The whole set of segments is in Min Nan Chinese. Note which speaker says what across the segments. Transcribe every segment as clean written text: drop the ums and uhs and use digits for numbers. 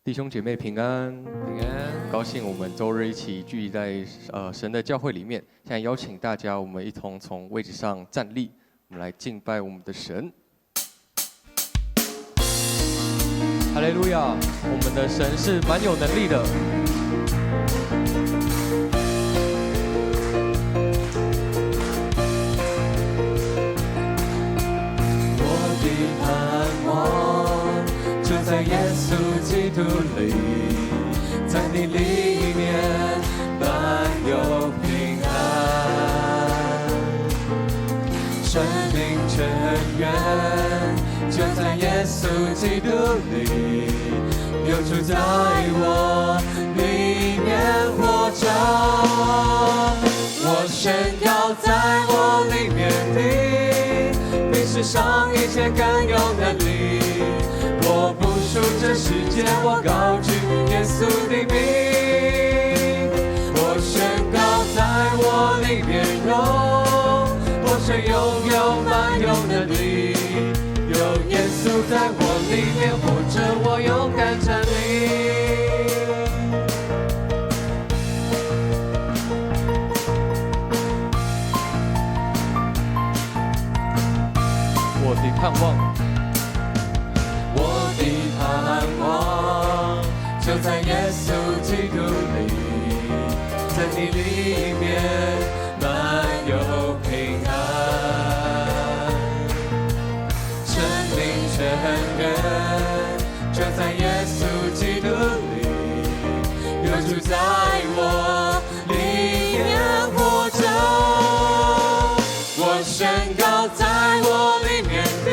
Speaker 1: 弟兄姐妹平安，
Speaker 2: 平安。
Speaker 1: 高興我們週日一起聚集在神的教會裡面。現在邀請大家，我們一同從位置上站立，我們來敬拜我們的神。哈利路亞！我們的神是蠻有能力的。
Speaker 2: 我的盼望就在耶穌基督裡，在你裡面滿有平安。生命泉源就在耶穌基督裡，有主在我裡面活着。我宣告在我裡面的，比世上一切更有能力。我不屬這世界，我高舉耶穌的名。我宣告在我裡面有，我卻擁有滿有能力。有耶穌在我裡面活着，我勇敢站立。
Speaker 1: 我的盼望，
Speaker 2: 我的盼望就在耶穌基督裡，在你裡面滿有平安。生命泉源就在耶穌基督裡，有主在我裡面活着。我宣告在我裡面的，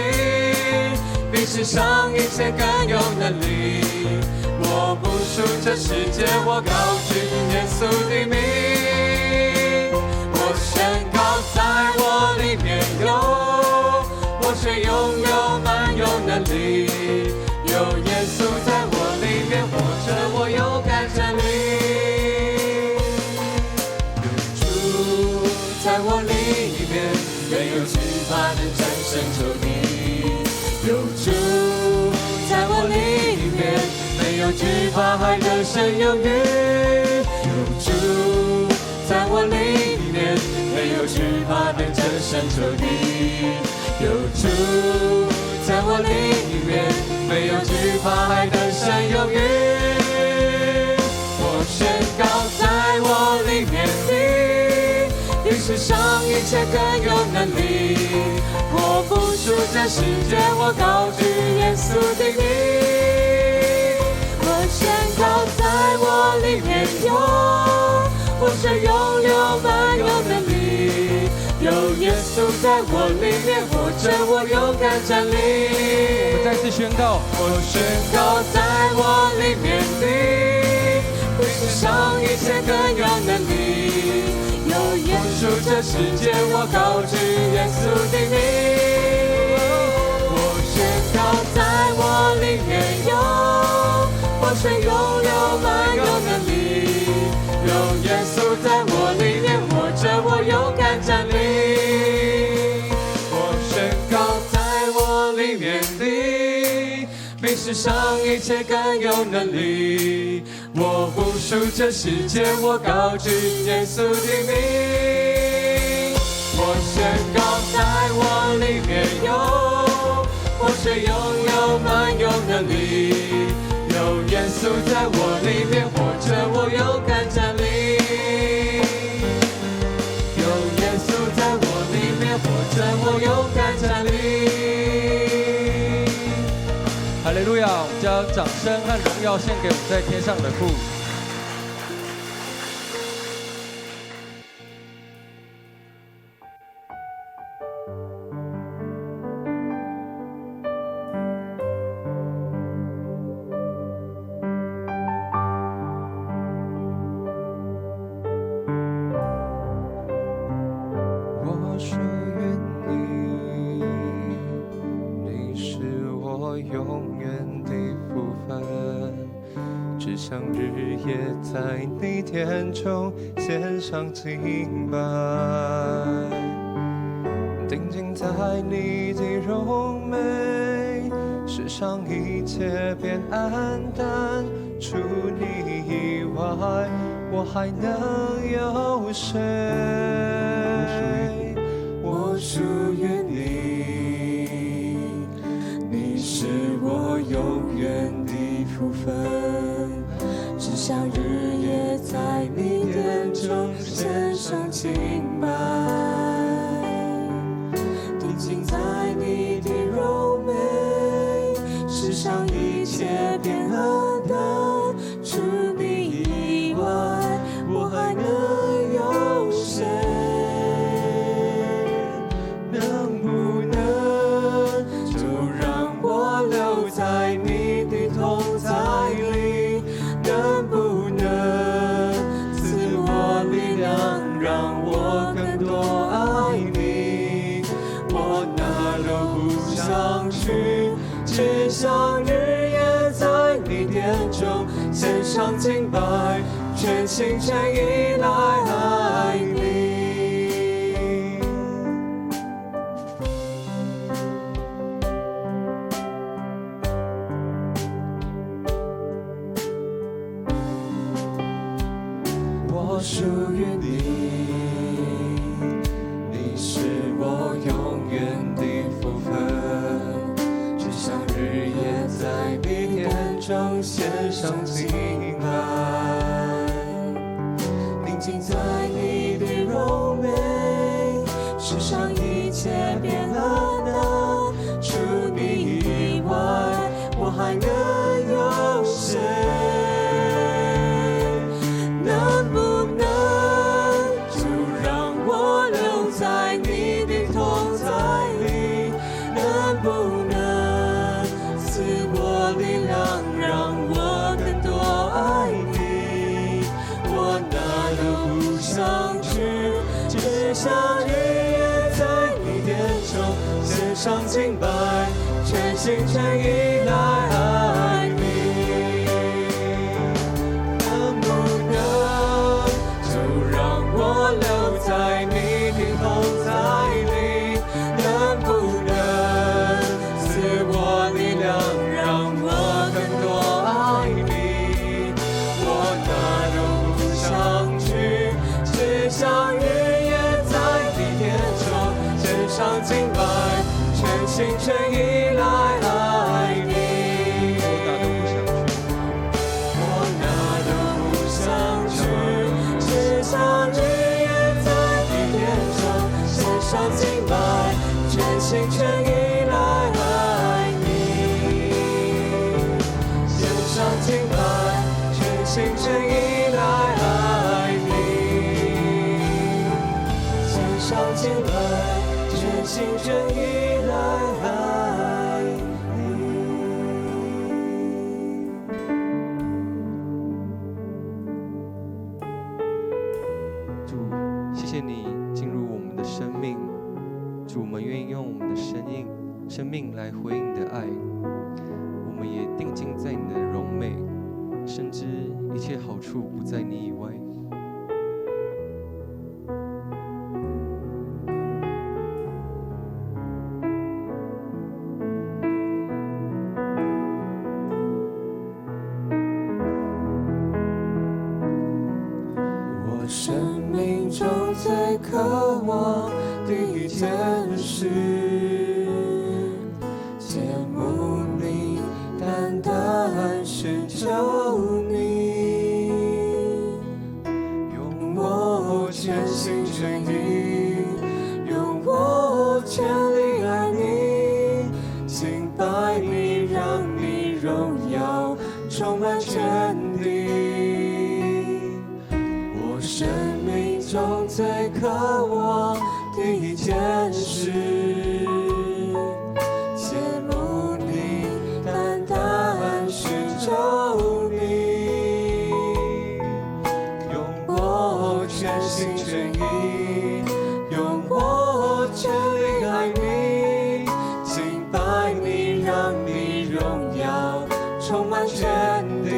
Speaker 2: 比世上一切更有能力。我不屬這世界，我高舉耶穌的名。我宣告在我裡面有，我卻擁有滿有能力。有耶穌在我裡面活着，我勇敢站立。有主在我裡面，沒有懼怕能戰勝仇敵。有主在我裡面，沒有懼怕還得勝有餘。有主在我裡面，沒有懼怕能戰勝仇敵。有主在我裡面，沒有懼怕還得勝有餘。我宣告在我裡面的，比世上一切更有能力。我不屬這世界，我高舉耶穌的名。
Speaker 3: 我宣告在我裡面有，我卻擁有滿有能力。
Speaker 2: 有耶穌在我裡面活着，我勇敢站立。
Speaker 1: 我們再次宣告，
Speaker 2: 我宣告在我裡面的，比世上一切更有能力。
Speaker 3: 有耶
Speaker 2: 不屬這世界，我高舉耶穌的名。我宣告在我裡面有，我卻擁有滿有能力。有耶穌在我裡面活着，我勇敢站立。我宣告在我裡面的，比世上一切更有能力。我不屬這世界，我高舉耶穌的名。我宣告在我裡面有，我卻擁有滿有能力。有耶穌在我裡面活着，我勇敢站立。有耶穌在我裡面活着，我勇敢站立。
Speaker 1: 哈利路亞！我們將掌聲和榮耀獻給我們在天上的父。
Speaker 2: 我屬於你，你是我永遠的福分，只想日夜在你殿中獻上敬拜，定睛在你的榮美，世上一切變黯淡，除你以外，我還能有誰？我屬於你，你是我永遠的福分，
Speaker 3: 只想日夜在你殿中獻上敬拜，定睛在你的榮美，世上一切變黯淡，除你以外，我還能有誰？
Speaker 2: 能不能就讓我留在你的同在裡？能不能賜我力量，讓我更多愛你？我哪都不想去，只想日夜在你殿中獻上敬拜，全心全意來愛你。我屬於你，你是我永遠的福分，只想日夜在你殿中獻上敬拜，
Speaker 3: 定睛在你的榮美，世上一切變黯淡，除你以外，我還能有誰？能不能就讓我留在你的同在裡？能不能賜我力量，讓我更多愛你？我哪都不想去，只想日夜在你殿中獻上敬拜，全心全意來愛你。
Speaker 2: 能不能就讓我留在你的同在裡？能不能賜我力量，讓我更多愛你？我哪都不想去，只想日夜在你殿中獻上敬拜，全心全意來愛你。
Speaker 1: 我哪都不想去，
Speaker 2: 我哪都不想去，只想日夜在你殿中獻上敬拜，全心全意來愛你。獻上敬拜，全心全意來愛你。獻上敬拜，全心全意來愛你。
Speaker 1: 主，謝謝你進入我們的生命，主，我們願意用我們的生命來回應你的愛，我們也定睛在你的榮美，深知一切好處不在你以外。
Speaker 2: 我生命中最渴望的一件事，切慕你，單單尋求你，用我全心全意，用我全力愛你，敬拜你，讓你榮耀充滿全地。我生命中最渴望的一件事，切慕你，單單尋求你，用我全心全意，用我全力愛你，敬拜你，讓你榮耀充滿全地。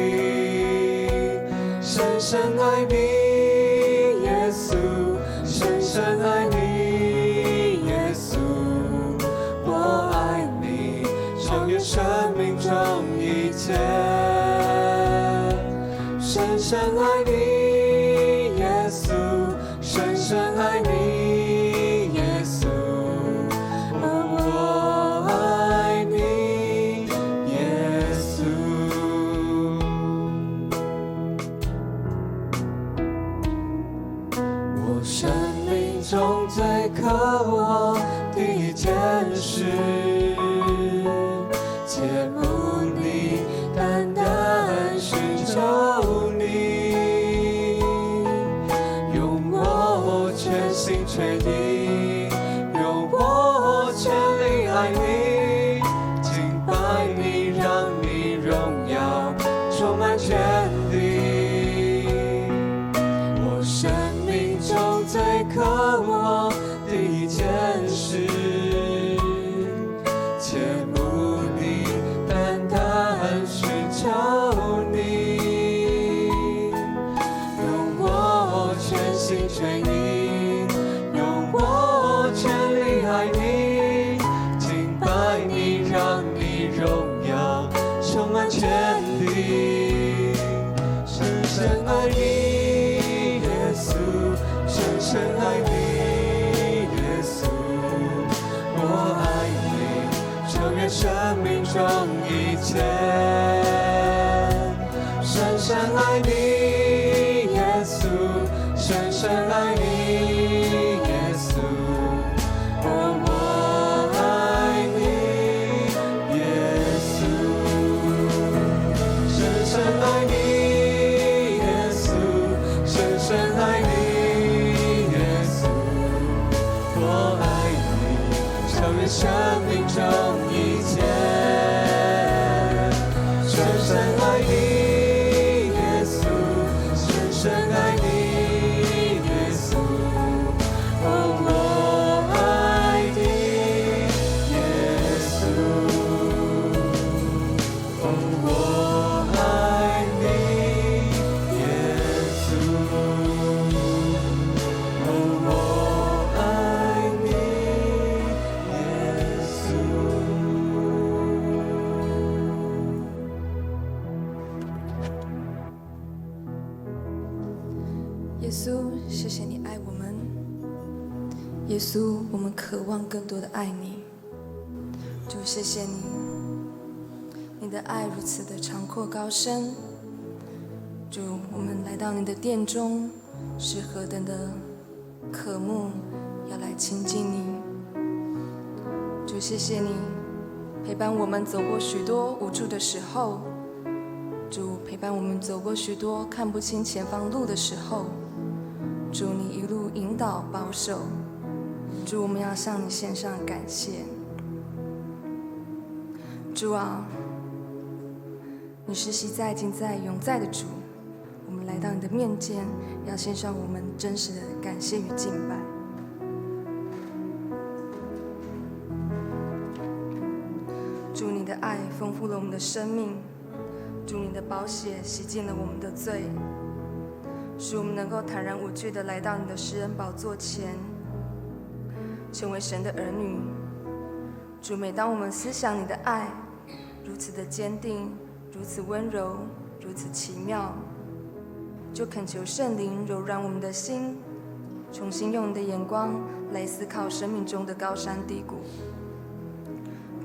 Speaker 2: 深深愛你，耶穌，深深愛你，耶穌，我愛你，超越生我生命中最渴望的一件事，切慕你，單單尋求你，用我全心全意，用我全力愛你，敬拜你，讓你榮耀充滿全地。我生命中最渴望的一件事，切慕你，單單尋求你，用我全心全意，用我全力愛你，敬拜你，讓你榮耀充滿全地。深深愛你，耶穌，深深愛你，耶穌，我愛你，超越生命中一切。深深愛你，耶穌，深深愛你，耶穌，哦，我愛你，耶穌。深深愛你，耶穌，深深愛你，耶穌，我愛你，超越生命中一切。深深愛你，耶穌，深深愛你，耶穌，哦，我愛你，耶穌，哦，我愛你，耶穌，哦，我愛你，耶穌。
Speaker 4: 耶穌，謝謝你愛我們。耶穌，我們渴望更多的愛你。主，謝謝你，你的愛如此的長闊高深。主，我們來到你的殿中，是何等的渴慕，要來親近你。主，謝謝你陪伴我們走過許多無助的時候。主，陪伴我們走過許多看不清前方路的時候。主，你一路引導保守。主，我們要向你獻上感謝。主啊，你是昔在、今在、永在的主。我們來到你的面前，要獻上我們真實的感謝與敬拜。主，你的愛豐富了我們的生命。主，你的寶血洗淨了我們的罪，使我們能夠坦然無懼地來到你的施恩寶座前，成為神的兒女。主，每當我們思想你的愛如此的堅定，如此溫柔，如此奇妙，就懇求聖靈柔軟我們的心，重新用你的眼光來思考生命中的高山低谷。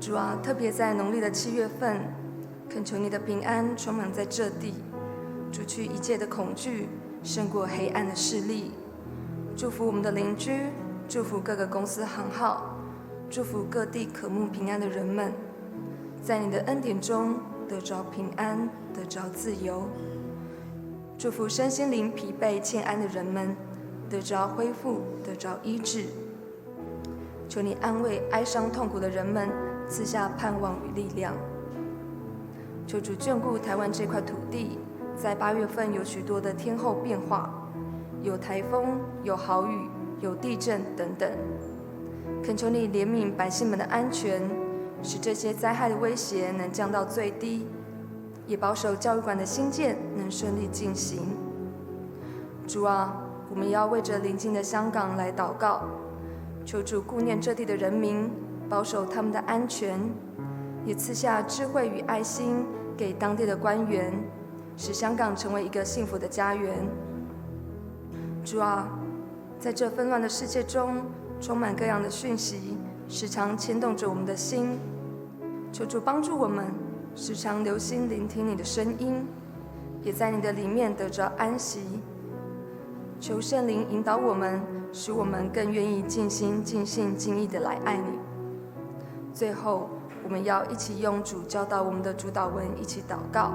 Speaker 4: 主啊，特別在農曆的7月份，懇求你的平安充滿在這地，除去一切的恐懼，勝過黑暗的勢力。祝福我們的鄰居，祝福各個公司行號，祝福各地渴慕平安的人們，在你的恩典中得着平安，得着自由。祝福身心靈疲憊欠安的人們，得着恢復，得着醫治。求你安慰哀傷痛苦的人們，賜下盼望與力量。求主眷顧台灣這塊土地，在8月份有許多的天候變化，有台風，有豪雨，有地震等等。懇求你憐憫百姓們的安全，使這些災害的威脅能降到最低，也保守教育館的興建能順利進行。主啊，我們要為着鄰近的香港來禱告，求主顧念這地的人民，保守他們的安全，也賜下智慧與愛心給當地的官員，使香港成為一個幸福的家園。主啊，在這紛亂的世界中，充滿各樣的訊息，時常牽動着我們的心。求主幫助我們，時常留心聆聽你的聲音，也在你的裡面得着安息。求圣灵引导我们，使我们更愿意尽心、尽性、尽意的来爱你。最后，我们要一起用主教导我们的主祷文一起祷告。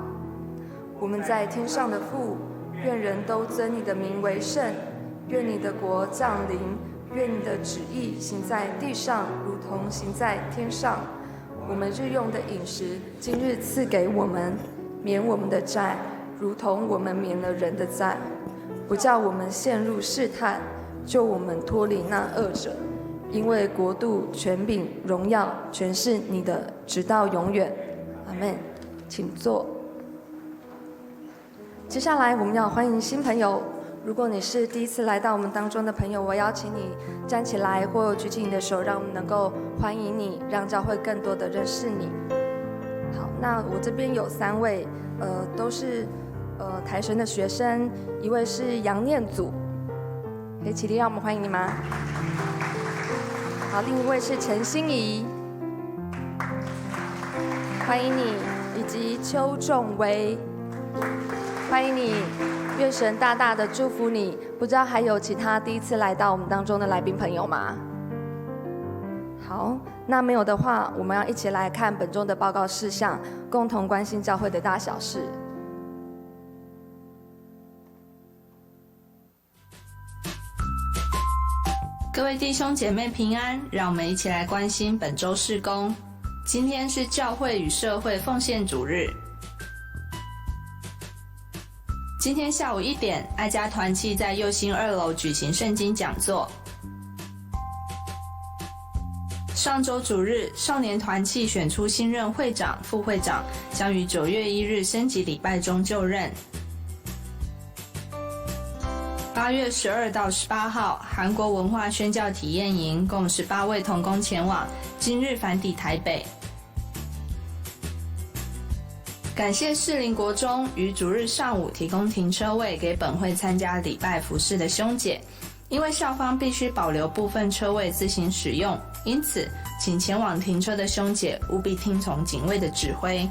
Speaker 4: 我们在天上的父，愿人都尊你的名为圣。愿你的国降临，愿你的旨意行在地上，如同行在天上。我们日用的饮食，今日赐给我们，免我们的债，如同我们免了人的债。不叫我们陷入试探，救我们脱离那恶者。因为国度、权柄、荣耀，全是你的，直到永远。阿门。请坐。接下来我们要欢迎新朋友。如果你是第一次来到我们当中的朋友，我邀请你站起来或举起你的手，让我们能够欢迎你，让教会更多的认识你。好，那我这边有三位，都是台神的学生，一位是杨念祖，可以起立让我们欢迎你吗？好，另一位是陈心怡，欢迎你，以及邱仲威，欢迎你。愿神大大的祝福你。不知道还有其他第一次来到我们当中的来宾朋友吗？好，那没有的话，我们要一起来看本周的报告事项，共同关心教会的大小事。
Speaker 5: 各位弟兄姐妹平安，让我们一起来关心本周事工。今天是教会与社会奉献主日。今天下午1点，爱家团契在右心2楼举行圣经讲座。上周主日，少年团契选出新任会长、副会长，将于9月1日升级礼拜中就任。8月12到18号，韩国文化宣教体验营共18位同工前往，今日返抵台北。感谢士林国中于主日上午提供停车位给本会参加礼拜服事的兄姐，因为校方必须保留部分车位自行使用，因此请前往停车的兄姐务必听从警卫的指挥。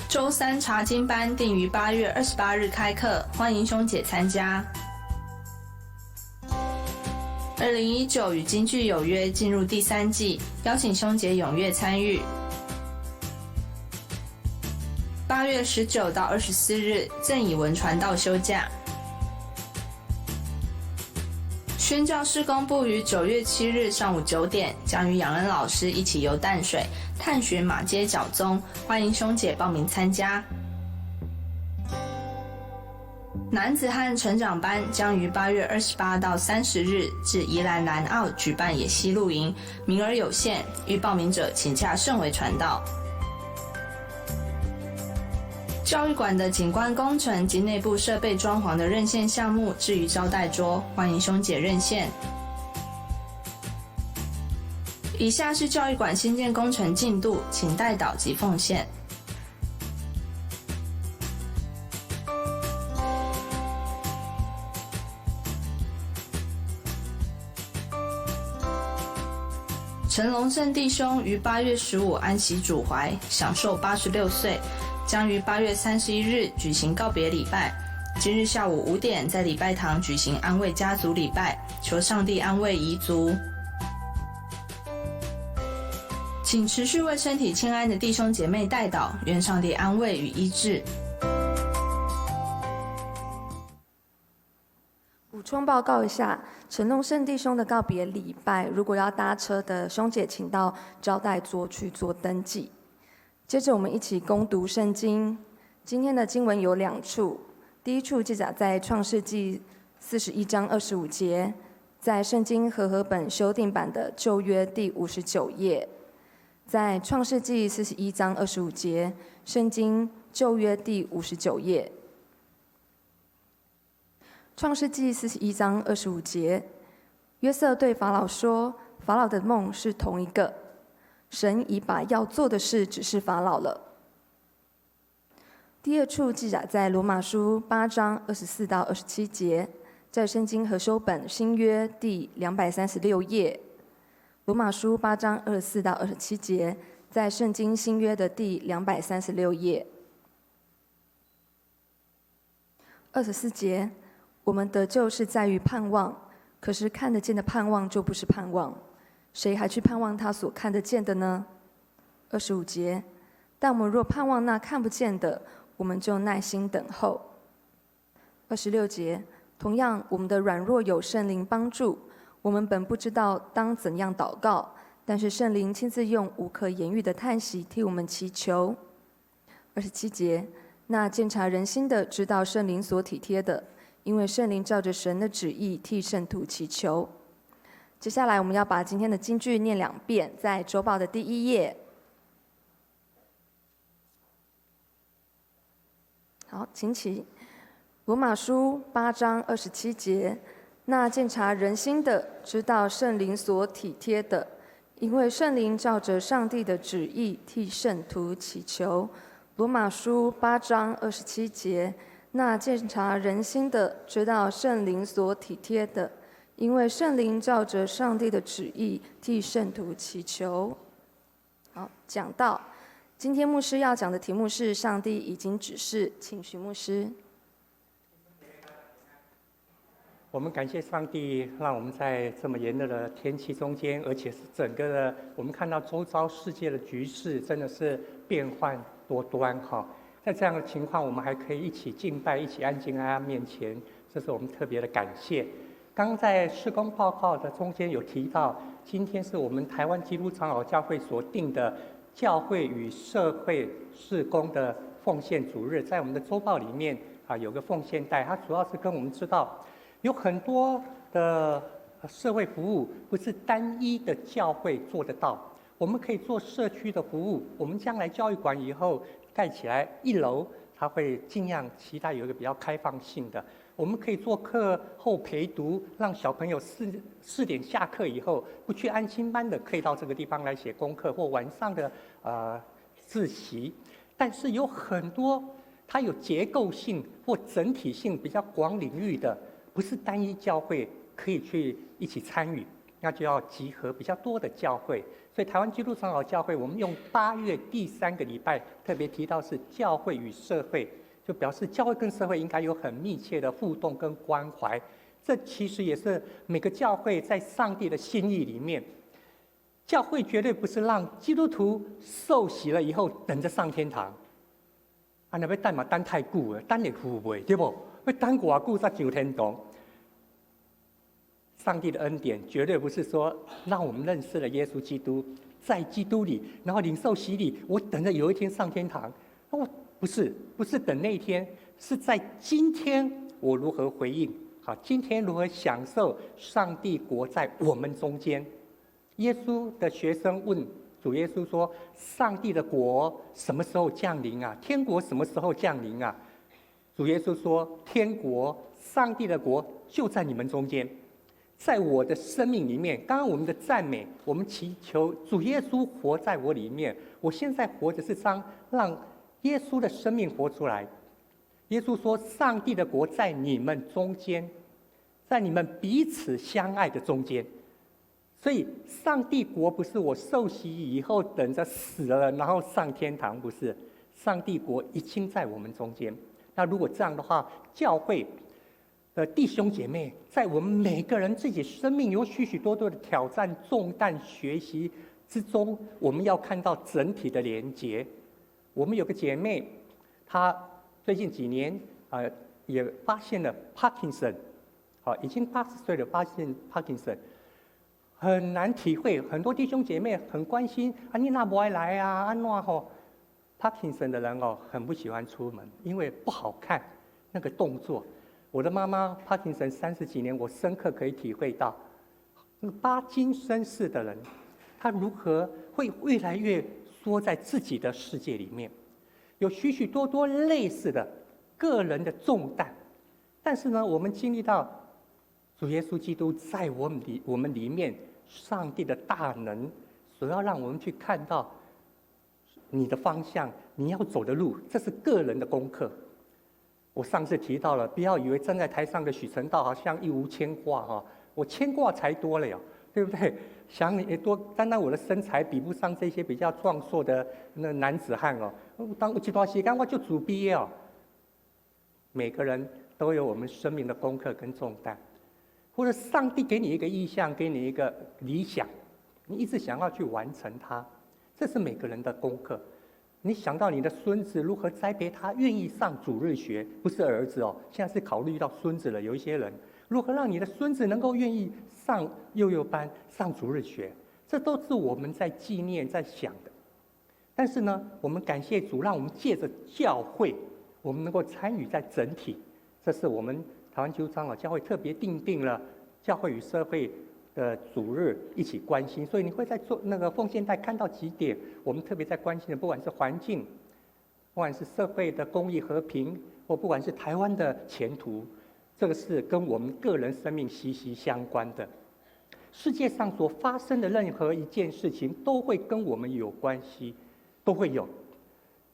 Speaker 5: 周三查经班定于8月28日开课，欢迎兄姐参加。2019与京剧有约进入第3季，邀请兄姐踊跃参与。8月19到24日，郑以文传道休假。宣教事工部于9月7日上午9点，将与养恩老师一起游淡水，探寻马街脚宗，欢迎兄姐报名参加。男子汉成长班将于8月28到30日至宜兰南澳举办野溪露营，名额有限，欲报名者请洽盛维传道。教育馆的景观工程及内部设备装潢的认线项目置于招待桌，欢迎兄姐认线。以下是教育馆新建工程进度，请代祷及奉献。陈龙胜弟兄于8月15安息主怀，享寿86岁。将于8月31日举行告别礼拜。今日下午5点在礼拜堂举行安慰家族礼拜，求上帝安慰遗族。请持续为身体欠安的弟兄姐妹代祷，愿上帝安慰与医治。
Speaker 4: 补充报告一下，陈龙胜弟兄的告别礼拜，如果要搭车的兄姐，请到招待桌去做登记。接着我们一起攻读圣经。今天的经文有2处，第一处记载在创世纪41章25节，在圣经和合本修订版的旧约第59页。在创世纪41章25节，圣经旧约第59页。创世纪41章25节，约瑟对法老说：“法老的梦是同一个。”神已把要做的事指示法老了。第二处记载在罗马书8章24到27节，在圣经和修本新约第236页。罗马书8章24到27节，在圣经新约的第236页。24节，我們得救是在於盼望，可是看得見的盼望就不是盼望，誰還去盼望他所看得見的呢？25節，但我們若盼望那看不見的，我們就耐心等候。26節，同樣，我們的軟弱有聖靈幫助，我們本不知道當怎樣禱告，但是聖靈親自用無可言喻的嘆息替我們祈求。27節，那鑒察人心的知道聖靈所體貼的，因為聖靈照着神的旨意替聖徒祈求。接下來我們要把今天的金句念兩遍，在週報的第一頁。好，請起。羅馬書8章27節，那鑒察人心的知道聖靈所體貼的，因為聖靈照着上帝的旨意替聖徒祈求。羅馬書8章27節，那鑒察人心的知道聖靈所體貼的，因為聖靈照着上帝的旨意替聖徒祈求。好，講到今天牧師要講的題目是上帝已經指示，請徐牧師。
Speaker 6: 我們感謝上帝，讓我們在這麼炎熱的天氣中間，而且是整個的，我們看到周遭世界的局勢真的是變幻多端哈。在這樣的情況，我們還可以一起敬拜，一起安靜在他面前，這是我們特別的感謝。剛剛在事工報告的中間有提到，今天是我們台灣基督長老教會所定的教會與社會事工的奉獻主日，在我們的週報裡面啊有個奉獻袋，它主要是跟我們知道，有很多的社會服務不是單一的教會做得到，我們可以做社區的服務。我們將來教育館以後蓋起來，一樓它會盡量期待有一個比較開放性的。我們可以做課後陪讀，讓小朋友4點下課以後不去安親班的，可以到這個地方來寫功課或晚上的自習。但是有很多它有結構性或整體性比較廣領域的，不是單一教會可以去一起參與，那就要集合比較多的教會。所以台灣基督長老教會，我們用8月第三個禮拜特別提到是教會與社會，就表示教會跟社會應該有很密切的互動跟關懷。這其實也是每個教會在上帝的心意裡面，教會絕對不是讓基督徒受洗了以後等着上天堂。啊，若欲等嘛等太久了，等會赴袂，對無？欲等偌久才上天堂？上帝的恩典絕對不是說讓我們認識了耶穌基督，在基督裡，然後領受洗禮，我等着有一天上天堂。我不是，不是等那一天，是在今天我如何回應？好，今天如何享受上帝國在我們中間？耶穌的學生問主耶穌說：“上帝的國什麼時候降臨啊？天國什麼時候降臨啊？”主耶穌說：“天國，上帝的國就在你們中間，在我的生命裡面。”剛剛我們的讚美，我們祈求主耶穌活在我裡面。我現在活着是當讓耶穌的生命活出來。耶穌說：“上帝的國在你們中間，在你們彼此相愛的中間。”所以，上帝國不是我受洗以後等着死了然後上天堂，不是。上帝國已經在我們中間。那如果這樣的話，教會的弟兄姐妹，在我們每個人自己生命有許許多多的挑戰、重擔、學習之中，我們要看到整體的連結。我們有個姐妹，她最近幾年啊，也發現了帕金森，好，已經80歲了，發現帕金森，很難體會。很多弟兄姐妹很關心，啊，你哪無愛來啊？按怎吼？帕金森的人哦，很不喜歡出門，因為不好看那個動作。我的媽媽帕金森30幾年，我深刻可以體會到，那個帕金森氏的人，他如何會越來越縮在自己的世界裡面，有許許多多類似的個人的重擔。但是呢，我們經歷到主耶穌基督在我們裡面，上帝的大能，所要讓我們去看到你的方向，你要走的路，這是個人的功課。我上次提到了，不要以為站在台上的許成道好像一無牽掛哈，我牽掛才多了喲，對不對？想你多，單單我的身材比不上這些比較壯碩的那男子漢哦。當有一段時間我就自卑哦。每個人都都有我們生命的功課跟重擔，或者上帝給你一個異象，給你一個理想，你一直想要去完成它，這是每個人的功課。你想到你的孫子如何栽培他願意上主日學，不是兒子哦，現在是考慮到孫子了。有一些人如何讓你的孫子能夠願意上幼幼班、上主日學，這都是我們在紀念、在想的。但是呢，我們感謝主，讓我們借着教會，我們能夠參與在整體。這是我們台灣基督長老教會特別訂定了教會與社會的主日一起關心，所以你會在做那個奉獻袋看到幾點，我們特別在關心的，不管是環境，不管是社會的公義和平，或不管是台灣的前途，這個是跟我們個人生命息息相關的。世界上所發生的任何一件事情，都會跟我們有關係，都會有，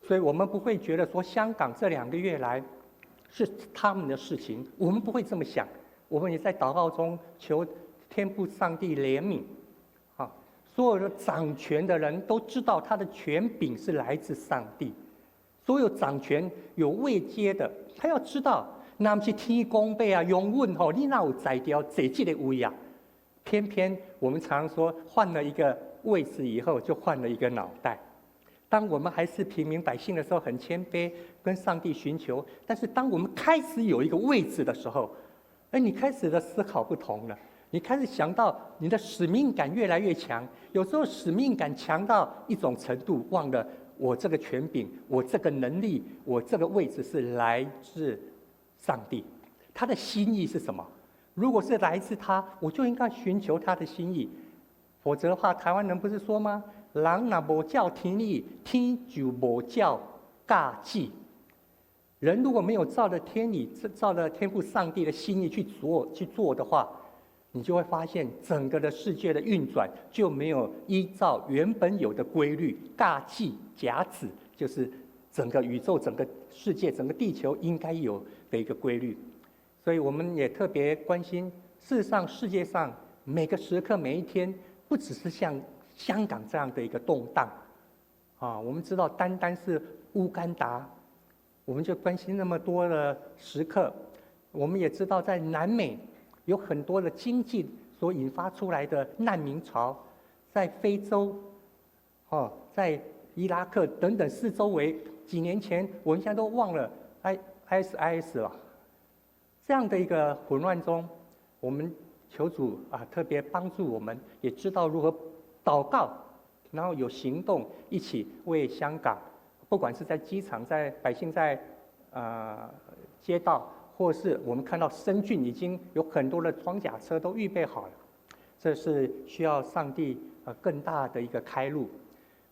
Speaker 6: 所以我們不會覺得說香港這2個月來是他們的事情，我們不會這麼想。我們也在禱告中求天父上帝憐憫，啊，所有的掌權的人都知道他的權柄是來自上帝。所有掌權有位階的，他要知道，若毋是天公伯啊，容阮吼，你哪有才調坐這個位啊？偏偏我們常說，換了一個位置以後，就換了一個腦袋。當我們還是平民百姓的時候，很謙卑，跟上帝尋求；但是當我們開始有一個位置的時候，哎，你開始的思考不同了。你開始想到你的使命感越來越強，有時候使命感強到一種程度，忘了我這個權柄、我這個能力、我這個位置是來自上帝，他的心意是什麼？如果是來自他，我就應該尋求他的心意，否則的話，台灣人不是說嗎？人若無照天意，天就無照教旨。人如果沒有照着天理、照着天父上帝的心意去做的話，你就會發現整個的世界的運轉就沒有依照原本有的規律。教旨甲子就是整個宇宙、整個世界、整個地球應該有的一個規律。所以我們也特別關心，事實上世界上每個時刻、每一天，不只是像香港這樣的一個動盪，啊，我們知道單單是烏干達，我們就關心那麼多的時刻。我們也知道在南美有很多的經濟所引發出來的難民潮，在非洲，哦，在伊拉克等等四周圍，幾年前我們現在都忘了 ISIS 了。這樣的一個混亂中，我們求主啊，特別幫助我們，也知道如何禱告，然後有行動，一起為香港，不管是在機場，在百姓在街道，或是我們看到深圳已經有很多的裝甲車都預備好了，這是需要上帝更大的一個開路。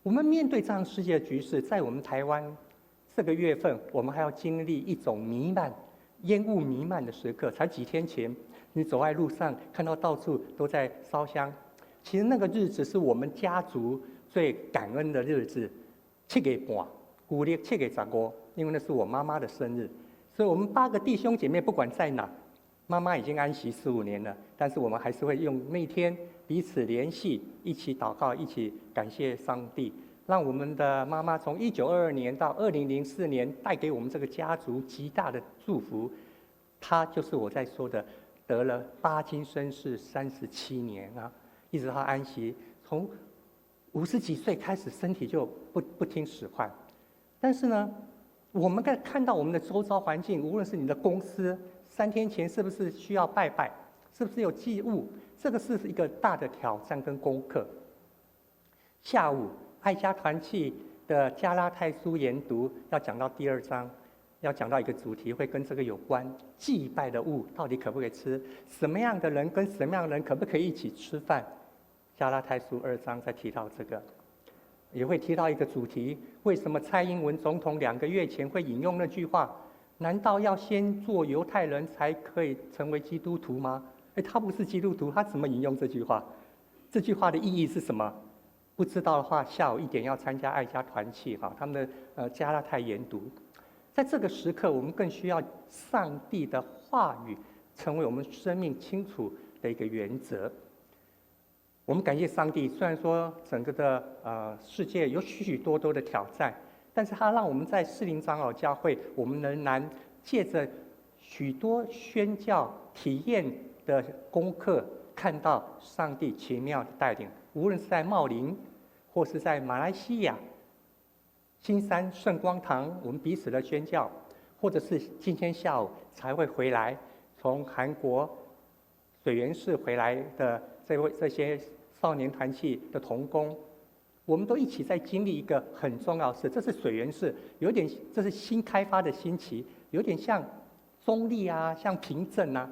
Speaker 6: 我們面對這樣世界局勢，在我們台灣這個月份，我們還要經歷一種彌漫、煙霧彌漫的時刻。才幾天前，你走在路上，看到到處都在燒香。其實那個日子是我們家族最感恩的日子，7月半，舊曆7月15，因為那是我媽媽的生日，所以我們八個弟兄姐妹不管在哪，媽媽已經安息15年了，但是我們還是會用那天彼此聯繫，一起禱告，一起感謝上帝，讓我們的媽媽從1922年到2004年帶給我們這個家族極大的祝福。她就是我在說的，得了帕金森氏37年啊，一直到安息，從50幾歲開始身體就不聽使喚。但是呢，我們該看到我們的周遭環境，無論是你的公司，3天前是不是需要拜拜，是不是有祭物，這個是一個大的挑戰跟功課。下午愛家團契的加拉太書研讀要講到第二章，要講到一個主題，會跟這個有關，祭拜的物到底可不可以吃？什麼樣的人跟什麼樣的人可不可以一起吃飯？加拉太書二章再提到這個，也會提到一個主題：為什麼蔡英文總統2個月前會引用那句話？難道要先做猶太人才可以成為基督徒嗎？哎，他不是基督徒，他怎麼引用這句話？這句話的意義是什麼？不知道的話，下午1點要參加愛家團契哈，他們的加拉太研讀。在這個時刻，我們更需要上帝的話語成為我們生命清楚的一個原則。我們感謝上帝，雖然說整個的世界有許許多多的挑戰，但是他讓我們在士林長老教會，我們仍然借着许多宣教体验的功课，看到上帝奇妙的带领，无论是在茂林，或是在马来西亚新山圣光堂，我们彼此的宣教，或者是今天下午才会回来，从韩国水源市回来的这些少年团契的同工，我们都一起在经历一个很重要的事。这是水源市，有点这是新开发的新奇，有点像中坜啊，像平镇啊，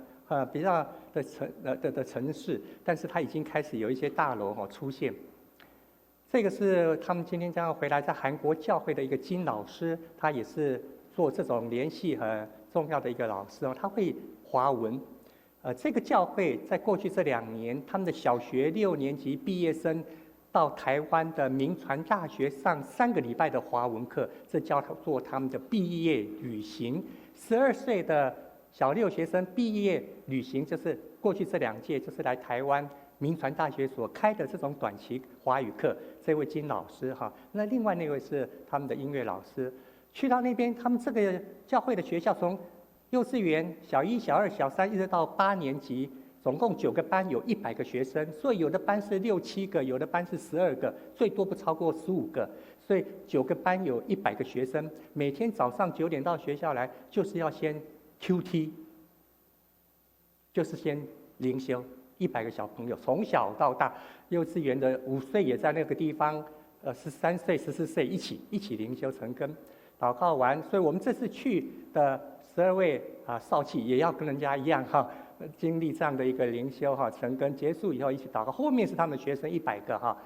Speaker 6: 比较的城呃的的城市，但是它已经开始有一些大楼哦出现。这个是他们今天将要回来在韩国教会的一个金老师，他也是做这种联系很重要的一个老师哦，他会华文。这个教会在过去这2年，他们的小学六年级毕业生到台湾的铭传大学上3个礼拜的华文课，这叫做他们的毕业旅行。12岁的小六学生毕业旅行，就是过去这两届，就是来台湾铭传大学所开的这种短期华语课。这位金老师哈，那另外那位是他们的音乐老师，去到那边，他们这个教会的学校从幼稚园小一、小二、小三一直到八年级，总共九个班，有100个学生，所以有的班是六七个，有的班是12个，最多不超过15个。所以九个班有一百个学生，每天早上9点到学校来，就是要先 QT，就是先灵修。100个小朋友从小到大，幼稚园的5岁也在那个地方，13岁、14岁一起灵修晨更，祷告完。所以我们这次去的12位啊少契也要跟人家一样哈，经历这样的一个灵修哈，晨更结束以后一起祷告。后面是他们学生一百个哈，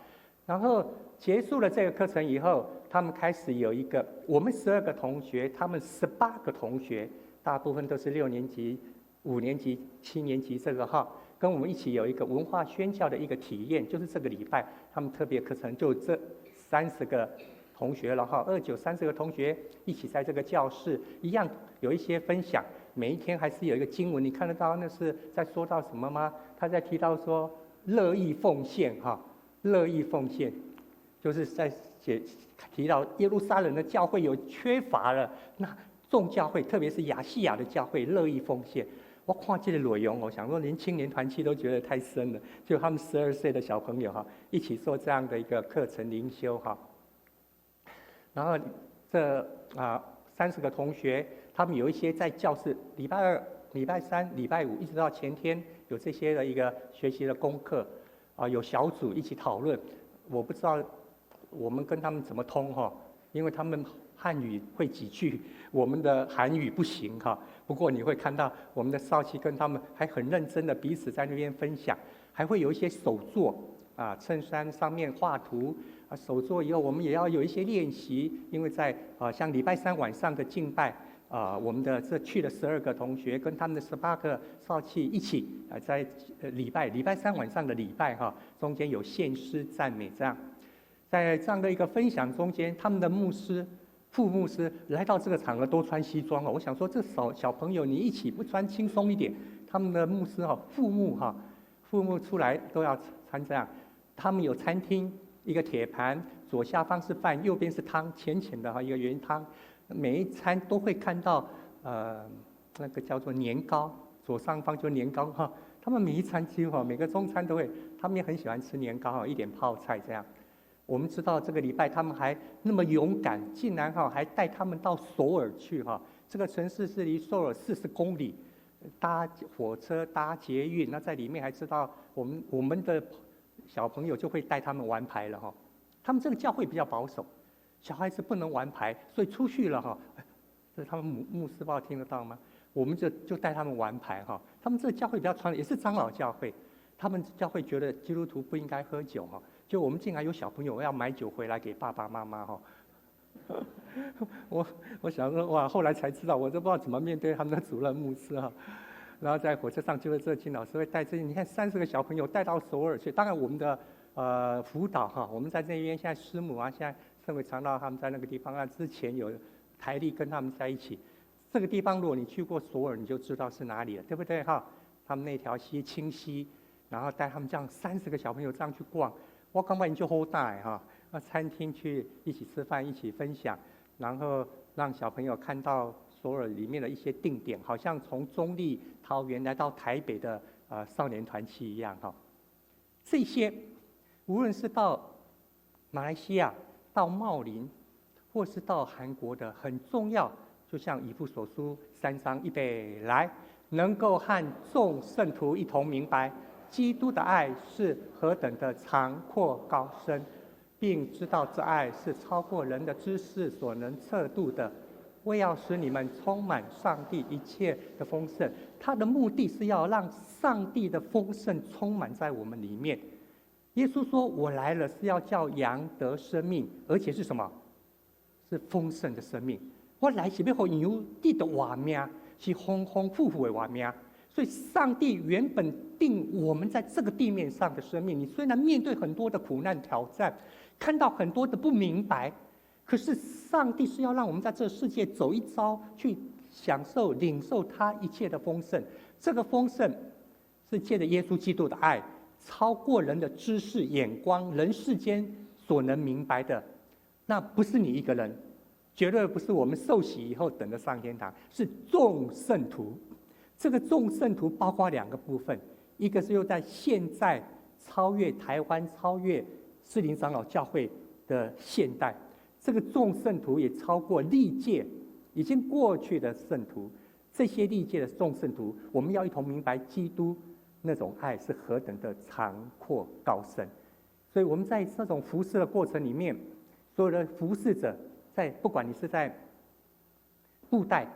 Speaker 6: 然后结束了这个课程以后，他们开始有一个我们十二个同学，他们18个同学，大部分都是六年级、五年级、七年级这个哈，跟我们一起有一个文化宣教的一个体验，就是这个礼拜他们特别课程就这30个同学了哈，二九三十个同学一起在这个教室一样有一些分享，每一天还是有一个经文，你看得到那是在说到什么吗？他在提到说乐意奉献哈，乐意奉献，就是在写提到耶路撒冷的教会有缺乏了，那众教会特别是亚细亚的教会乐意奉献。我看这个内容，我想说连青年团契都觉得太深了，就他们12岁的小朋友哈，一起做这样的一个课程灵修哈。然后这30个同学，他们有一些在教室，礼拜二、礼拜三、礼拜五，一直到前天有这些的一个学习的功课，啊，有小组一起讨论。我不知道我们跟他们怎么通哈，因为他们汉语会几句，我们的韩语不行哈。不过你会看到我们的少奇跟他们还很认真的彼此在那边分享，还会有一些手作啊，衬衫上面画图。啊，手作以后我们也要有一些练习，因为在像礼拜三晚上的敬拜啊，我们的这去了12个同学跟他们的18个少契一起啊，在礼拜三晚上的礼拜哈，中间有献诗赞美这样，在这样的一个分享中间，他们的牧师、副牧师来到这个场合都穿西装哦，我想说这小小朋友你一起不穿轻松一点，他们的牧师哈、副牧哈、副牧出来都要穿这样，他们有餐厅。一个铁盘，左下方是饭，右边是汤，浅浅的哈一个圆汤。每一餐都会看到，那个叫做年糕，左上方就年糕哈。他们每一餐几乎每个中餐都会，他们也很喜欢吃年糕哈，一点泡菜这样。我们知道这个礼拜他们还那么勇敢，竟然哈还带他们到首尔去哈。这个城市是离首尔40公里，搭火车搭捷运，那在里面还知道我们的小朋友就会带他们玩牌了哈。他们这个教会比较保守，小孩子不能玩牌，所以出去了哈。这他们牧师不知道听得到吗？我们就带他们玩牌哈。他们这个教会比较传统，也是长老教会。他们教会觉得基督徒不应该喝酒哈。就我们竟然有小朋友要买酒回来给爸爸妈妈哈。我想说哇，后来才知道，我都不知道怎么面对他们的主任牧师哈。然后在火车上，就是这金老师会带这些，你看30个小朋友带到首尔去。当然我们的辅导哈，我们在那边现在师母啊，现在圣伟长老他们在那个地方啊，之前有台历跟他们在一起。这个地方如果你去过首尔，你就知道是哪里了，对不对哈？他们那条溪清溪，然后带他们这样三十个小朋友这样去逛，我感觉𪜶足好胆哈，那餐厅去一起吃饭，一起分享，然后让小朋友看到所有里面的一些定点，好像从中坜、桃园来到台北的少年团契一样哈。这些无论是到马来西亚、到茂林，或是到韩国的，很重要。就像以弗所书三章，预备来，能够和众圣徒一同明白基督的爱是何等的长阔高深，并知道这爱是超过人的知识所能测度的，为要使你们充满上帝一切的丰盛。他的目的是要让上帝的丰盛充满在我们里面。耶稣说：“我来了是要叫羊得生命，而且是什么？是丰盛的生命。我来是欲予羊得著活命，是丰丰富富的活命。所以，上帝原本定我们在这个地面上的生命。你虽然面对很多的苦难挑战，看到很多的不明白，可是上帝是要让我们在这个世界走一遭，去享受、领受他一切的丰盛。这个丰盛是借着耶稣基督的爱，超过人的知识、眼光，人世间所能明白的。那不是你一个人，绝对不是我们受洗以后等着上天堂，是众圣徒。这个众圣徒包括两个部分，一个是又在现在超越台湾、超越士林长老教会的现代，这个众圣徒也超过历届已经过去的圣徒。这些历届的众圣徒，我们要一同明白基督那种爱是何等的长阔高深。所以我们在这种服侍的过程里面，所有的服侍者，在不管你是在布袋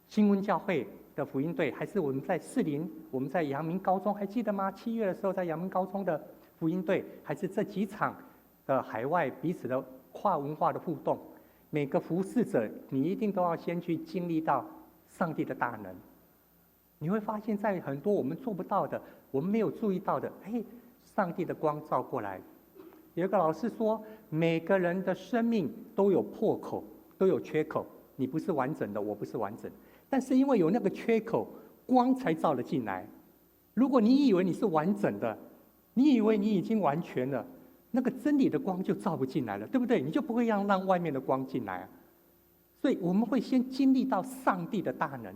Speaker 6: 新温教会的福音队，还是我们在士林，我们在阳明高中，还记得吗？7月的时候在阳明高中的福音队，还是这几场的海外彼此的跨文化的互动，每个服侍者，你一定都要先去经历到上帝的大能。你会发现在很多我们做不到的，我们没有注意到的，嘿，上帝的光照过来。有一个老师说，每个人的生命都有破口，都有缺口。你不是完整的，我不是完整，但是因为有那个缺口，光才照了进来。如果你以为你是完整的，你以为你已经完全了，那个真理的光就照不进来了，对不对？你就不会让外面的光进来啊。所以我们会先经历到上帝的大能，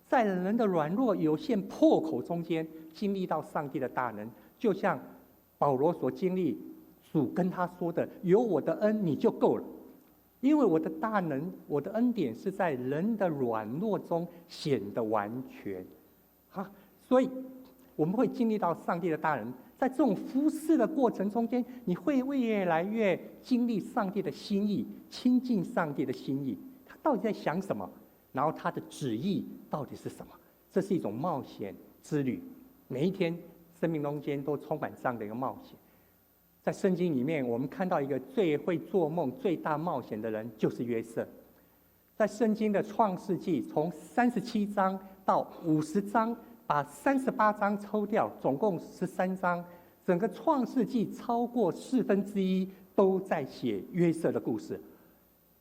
Speaker 6: 在人的软弱有限破口中间经历到上帝的大能，就像保罗所经历，主跟他说的：“有我的恩你就够了，因为我的大能，我的恩典是在人的软弱中显得完全。”哈，所以我们会经历到上帝的大能，在这种服侍的过程中间，你会越来越经历上帝的心意，亲近上帝的心意，他到底在想什么？然后他的旨意到底是什么？这是一种冒险之旅，每一天生命中间都充满这样的一个冒险。在圣经里面，我们看到一个最会做梦、最大冒险的人，就是约瑟。在圣经的创世纪，从37章到50章，把38章抽掉，总共13章，整个创世纪超过四分之一都在写约瑟的故事。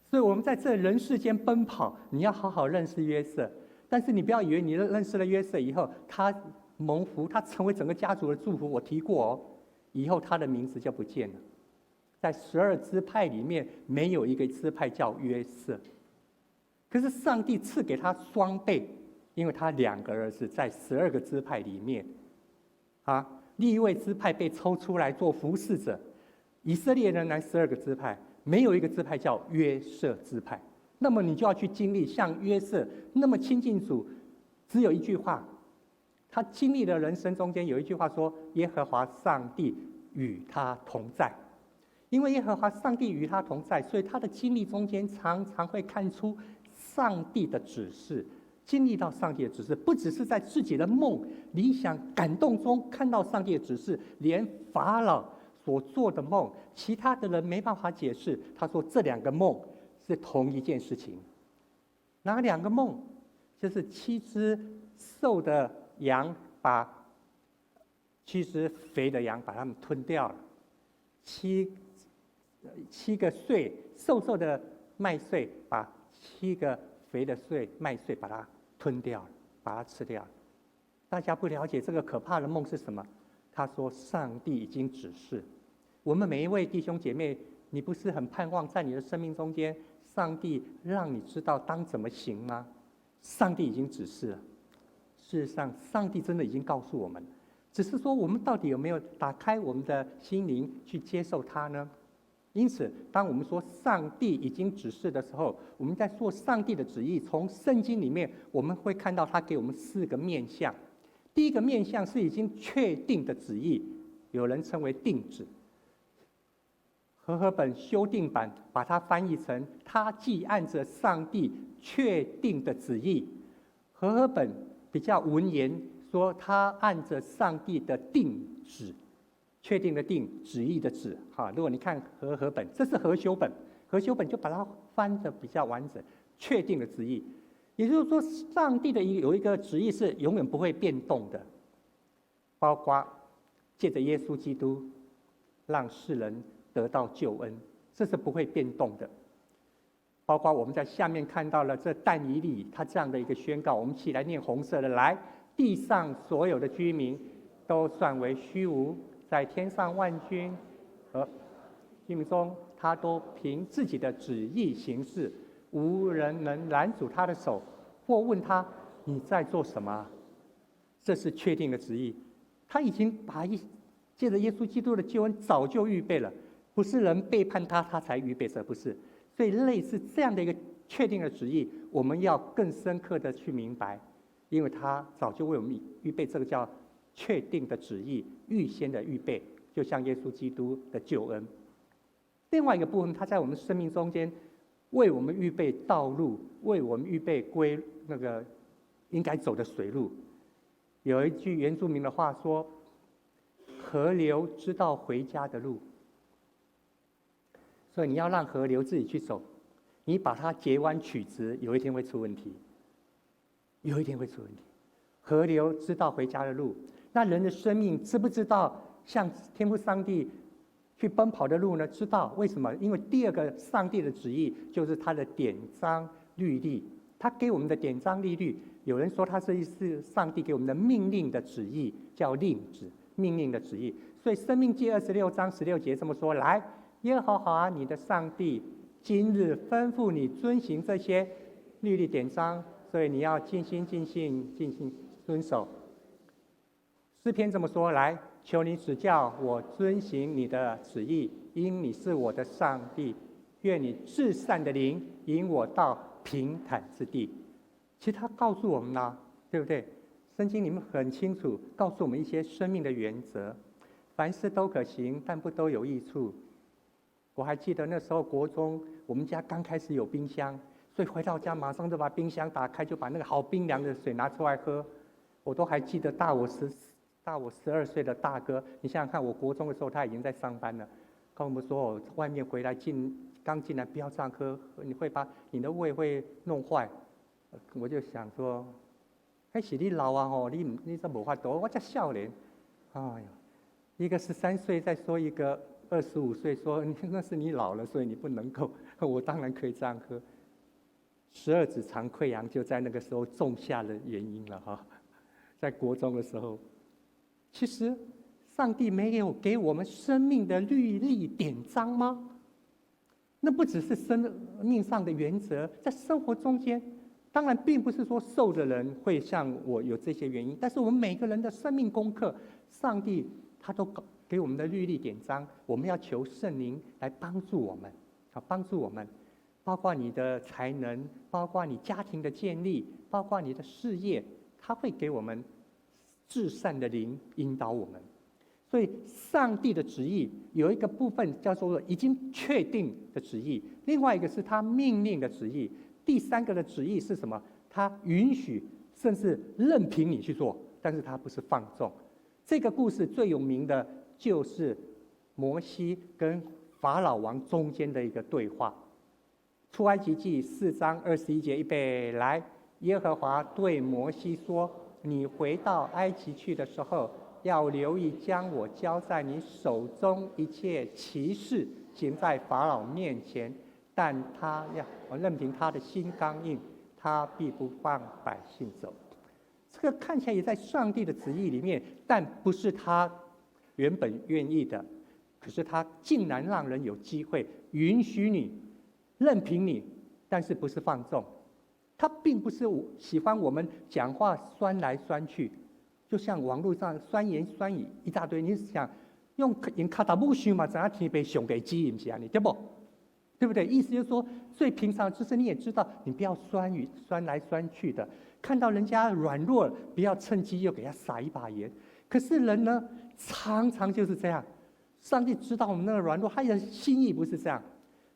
Speaker 6: 所以，我们在这人世间奔跑，你要好好认识约瑟。但是，你不要以为你认识了约瑟以后，他蒙福，他成为整个家族的祝福。我提过哦，以后他的名字就不见了。在12支派里面，没有一个支派叫约瑟。可是上帝赐给他双倍，因为他两个儿子在十二个支派里面，啊，利未支派被抽出来做服侍者，以色列仍然十二个支派，没有一个支派叫约瑟支派。那么你就要去经历像约瑟那么亲近主，只有一句话，他经历的人生中间有一句话说：“耶和华上帝与他同在。”因为耶和华上帝与他同在，所以他的经历中间常常会看出上帝的指示，经历到上帝的指示，不只是在自己的梦、理想、感动中看到上帝的指示，连法老所做的梦，其他的人没办法解释。他说这两个梦是同一件事情。哪两个梦？就是七只瘦的羊把七只肥的羊把它们吞掉了，七个穗瘦瘦的麦穗把七个肥的穗麦穗把它吞掉了，把它吃掉了。大家不了解这个可怕的梦是什么？他说：“上帝已经指示我们每一位弟兄姐妹，你不是很盼望在你的生命中间，上帝让你知道当怎么行吗？上帝已经指示了。事实上，上帝真的已经告诉我们，只是说我们到底有没有打开我们的心灵去接受他呢？因此，当我们说上帝已经指示的时候，我们在说上帝的旨意。从圣经里面，我们会看到他给我们四个面向。第一个面向是已经确定的旨意，有人称为定旨。和合本修订版把它翻译成“他既按着上帝确定的旨意”。和合本比较文言，说他按着上帝的定旨。确定的定，旨意的旨，哈。如果你看和合本，这是和修本，和修本就把它翻的比较完整。确定的旨意，也就是说，上帝的有一个旨意是永远不会变动的，包括借着耶稣基督让世人得到救恩，这是不会变动的。包括我们在下面看到了这但以理他这样的一个宣告，我们一起来念红色的，来，地上所有的居民都算为虚无。在天上万军和居民中，他都凭自己的旨意行事，无人能拦阻他的手，或问他你在做什么。这是确定的旨意，他已经把一借着耶稣基督的救恩早就预备了，不是人背叛他，他才预备这不是。所以类似这样的一个确定的旨意，我们要更深刻的去明白，因为他早就为我们预备这个叫确定的旨意，预先的预备，就像耶稣基督的救恩。另外一个部分，他在我们生命中间为我们预备道路，为我们预备归那个应该走的水路。有一句原住民的话说：“河流知道回家的路。”所以你要让河流自己去走，你把它截弯取直，有一天会出问题。有一天会出问题。河流知道回家的路。那人的生命知不知道向天父上帝去奔跑的路呢？知道。为什么？因为第二个上帝的旨意就是他的典章律例，他给我们的典章律例，有人说他是上帝给我们的命令的旨意，叫令旨，命令的旨意。所以申命记26章16节这么说：来，耶和华你的上帝今日吩咐你遵行这些律例典章，所以你要尽心尽性尽心遵守。诗篇这么说：来，求你指教我遵行你的旨意，因你是我的上帝。愿你至善的灵引我到平坦之地。其实他告诉我们呢，对不对？圣经里面很清楚告诉我们一些生命的原则：凡事都可行，但不都有益处。我还记得那时候国中，我们家刚开始有冰箱，所以回到家马上就把冰箱打开，就把那个好冰凉的水拿出来喝。我都还记得大我12岁的大哥，你想想看，我国中的时候他已经在上班了，跟我们说哦，外面回来刚进来不要这样喝，你会把你的胃会弄坏。我就想说，彼是你老啊吼，你这无法度，我才少年，哎呦，一个13岁在说一个25岁说那是你老了，所以你不能够，我当然可以这样喝。十二指肠溃疡就在那个时候种下了原因了哈，在国中的时候。其实，上帝没有给我们生命的律例典章吗？那不只是生命上的原则，在生活中间，当然并不是说瘦的人会像我有这些原因，但是我们每个人的生命功课，上帝他都给我们的律例典章，我们要求圣灵来帮助我们，啊，帮助我们，包括你的才能，包括你家庭的建立，包括你的事业，他会给我们至善的灵引导我们。所以，上帝的旨意有一个部分叫做已经确定的旨意，另外一个是他命令的旨意，第三个的旨意是什么？他允许甚至任凭你去做，但是他不是放纵。这个故事最有名的就是摩西跟法老王中间的一个对话。出埃及记4章21节，预备来，耶和华对摩西说：“你回到埃及去的时候，要留意将我交在你手中一切奇事行在法老面前，但他要我任凭他的心刚硬，他必不放百姓走。”这个看起来也在上帝的旨意里面，但不是他原本愿意的。可是他竟然让人有机会允许你，任凭你，但是不是放纵。他并不是喜欢我们讲话酸来酸去，就像网络上酸言酸语一大堆。你想用跤踏母想嘛，知影天父上帝旨意毋是按呢，对无？对不对？意思就是说，最平常就是你也知道，你不要酸语酸来酸去的。看到人家软弱，不要趁机又给他撒一把盐。可是人呢，常常就是这样。上帝知道我们那个软弱，他的心意不是这样，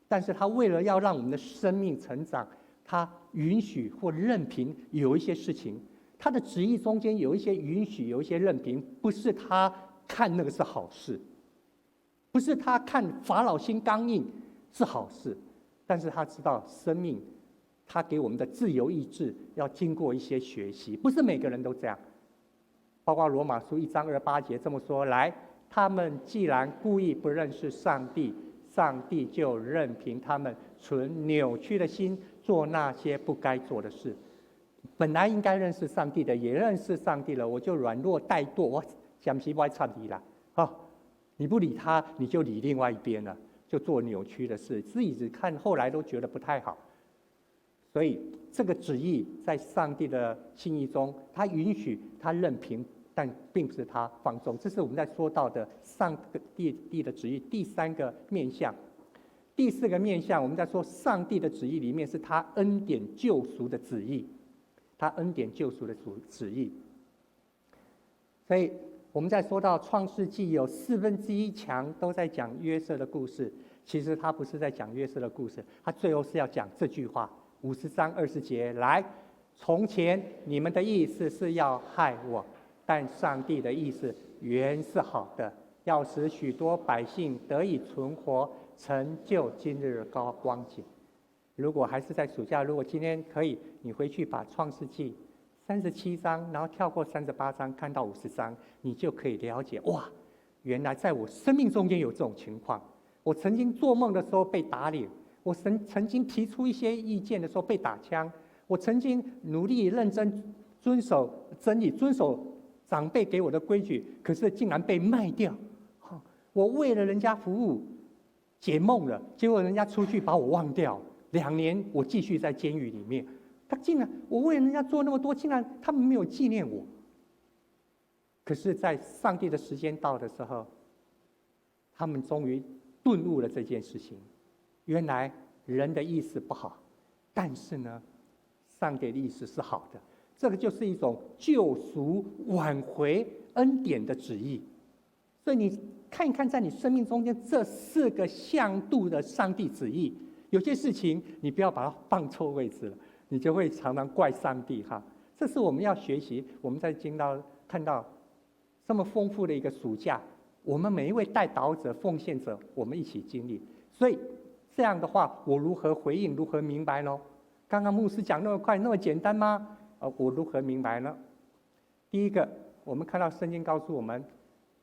Speaker 6: 但是他为了要让我们的生命成长，他允许或任凭有一些事情，他的旨意中间有一些允许，有一些任凭，不是他看那个是好事，不是他看法老心刚硬是好事，但是他知道生命，他给我们的自由意志要经过一些学习，不是每个人都这样。包括罗马书1章28节这么说：来，他们既然故意不认识上帝，上帝就任凭他们存扭曲的心，做那些不该做的事。本来应该认识上帝的，也认识上帝了，我就软弱怠惰，我暂时不爱插你了。好，你不理他，你就理另外一边了，就做扭曲的事，自己只看后来都觉得不太好。所以这个旨意在上帝的心意中，他允许，他任凭，但并不是他放纵。这是我们在说到的上帝的旨意第三个面向。第四个面向，我们在说上帝的旨意里面是他恩典救赎的旨意，他恩典救赎的旨意。所以我们在说到创世纪有四分之一强都在讲约瑟的故事，其实他不是在讲约瑟的故事，他最后是要讲这句话。50章20节，来，从前你们的意思是要害我，但上帝的意思原是好的，要使许多百姓得以存活，成就今日的光景。如果还是在暑假，如果今天可以，你回去把创世纪37章，然后跳过38章，看到50章，你就可以了解，哇，原来在我生命中间有这种情况。我曾经做梦的时候被打脸。我曾经提出一些意见的时候被打枪，我曾经努力认真遵守真理，遵守长辈给我的规矩，可是竟然被卖掉。我为了人家服务解梦了，结果人家出去把我忘掉。2年我继续在监狱里面，他竟然我为人家做那么多，竟然他们没有纪念我。可是，在上帝的时间到的时候，他们终于顿悟了这件事情。原来人的意思不好，但是呢，上帝的意思是好的。这个就是一种救赎、挽回恩典的旨意。所以你看一看，在你生命中间这四个向度的上帝旨意，有些事情你不要把它放错位置了，你就会常常怪上帝哈。这是我们要学习。我们在经到看到这么丰富的一个暑假，我们每一位代祷者、奉献者，我们一起经历。所以这样的话，我如何回应？如何明白呢？刚刚牧师讲那么快，那么简单吗？我如何明白呢？第一个，我们看到圣经告诉我们，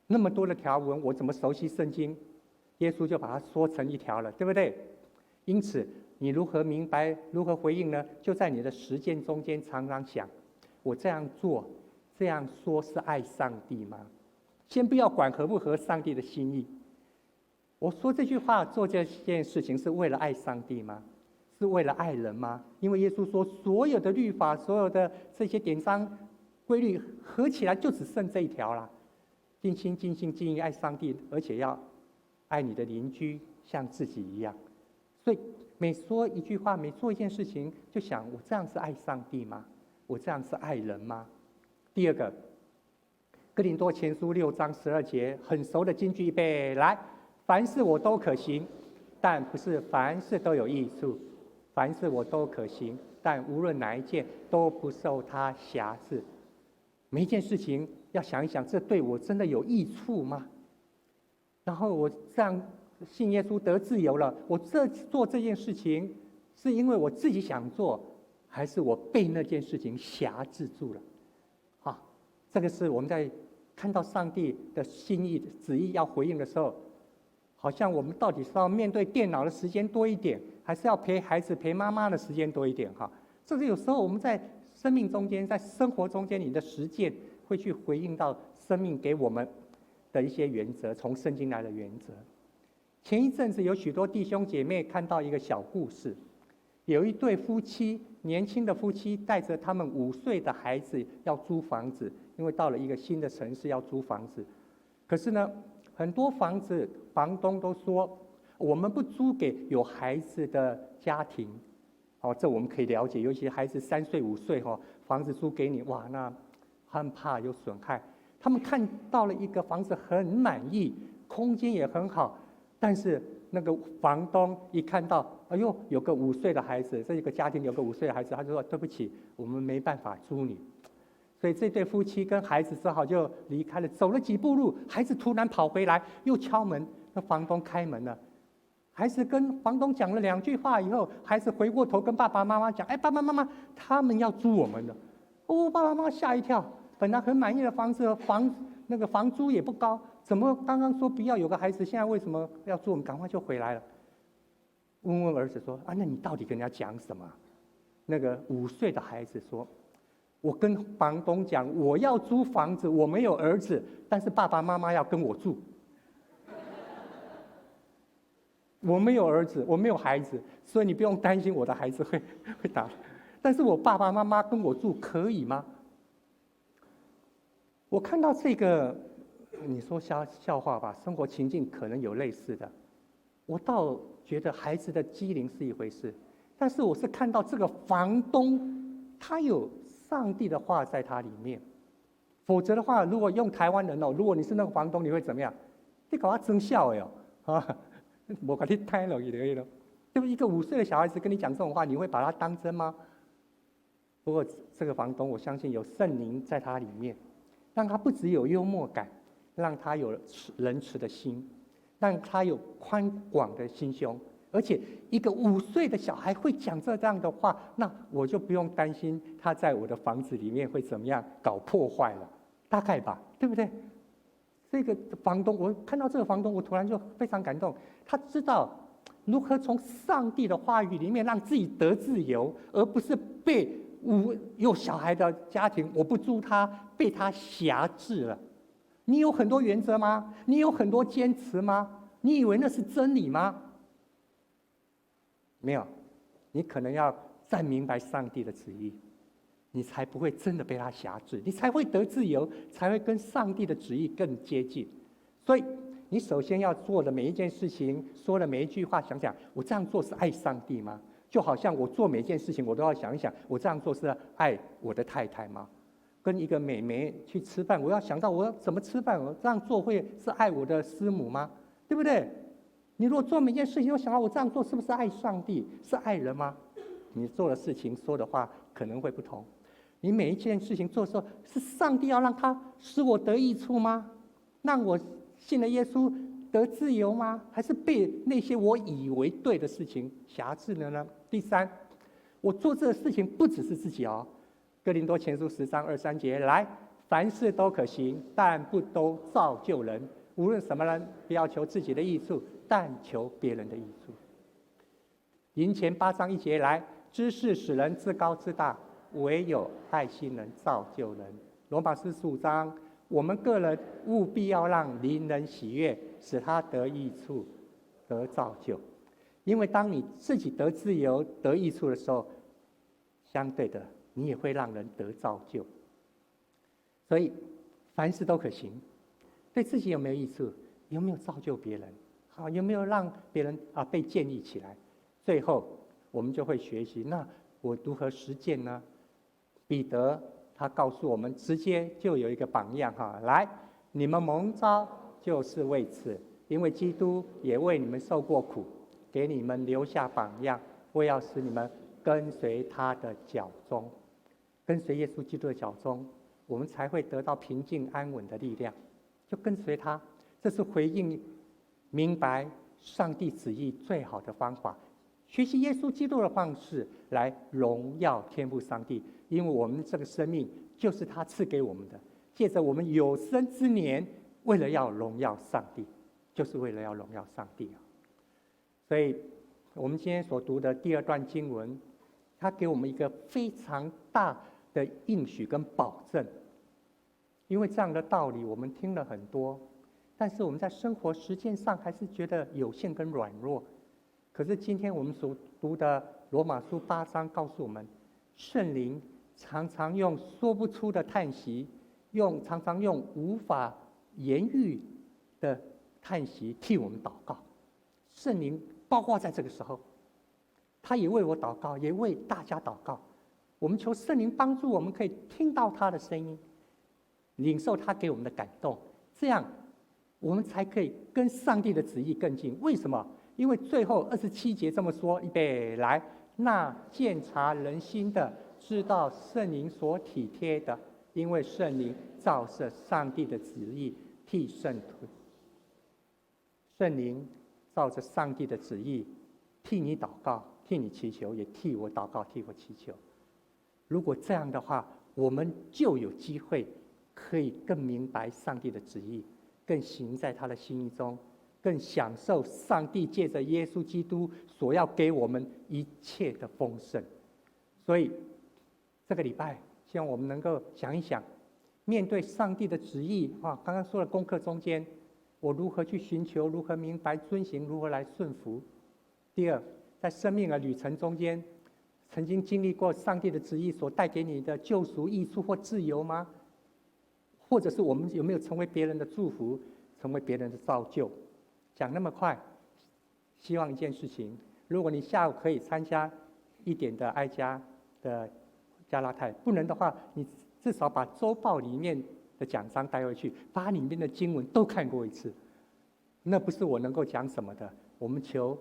Speaker 6: 那么多的条文，我怎么熟悉圣经？耶稣就把它说成一条了，对不对？因此，你如何明白？如何回应呢？就在你的实践中间，常常想：我这样做、这样说，是爱上帝吗？先不要管合不合上帝的心意。我说这句话、做这件事情，是为了爱上帝吗？是为了爱人吗？因为耶稣说，所有的律法、所有的这些典章、规律合起来，就只剩这一条了：尽心、尽性、尽意爱上帝，而且要爱你的邻居像自己一样。所以每说一句话，每做一件事情，就想：我这样是爱上帝吗？我这样是爱人吗？第二个，哥林多前书6章12节，很熟的金句，预备来。凡事我都可行，但不是凡事都有益处；凡事我都可行，但无论哪一件都不受它辖制。每一件事情要想一想，这对我真的有益处吗？然后我这样信耶稣得自由了，我这做这件事情是因为我自己想做，还是我被那件事情辖制住了？好，这个是我们在看到上帝的心意旨意要回应的时候。好像我们到底是要面对电脑的时间多一点，还是要陪孩子、陪妈妈的时间多一点？哈，这是有时候我们在生命中间，在生活中间，你的实践会去回应到生命给我们的一些原则，从圣经来的原则。前一阵子有许多弟兄姐妹看到一个小故事，有一对夫妻，年轻的夫妻带着他们5岁的孩子要租房子，因为到了一个新的城市要租房子。可是呢，很多房子房东都说，我们不租给有孩子的家庭。哦，这我们可以了解，尤其孩子3岁5岁哈，房子租给你，哇，那很怕有损害。他们看到了一个房子很满意，空间也很好，但是那个房东一看到，哎呦，有个五岁的孩子，这一个家庭有个五岁的孩子，他就说对不起，我们没办法租你。所以这对夫妻跟孩子只好就离开了。走了几步路，孩子突然跑回来，又敲门，那房东开门了。孩子跟房东讲了两句话以后，孩子回过头跟爸爸妈妈讲：“哎，爸爸妈妈，他们要租我们的。”哦，爸爸妈妈吓一跳，本来很满意的房子，那个房租也不高，怎么刚刚说不要有个孩子，现在为什么要租？我们赶快就回来了。问问儿子说：“啊，那你到底跟人家讲什么？”那个五岁的孩子说：“我跟房东讲，我要租房子，我没有儿子，但是爸爸妈妈要跟我住。我没有儿子，我没有孩子，所以你不用担心我的孩子会打。但是我爸爸妈妈跟我住可以吗？”我看到这个，你说笑笑话吧，生活情境可能有类似的。我倒觉得孩子的机灵是一回事，但是我是看到这个房东，他有上帝的话在他里面。否则的话，如果用台湾人哦，如果你是那个房东，你会怎么样？你共我装痟的哦，啊，无共你刣落去就对了。对不？一个5岁的小孩子跟你讲这种话，你会把他当真吗？不过这个房东，我相信有圣灵在他里面，让他不只有幽默感，让他有仁慈的心，让他有宽广的心胸。而且一个五岁的小孩会讲这样的话，那我就不用担心他在我的房子里面会怎么样搞破坏了，大概吧，对不对？这个房东，我看到这个房东，我突然就非常感动。他知道如何从上帝的话语里面让自己得自由，而不是被有小孩的家庭，我不租他，被他辖制了。你有很多原则吗？你有很多坚持吗？你以为那是真理吗？没有，你可能要再明白上帝的旨意，你才不会真的被他辖制，你才会得自由，才会跟上帝的旨意更接近。所以，你首先要做的每一件事情，说的每一句话，想想我这样做是爱上帝吗？就好像我做每一件事情，我都要想一想，我这样做是爱我的太太吗？跟一个美眉去吃饭，我要想到我要怎么吃饭，我这样做会是爱我的师母吗？对不对？你如果做每件事情都想到我这样做是不是爱上帝，是爱人吗？你做的事情说的话可能会不同。你每一件事情做的时候，是上帝要让他使我得益处吗？让我信了耶稣得自由吗？还是被那些我以为对的事情辖制了呢？第三，我做这个事情不只是自己哦。哥林多前书10章23节，来，凡事都可行，但不都造就人。无论什么人，不要求自己的益处，但求别人的益处。林前8章1节，来，知识使人自高自大，唯有爱心能造就人。罗马书15章，我们各人务必要让邻人喜悦，使他得益处，得造就。因为当你自己得自由、得益处的时候，相对的，你也会让人得造就。所以，凡事都可行，对自己有没有益处？有没有造就别人？好，有没有让别人啊被建立起来？最后，我们就会学习。那我如何实践呢？彼得他告诉我们，直接就有一个榜样哈。来，你们蒙召就是为此，因为基督也为你们受过苦，给你们留下榜样，为要使你们跟随他的脚踪，跟随耶稣基督的脚踪，我们才会得到平静安稳的力量。就跟随他，这是回应明白上帝旨意最好的方法。学习耶稣基督的方式来荣耀天父上帝，因为我们这个生命就是他赐给我们的。借着我们有生之年，为了要荣耀上帝，就是为了要荣耀上帝啊！所以，我们今天所读的第二段经文，它给我们一个非常大的应许跟保证。因为这样的道理我们听了很多，但是我们在生活实践上还是觉得有限跟软弱。可是今天我们所读的罗马书第二章，他告诉我们，罗马书8章告诉我们，圣灵常常用说不出的叹息，常常用无法言喻的叹息替我们祷告。圣灵包括在这个时候，他也为我祷告，也为大家祷告。我们求圣灵帮助我们，可以听到他的声音，领受他给我们的感动，这样我们才可以跟上帝的旨意更近。为什么？因为最后27节这么说：预备来，那鉴察人心的，知道圣灵所体贴的，因为圣灵照着上帝的旨意替圣徒。圣灵照着上帝的旨意替你祷告，替你祈求，也替我祷告，替我祈求。如果这样的话，我们就有机会可以更明白上帝的旨意，更行在他的心意中，更享受上帝借着耶稣基督所要给我们一切的丰盛。所以，这个礼拜，希望我们能够想一想，面对上帝的旨意啊，刚刚说的功课中间，我如何去寻求，如何明白遵行，如何来顺服。第二，在生命的旅程中间，曾经经历过上帝的旨意所带给你的救赎、益处或自由吗？或者是我们有没有成为别人的祝福，成为别人的造就？讲那么快，希望一件事情：如果你下午可以参加一点的爱家的加拉太，不能的话，你至少把周报里面的讲章带回去，把里面的经文都看过一次。那不是我能够讲什么的。我们求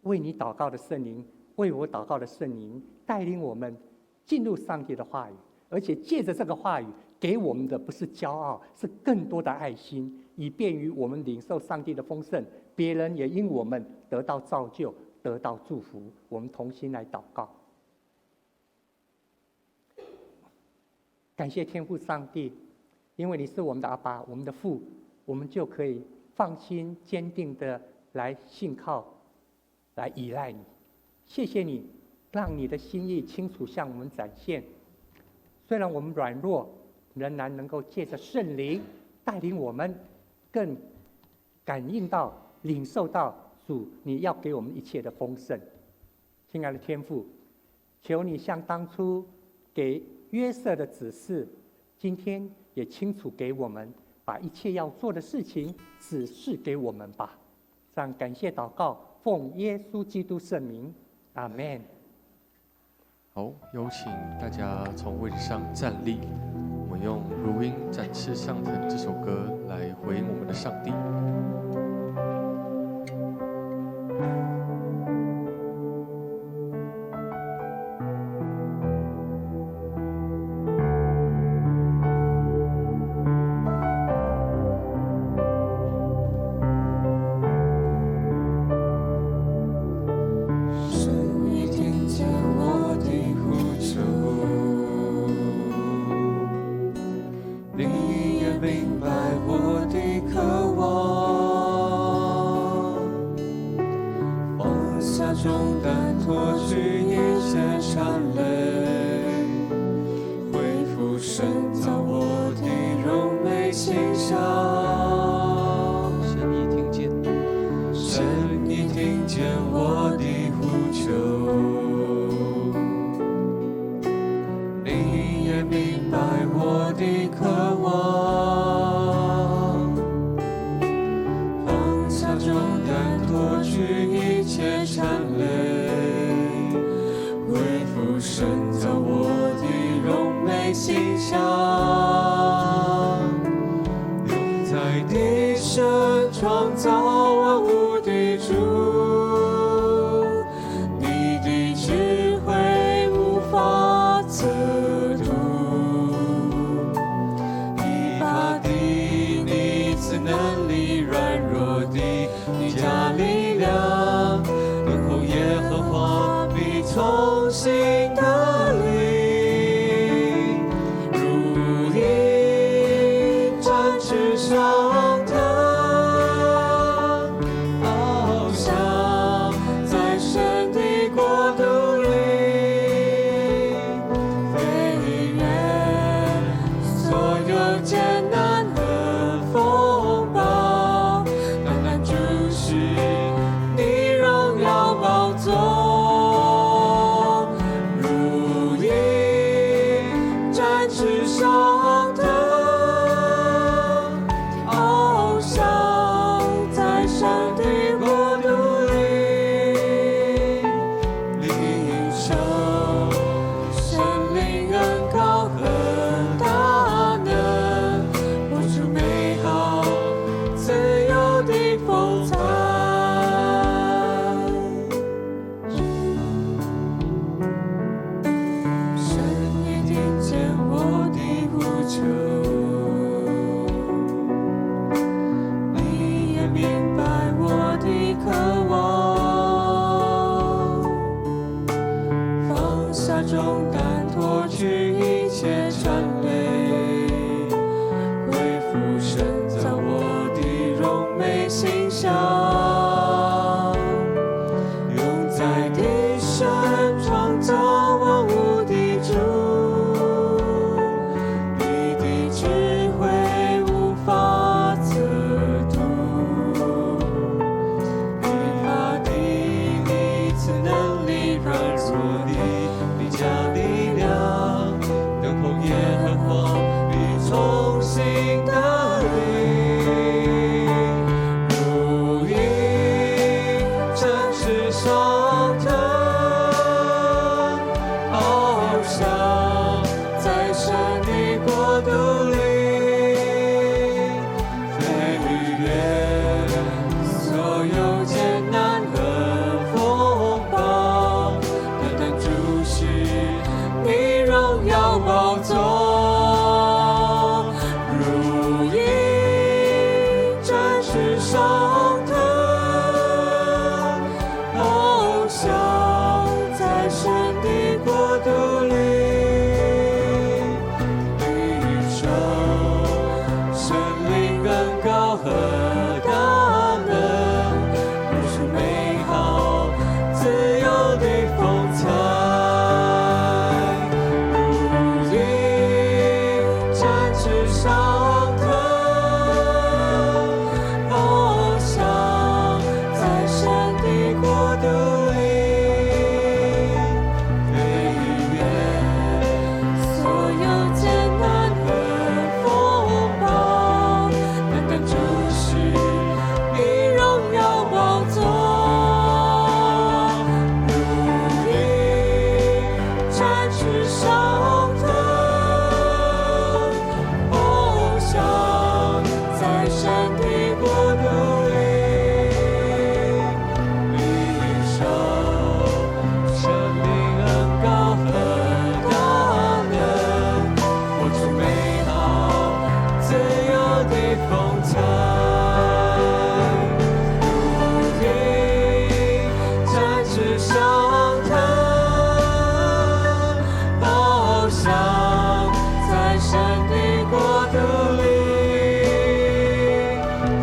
Speaker 6: 为你祷告的圣灵，为我祷告的圣灵，带领我们进入上帝的话语，而且借着这个话语给我们的不是骄傲，是更多的爱心，以便于我们领受上帝的丰盛，别人也因我们得到造就，得到祝福。我们同心来祷告，感谢天父上帝，因为你是我们的阿爸，我们的父，我们就可以放心、坚定的来信靠，来依赖你。谢谢你，让你的心意清楚向我们展现。虽然我们软弱，仍然能够借着圣灵带领我们，更感应到、领受到主你要给我们一切的丰盛。亲爱的天父，求你像当初给约瑟的指示，今天也清楚给我们，把一切要做的事情指示给我们吧。这样感谢祷告，奉耶稣基督圣名，阿门。
Speaker 1: 好，有请大家从位置上站立，我们用《如鹰展翅上腾》这首歌来回应我们的上帝。
Speaker 2: 神已听见我的呼求，你也明白我的渴望，放下重担，脱去一切缠累，恢复神造我的荣美形象。
Speaker 1: 神已听见，
Speaker 2: 神已听见我的呼求，你也明白我的渴望，放下重担，脱去一切缠累，恢复神造我的荣美形象。永在的神创造万物的主，你的智慧无法测度，疲乏的你赐能力，软弱的你加力量，等候耶和华必重新得力，如鹰展翅上腾，
Speaker 3: 翅上騰，翱翔在神的國度裡，領受聖靈恩膏和大能，活出美好自由的風采。如鷹展翅上騰，翱翔在神的國度裡，飛越所有艱難和風暴，單單注視你榮耀寶座。如鷹展翅上騰，翱翔在神的國度裡，領受聖靈恩膏和大能，活出美好自由的風采。如鷹展翅上騰，翱翔在神的國度裡，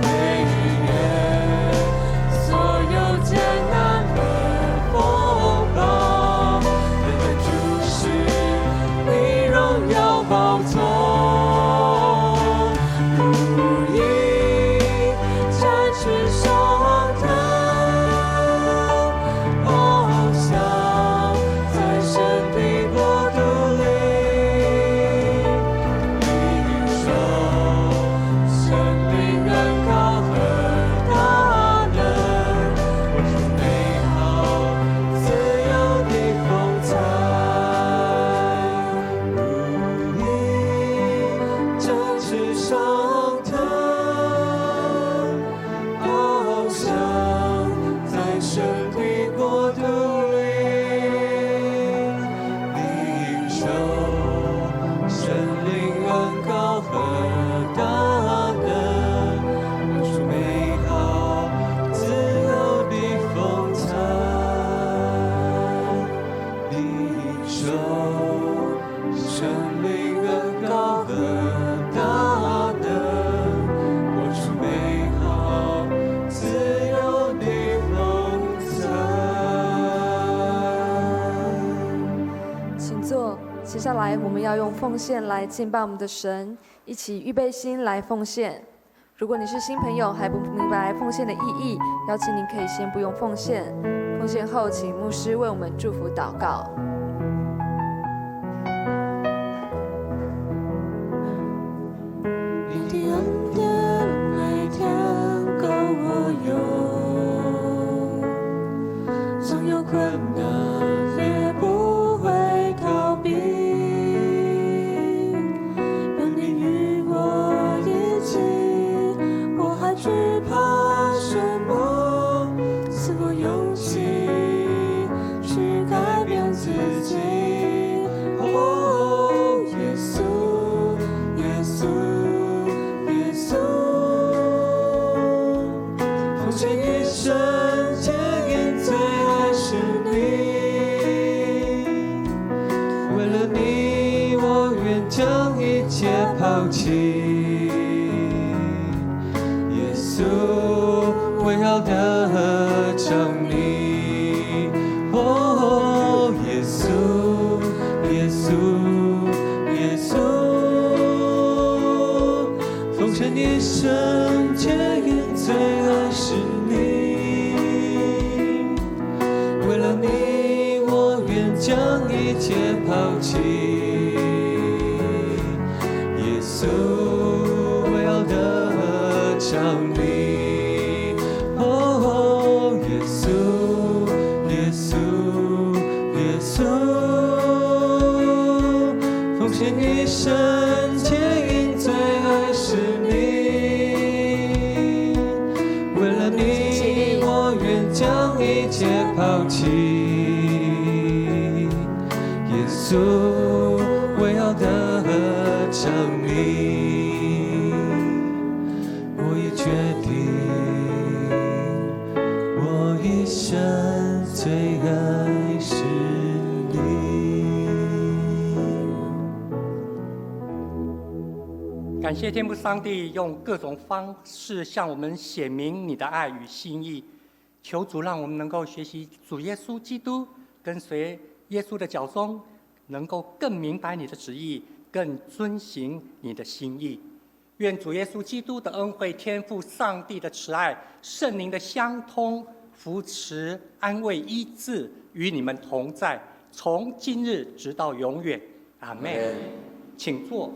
Speaker 3: 飛越所有艱難和風暴，單單注視你榮耀寶座。如鷹展翅上騰，翱翔在神的國度裡，領受聖靈恩膏和大能，活出美好自由的風采。如鷹展翅上騰，翱翔在神的國度裡，領受聖靈恩膏和大能，活出美好自由的風采。領受聖靈恩膏和大能，活出美好自由的風采。
Speaker 4: 請坐。接下來我們要用奉獻來敬拜我們的神，一起預備心來奉獻。如果你是新朋友還不明白奉獻的意義，邀請你可以先不用奉獻。奉獻後，請牧師為我們祝福禱告。
Speaker 3: 你的恩典每天夠我用，縱有困難也不會逃避。有你與我一起，我還懼怕什麼？賜我勇氣去改變自己。哦，耶穌，耶穌，耶穌，奉獻一生，堅定最愛是你。為了你，我願將一切拋棄。耶穌，我要得著你。哦，耶穌，耶穌，耶穌，奉獻一生，堅定最愛是你。為了你，我願將一切拋棄。耶穌，我要得著你。哦，耶穌，耶穌，耶穌，奉獻一生，堅定最愛是你。為了你，我願將一切拋棄。耶穌，我要得著你。我已決定。
Speaker 6: 感謝天父上帝用各種方式向我們顯明你的愛與心意，求主讓我們能夠學習主耶穌基督，跟隨耶穌的腳蹤，能夠更明白你的旨意，更遵行你的心意。願主耶穌基督的恩惠、天父上帝的慈愛、聖靈的相通、扶持、安慰、醫治，與你們同在，從今日直到永遠。阿門。請坐。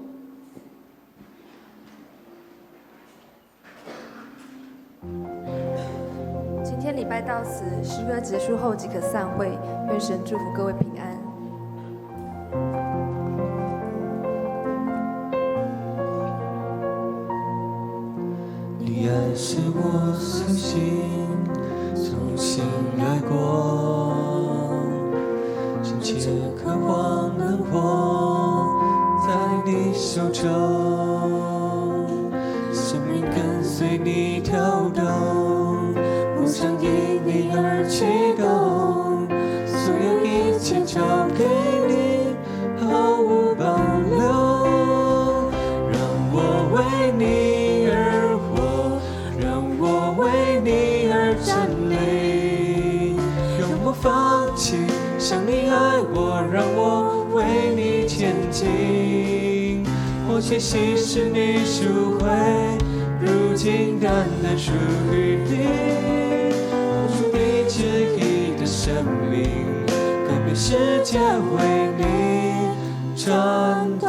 Speaker 4: 今天禮拜到此，詩歌結束後即可散會。願神祝福各位平安。
Speaker 3: 你愛使我甦醒，重新來過，深切渴望能握在你手中，生命跟隨你跳動，夢想因你而啟動，所有一切交給你，毫無保留，讓我為你而活，讓我為你而站立，永不放棄，像你愛我，讓我為你前進。過去昔時你贖回，如今單單屬於你，活出你旨意的生命，改變世界為你轉動。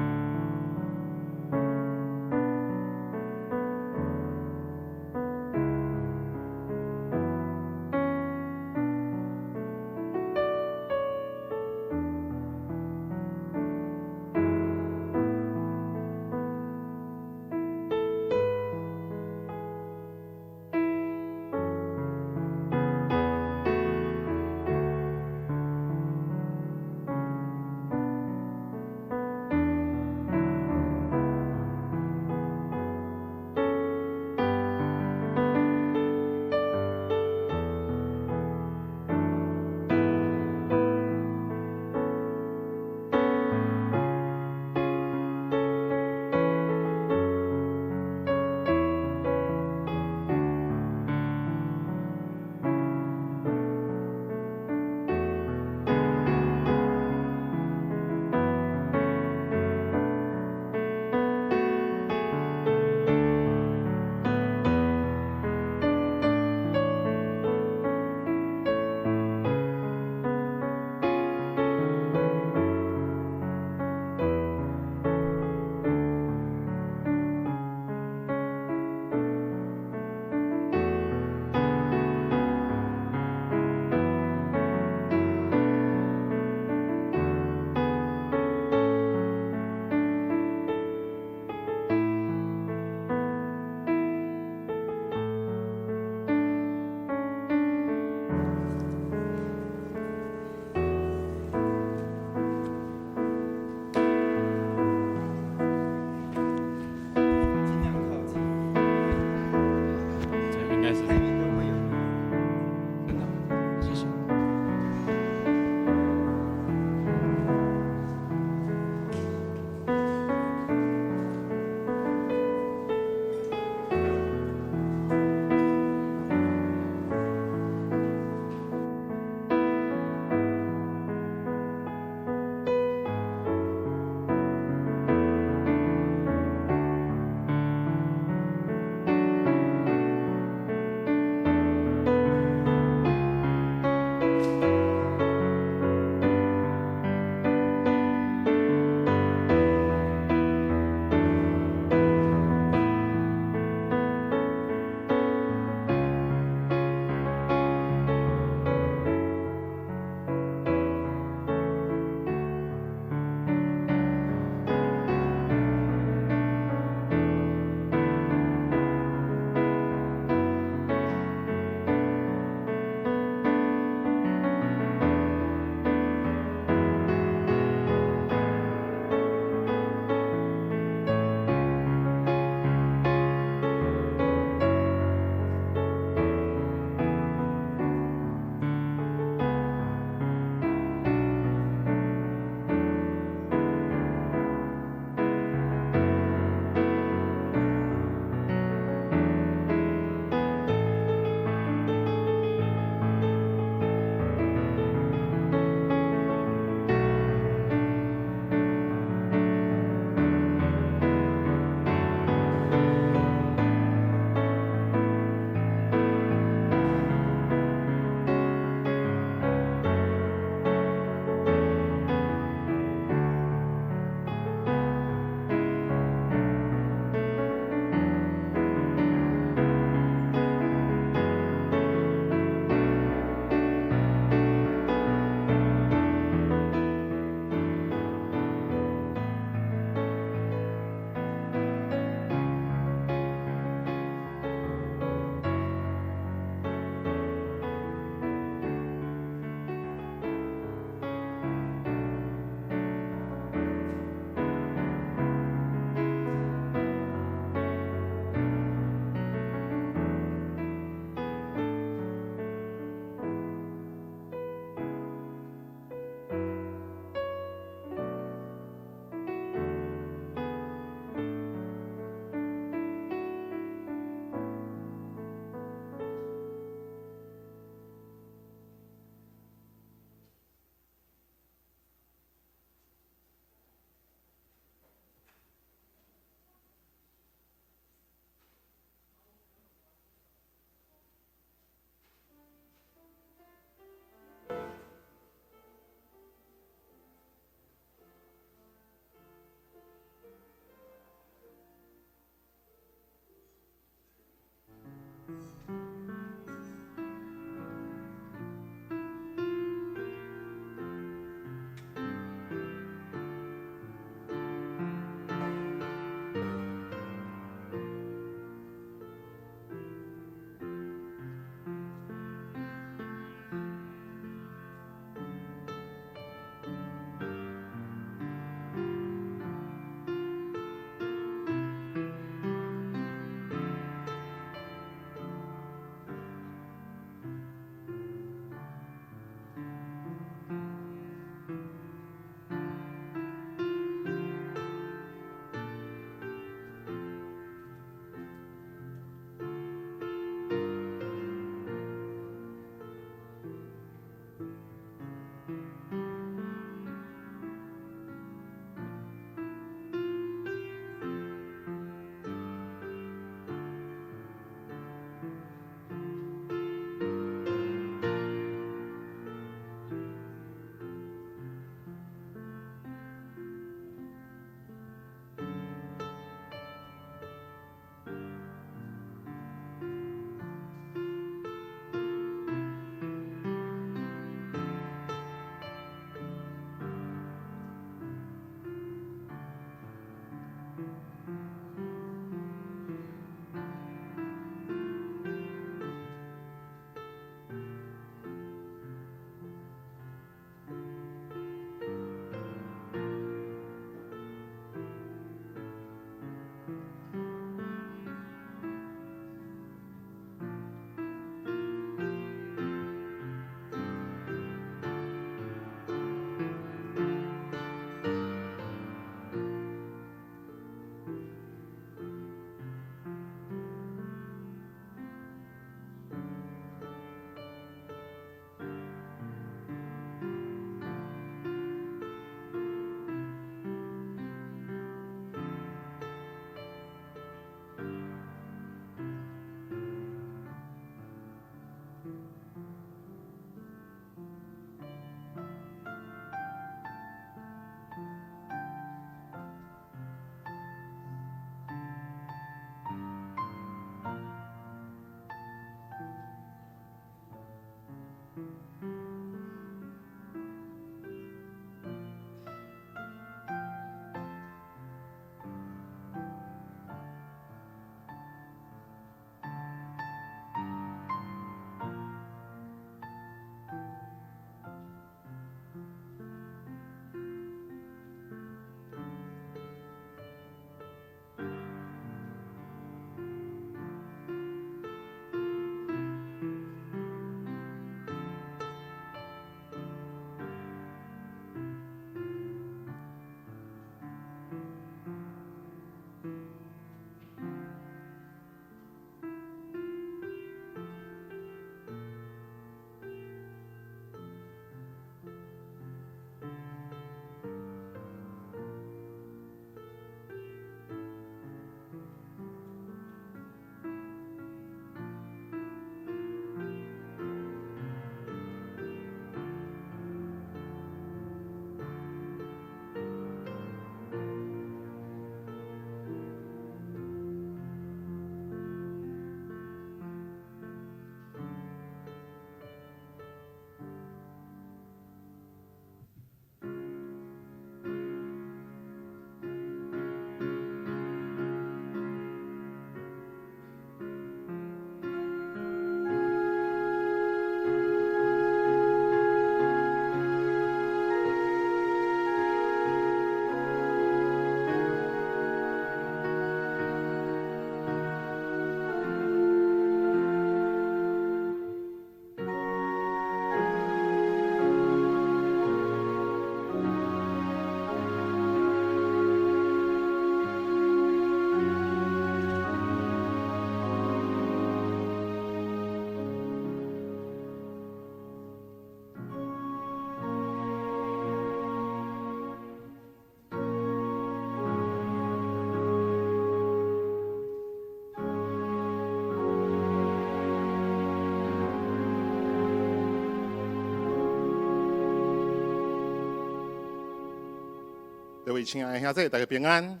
Speaker 7: 位親愛的兄弟，大家平安。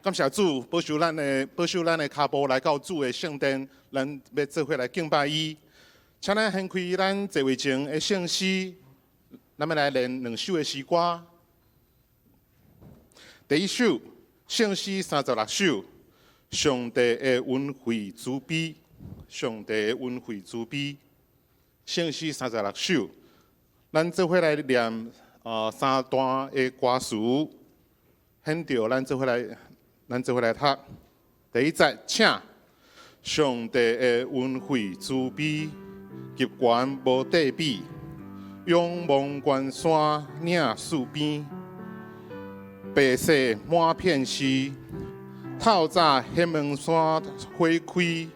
Speaker 7: 感謝主保守咱的保守咱的跤步來到主的聖殿，咱欲做伙來敬拜伊。請咱掀開咱座位前的聖詩，咱欲來練兩首的詩歌。第一首聖詩36首，上帝的恩惠慈悲，上帝的恩惠慈悲。聖詩三十六首，咱做伙來念三段的歌詞，現著咱做伙來，咱做伙來讀。第一節，請上帝的恩惠慈悲，極懸無對比，仰望關山嶺四邊，白雪滿片時，透早黑門山花開，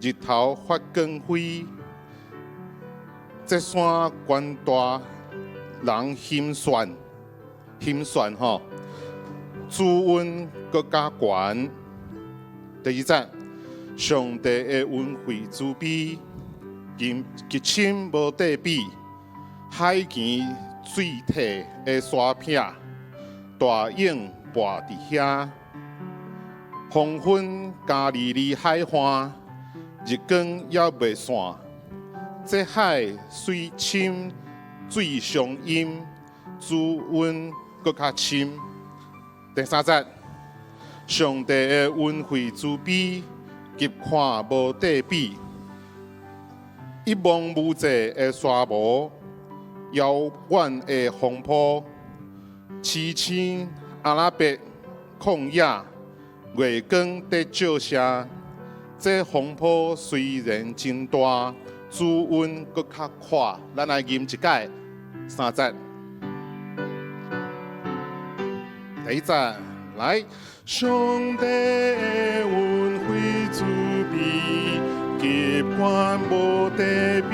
Speaker 7: 日頭發光輝。這山懸大，人心酸，心酸吼。主恩閣較懸。第二節，上帝的恩惠慈悲，極極深無對比。海墘水退的沙壁，大湧跋佇遐。黃昏加利利海岸，日光猶未散。這海水深，水上淹，主恩閣較深。第三節，上帝的恩惠慈悲，極看無對比。一望無際的沙漠，遙遠的風波，凄清阿拉伯曠野，月光佇照射。這風波雖然真大，主恩閣較闊。咱來吟一擺三節。第一節來，上帝的恩惠慈悲，極懸無對比，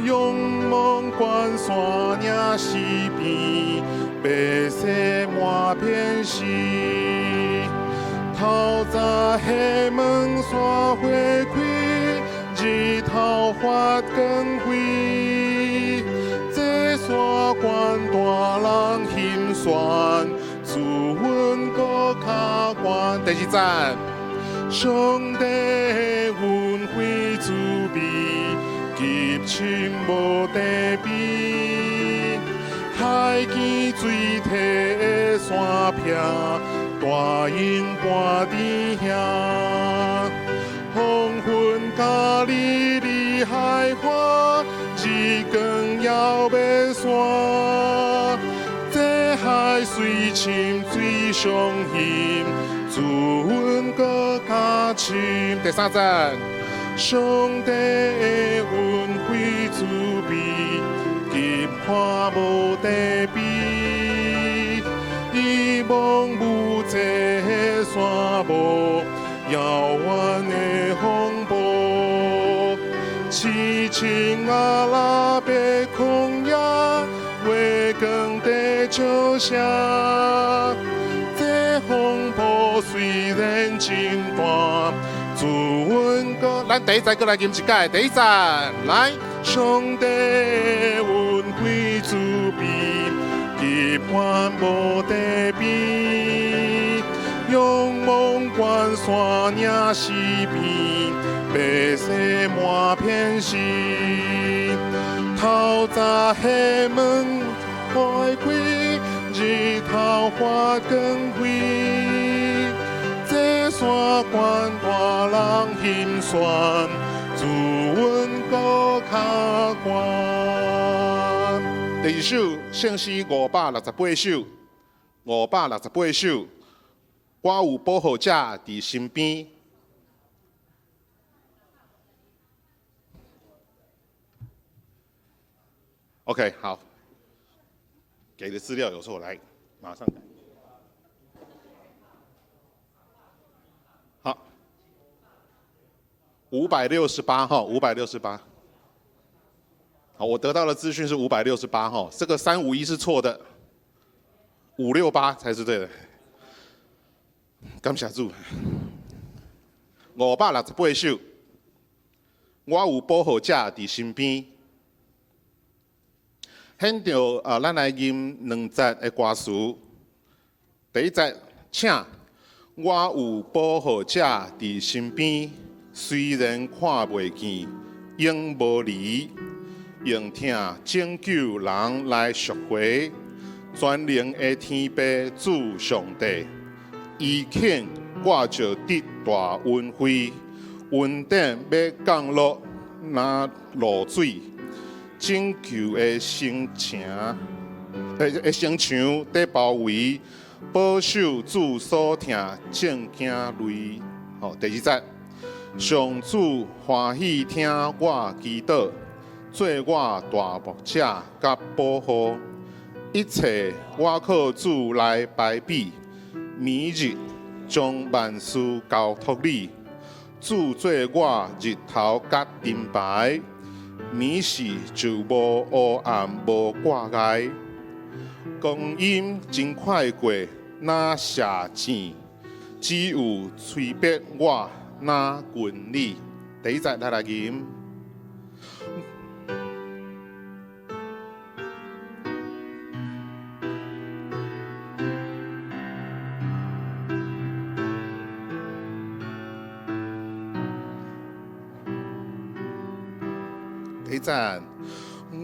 Speaker 7: 仰望關山嶺四邊，白雪滿片時，透早黑門山花開，日頭發光輝，這山懸大人心酸，主恩閣較懸。第二節，上帝恩惠慈悲，極深無對比，海墘水退的山壁，大湧跋佇遐。黃昏加利利海岸，日光猶欲散。這海水深水上淹，主恩閣較深。第三節，上帝的恩惠慈悲，極看無對比，一望無際的沙漠，遙遠的風暴，淒情阿拉伯曠野，月光佇照射。這風波雖然真大，主恩閣，咱第一節閣來吟一擺，第一節來，上帝恩惠慈悲，極懸無對比，仰望關山嶺四邊，白雪滿片時，透早黑門花開，日頭發光輝，這山懸大人心酸，主恩閣較懸。第二首聖詩568首，568首，我有保護者佇身邊。OK，好，給的資料有錯，來，馬上改。好，568號，568。好，我得到的資訊是568號，這個351是錯的，568才是對的。感謝主，568首，我有保護者佇身邊。現著啊，咱來吟兩節的歌詞。第一節，請我有保護者佇身邊，雖然看袂見，永無離，用疼拯救人來贖回，全能的天父主上帝，伊肯我就得大恩惠，雲頂欲降落若露水，拯救的城牆，的城牆佇包圍，保守主所疼眾囝類。好，第二節，上主歡喜聽我祈禱，做我大牧者佮保護，一切我靠主來排比，暝日將萬事交託你，主做我日頭佮燈牌，暝時就無黑暗無掛礙。光陰真快過，若射箭，只有催逼我若近你。第一節，咱來吟。第一節，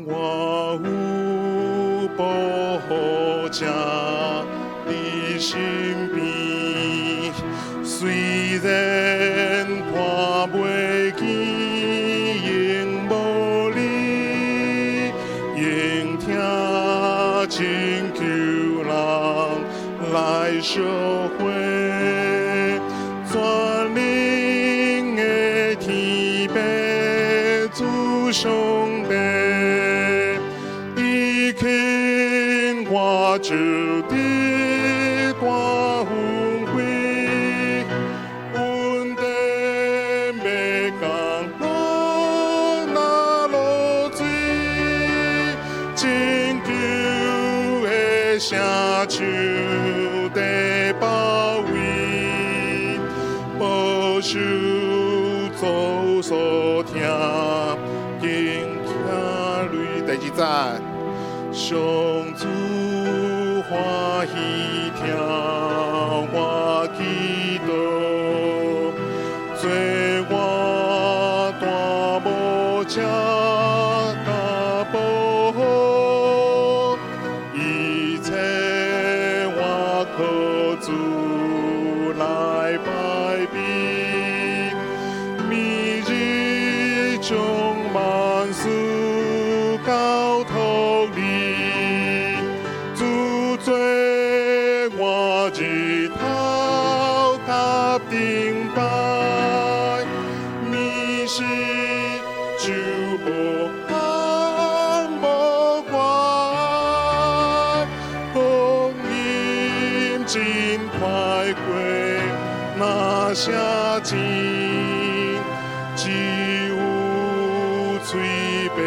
Speaker 7: 我有保護者佇身邊，雖然看袂見，永無離，用疼拯救人來贖回，全能的天父主上帝，伊肯我就得大恩惠，雲頂欲降落若露水，拯救的城牆佇包圍，保守主所疼眾囝類。第二節，上主歡喜聽我祈禱，做我大牧者佮保護，一切我靠主來排比，暝日將萬事交託你，主做我日頭佮燈牌，暝時就無暗無掛礙，光陰真快過，若射箭，只有催逼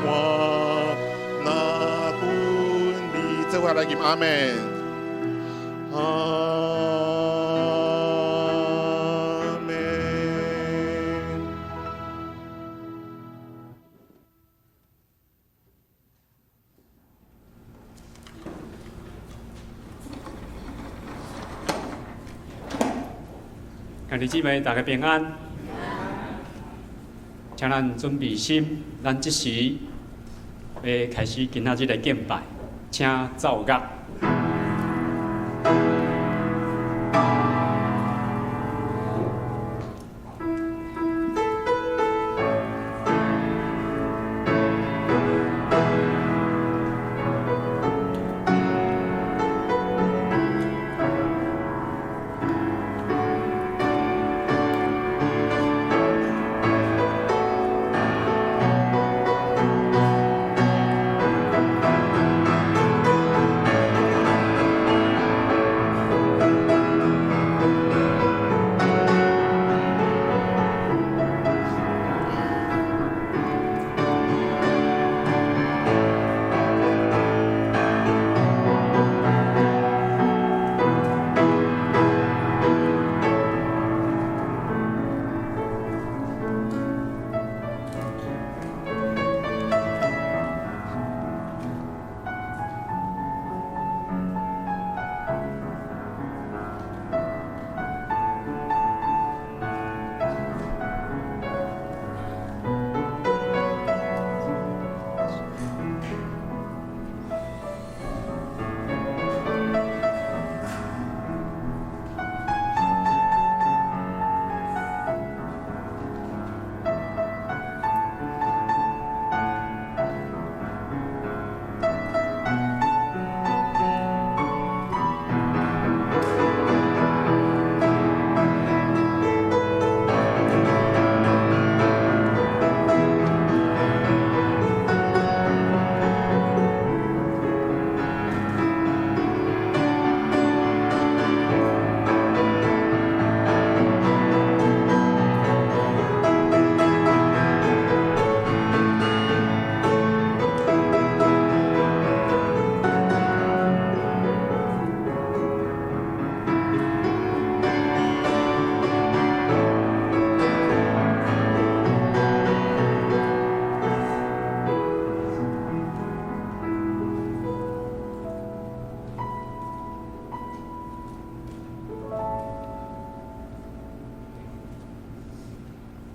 Speaker 7: 我若近你。做伙來吟阿們。阿們。
Speaker 8: 兄弟姊妹，大家平安。請咱準備心，咱這時欲開始今仔日的敬拜，請奏樂。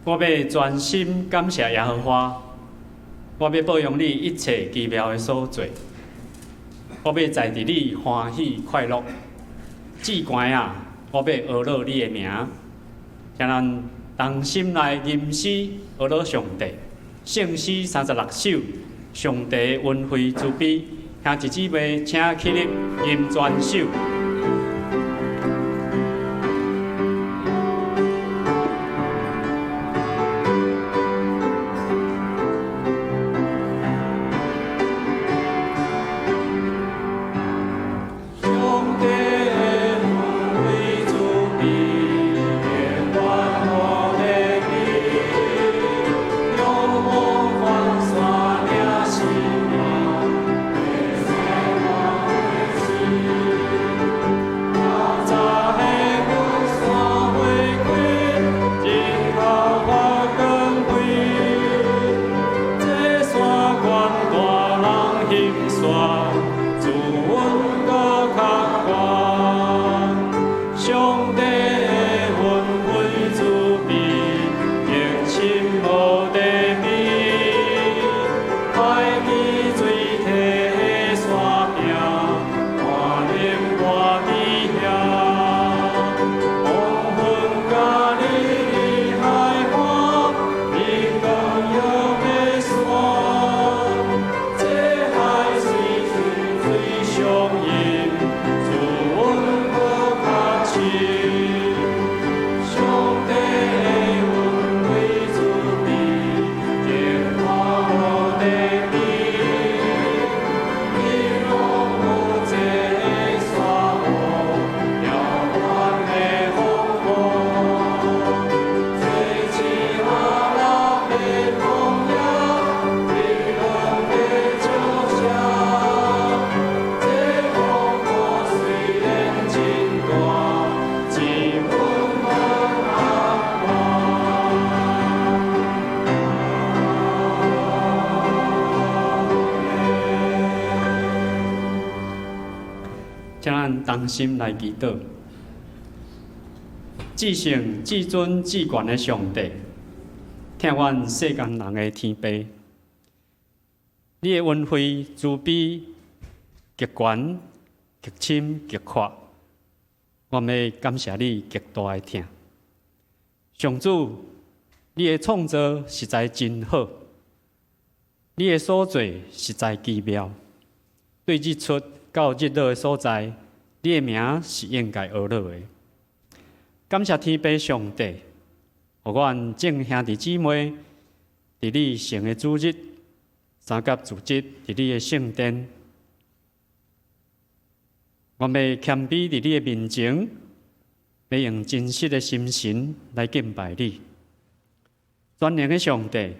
Speaker 8: 我欲全心感謝耶和華，我欲報揚你一切奇妙的所做，我欲在佇你歡喜快樂。至懸啊，我欲呵咾你的名，請咱同心來吟詩呵咾上帝。聖詩36首，上帝恩惠慈悲，兄弟姊妹請起立吟全首。同心來祈禱，至聖、至尊、至懸的上帝，疼阮世間人的天父，你的恩惠慈悲極懸、極深、極闊，我欲感謝你極大的疼。上主，你的創造實在真好，你的所做實在奇妙，對日出到日落的所在，你的名是應該呵咾的。感謝天父上帝，予阮眾兄弟姊妹佇你聖的主日，三甲聚集佇你的聖殿，我欲謙卑佇你的面前，欲用真實的心神來敬拜你。全能的上帝，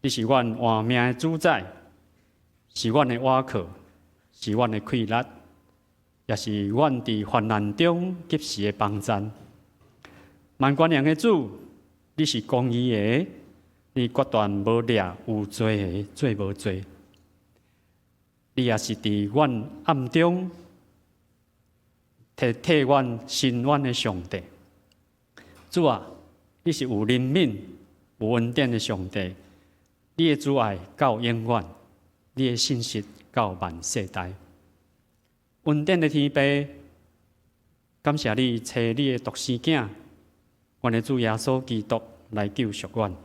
Speaker 8: 你是阮活命的主宰，是阮的倚靠，是阮的氣力，也是阮佇患難中及時的幫贊。萬軍的主，你是公義的，你決斷無掠有罪的做無罪。你也是佇阮暗中替替阮伸冤的上帝。主啊，你是有憐憫、有恩典的上帝，你的慈愛到永遠，你的信實到萬世代。恩典的天父，感謝你差你的獨生囝，阮的主耶穌基督來救贖阮。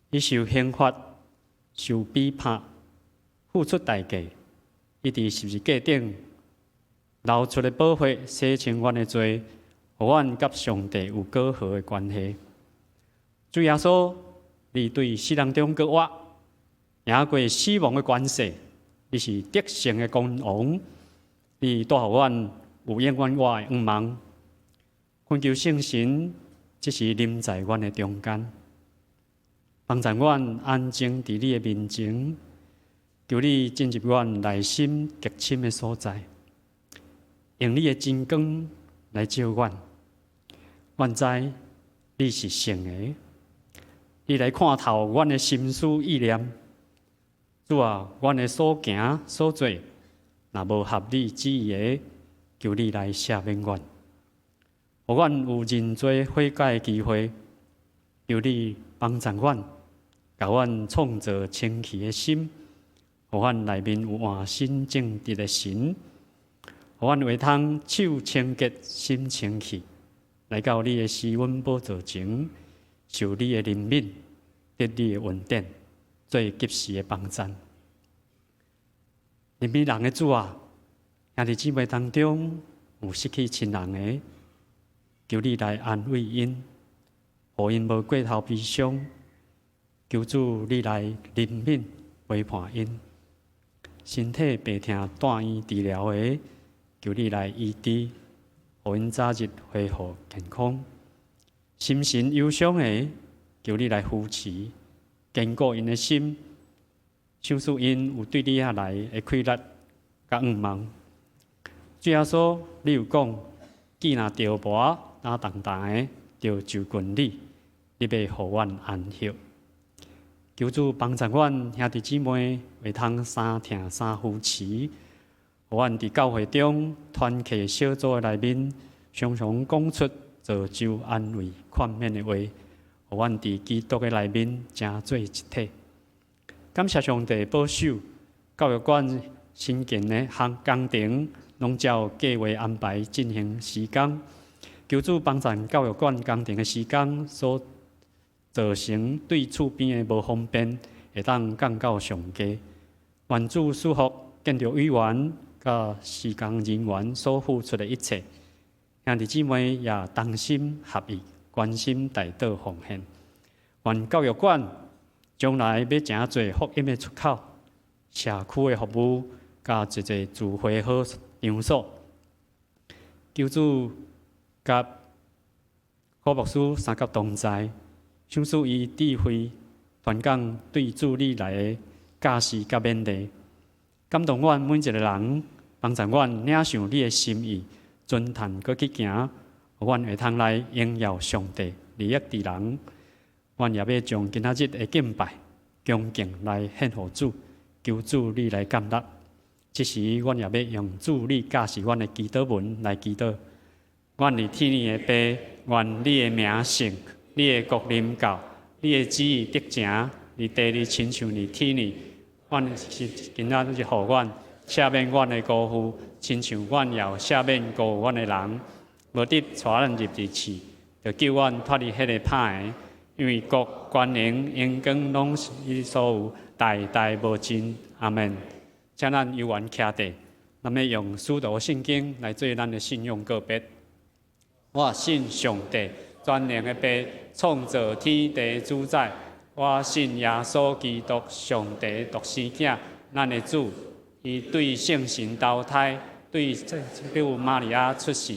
Speaker 8: 伊受刑罰、受逼迫、付出代價，伊佇十字架頂流出的寶血，洗清阮的罪，予阮佮上帝有和好的關係。主耶穌，你對死人中閣活，贏過死亡的權勢，你是得勝的君王，你帶予阮有永遠活的向望。懇求聖神，這時臨在阮的中間，幫助阮安靜佇你的面前，求你進入阮內心極深的所在，用你的真光來照阮。阮知你是聖的，你來看透阮的心思意念。主啊，阮的所行所做，若無合你旨意的，求你來赦免阮，予阮有認罪悔改的機會。求你幫助阮，共阮創造清氣的心，予阮內面有換新正直的神，予阮會通手清潔、心清氣，來到你的施恩寶座前，受你的憐憫，得你的恩典，做及時的幫贊。憐憫人的主啊，兄弟姊妹當中有失去親人的，求你來安慰𪜶，予𪜶無過頭悲傷。求主你來憐憫陪伴𪜶。身體病痛住院治療的，求你來醫治，予𪜶早日恢復健康。心神憂傷的，求你來扶持，堅固𪜶的心，賞賜𪜶有對你遐來的氣力佮向望。主耶穌，你有講，既若著磨擔重擔的，就就近你，你欲予阮安息。求主幫助阮兄弟姊妹會通相疼相扶持，予阮佇教會中團契小組的內面，常常講出造就、安慰、勸勉的話，予阮佇基督的內面成做一體。感謝上帝保守教育館新建的項工程，攏照計劃安排進行施工。求主幫助教育館工程的施工所造成對厝邊的無方便，會當降到上低。願主賜福建築委員佮施工人員所付出的一切，兄弟姊妹也同心合意，關心代禱奉獻。願教育館將來欲成做福音的出口，社區的服務，佮一個聚會好場所。求主佮柯牧師三佮同在，賞賜伊智慧，傳講對主你來的教示佮勉勵，感動阮每一個人，幫助阮領受你的心意，遵趁閣去行，予阮會通來榮耀上帝，利益佇人。阮也欲將今仔日的敬拜、恭敬來獻予主，求主你來接納。這時，阮也欲用主你教示阮的祈禱文來祈禱。阮佇天裡的父，願你的名聖，你的國臨到，你的旨意得成，佇地裡親像佇天裡。阮是今仔日予阮赦免阮的辜負，親像阮也有赦免辜負阮的人。無得帶咱入佇試，著救阮脫離彼个歹的。因為國、權能、榮光攏是你所有，代代無盡。阿門。請咱有緣徛地，咱欲用使徒信經來做咱的信仰告別。我信上帝，全能的父，創造天地主宰。我信耶穌基督，上帝獨生囝，咱的主。伊對聖神投胎，對聖母瑪利亞出世，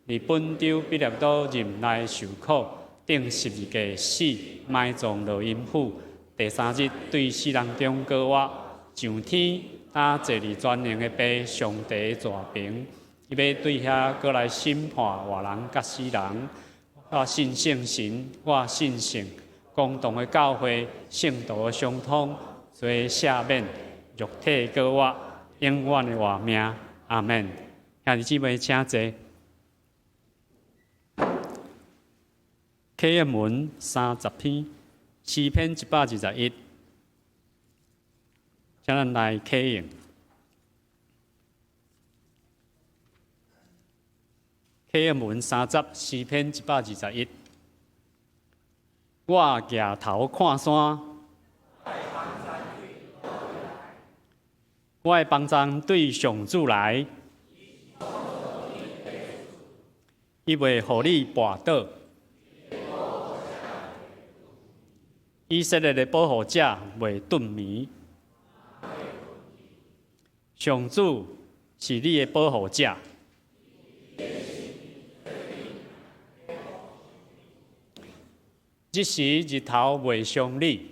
Speaker 8: 佇本丟彼拉多任內受苦，釘十字架死，埋葬落陰府。第三日對死人中復活，上天，擔坐佇全能的父上帝左爿。伊欲對遐閣來審判活人佮死人。我信聖神，我信聖公同的教會，聖徒的相通，罪赦免，肉體復活，永遠的活命。阿門。兄弟姊妹，請坐。啟應文30篇，詩篇121，請咱來啟應。啟應文30，詩篇121。我舉頭看山，我的幫助對上主來，伊袂予你跋倒。以色列的保護者袂頓眠。上主是你的保護者。日時日頭袂傷你，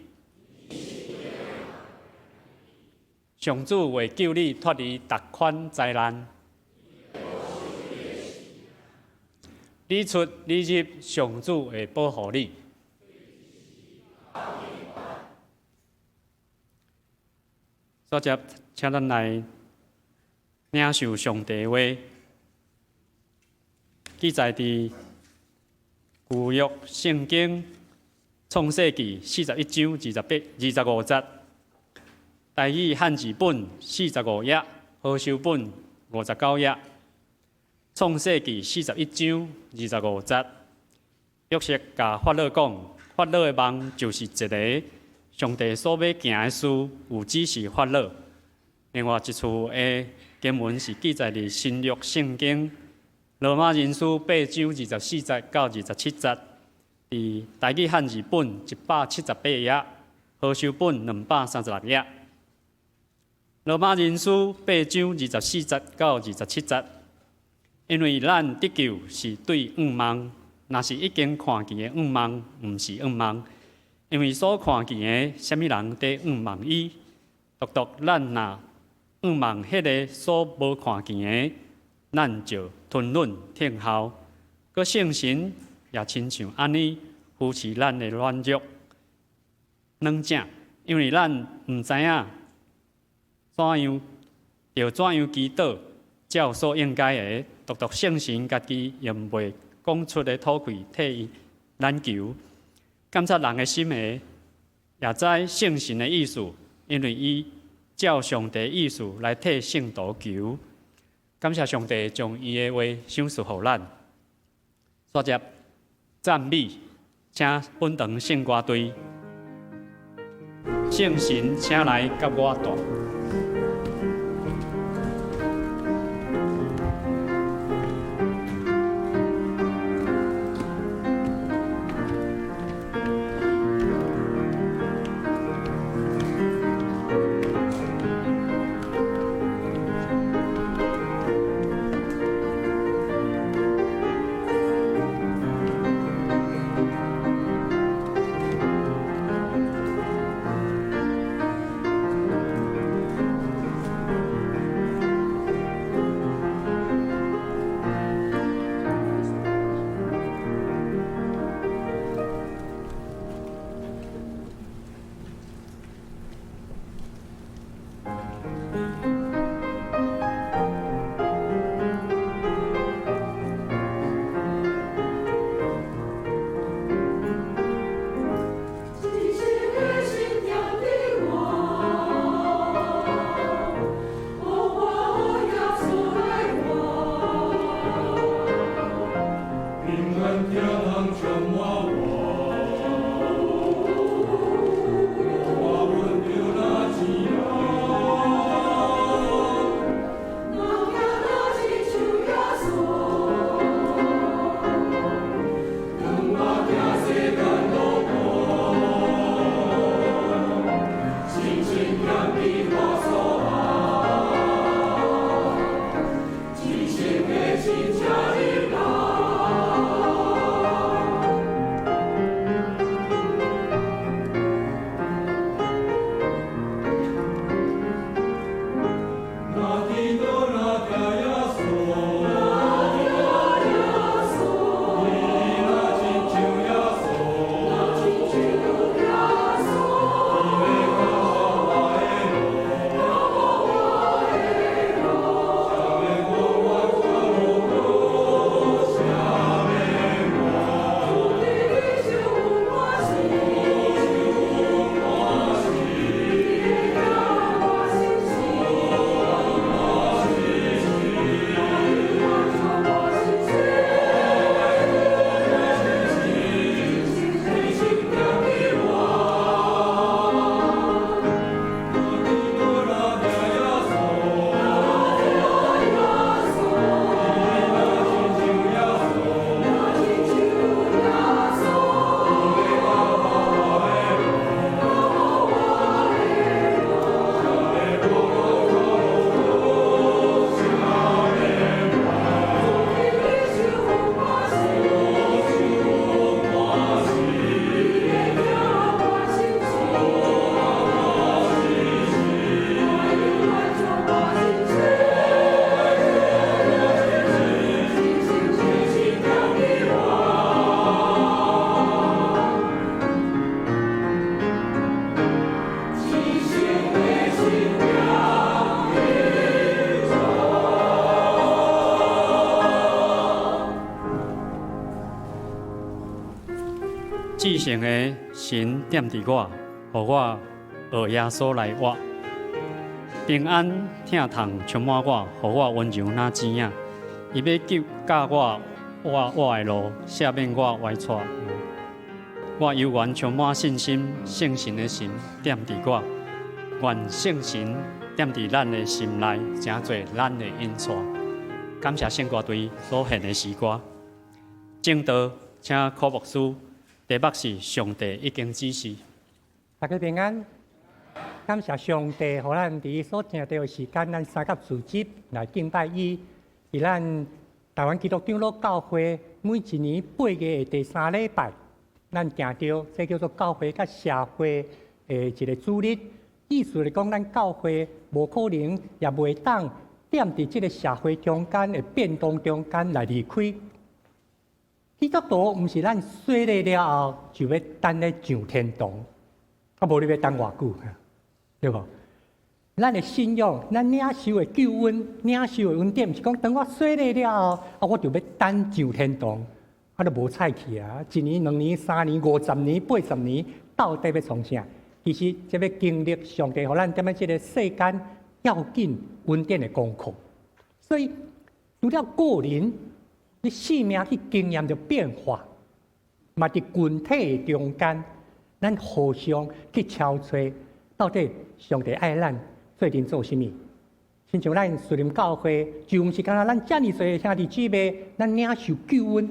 Speaker 8: 上主會救你脫離逐款災難。你出你入，上主會保護你。煞接，請咱來領受上帝話，記載佇舊約聖經創世記41章28、25節，台語漢字本45頁，和修本59頁。創世記41章25節，約瑟共法老講，法老的夢就是一个上帝所欲行的事，有指示法老。另外一處的經文是記載佇新約聖經羅馬人書8章24節到27節，佇台語漢字本178頁，和修本236頁。羅馬人書8章24節到27節，因為咱得救是對向望，若是已經看見的向望，毋是向望，因為所看見的，啥物人佇向望伊？獨獨咱若向望彼个所無看見的，咱就吞忍等候。閣聖神也親像按呢扶持咱的軟弱、軟正，因為咱毋知影怎樣，著怎樣祈禱，照所應該的，獨獨聖神家己用袂講出的吐氣替咱求。監察人的心的，也知聖神的意思，因為伊照上帝意思來替聖徒求。感謝上帝將伊的話賞賜予咱。煞接讚美，請本堂聖歌隊，聖神請來佮我住。至聖的神踮佇我，予我學耶穌來活。平安疼痛充滿我，予我溫柔若子仔。伊欲救教我活我的路，赦免我歪錯。我猶原充滿信心，聖神的神踮佇我，願聖神踮佇咱的心內，成做咱的引帶。感謝聖歌隊所獻的詩歌。證道，請柯牧師，題目是上帝已經指示。
Speaker 6: 大家平安，感謝上帝，予咱佇所定的時間，咱三佮聚集來敬拜伊。佇咱台灣基督長老教會每一年8月的第三禮拜，咱定著這叫做教會佮社會的一個主日。意思是講，咱教會無可能也袂當踮佇這個社會中間的變動中間來離開。基督徒毋是咱洗禮了後就欲等咧上天堂，啊無你欲等偌久，對無？咱的信仰，咱領受的救恩，領受的恩典，是講當我洗禮了後，啊，我就欲等上天堂，啊，就無彩去啊！一年、兩年、三年、50年、80年，到底欲創啥？其實這欲經歷上帝予咱踮咧這個世間要緊恩典的功課。所以除了個人，你生命去經驗著變化，嘛佇群體中間，咱互相去敲揣，到底上帝愛咱做陣做啥物？親像咱樹林教會，就毋是干焦咱遮爾濟兄弟姊妹，咱領受救恩。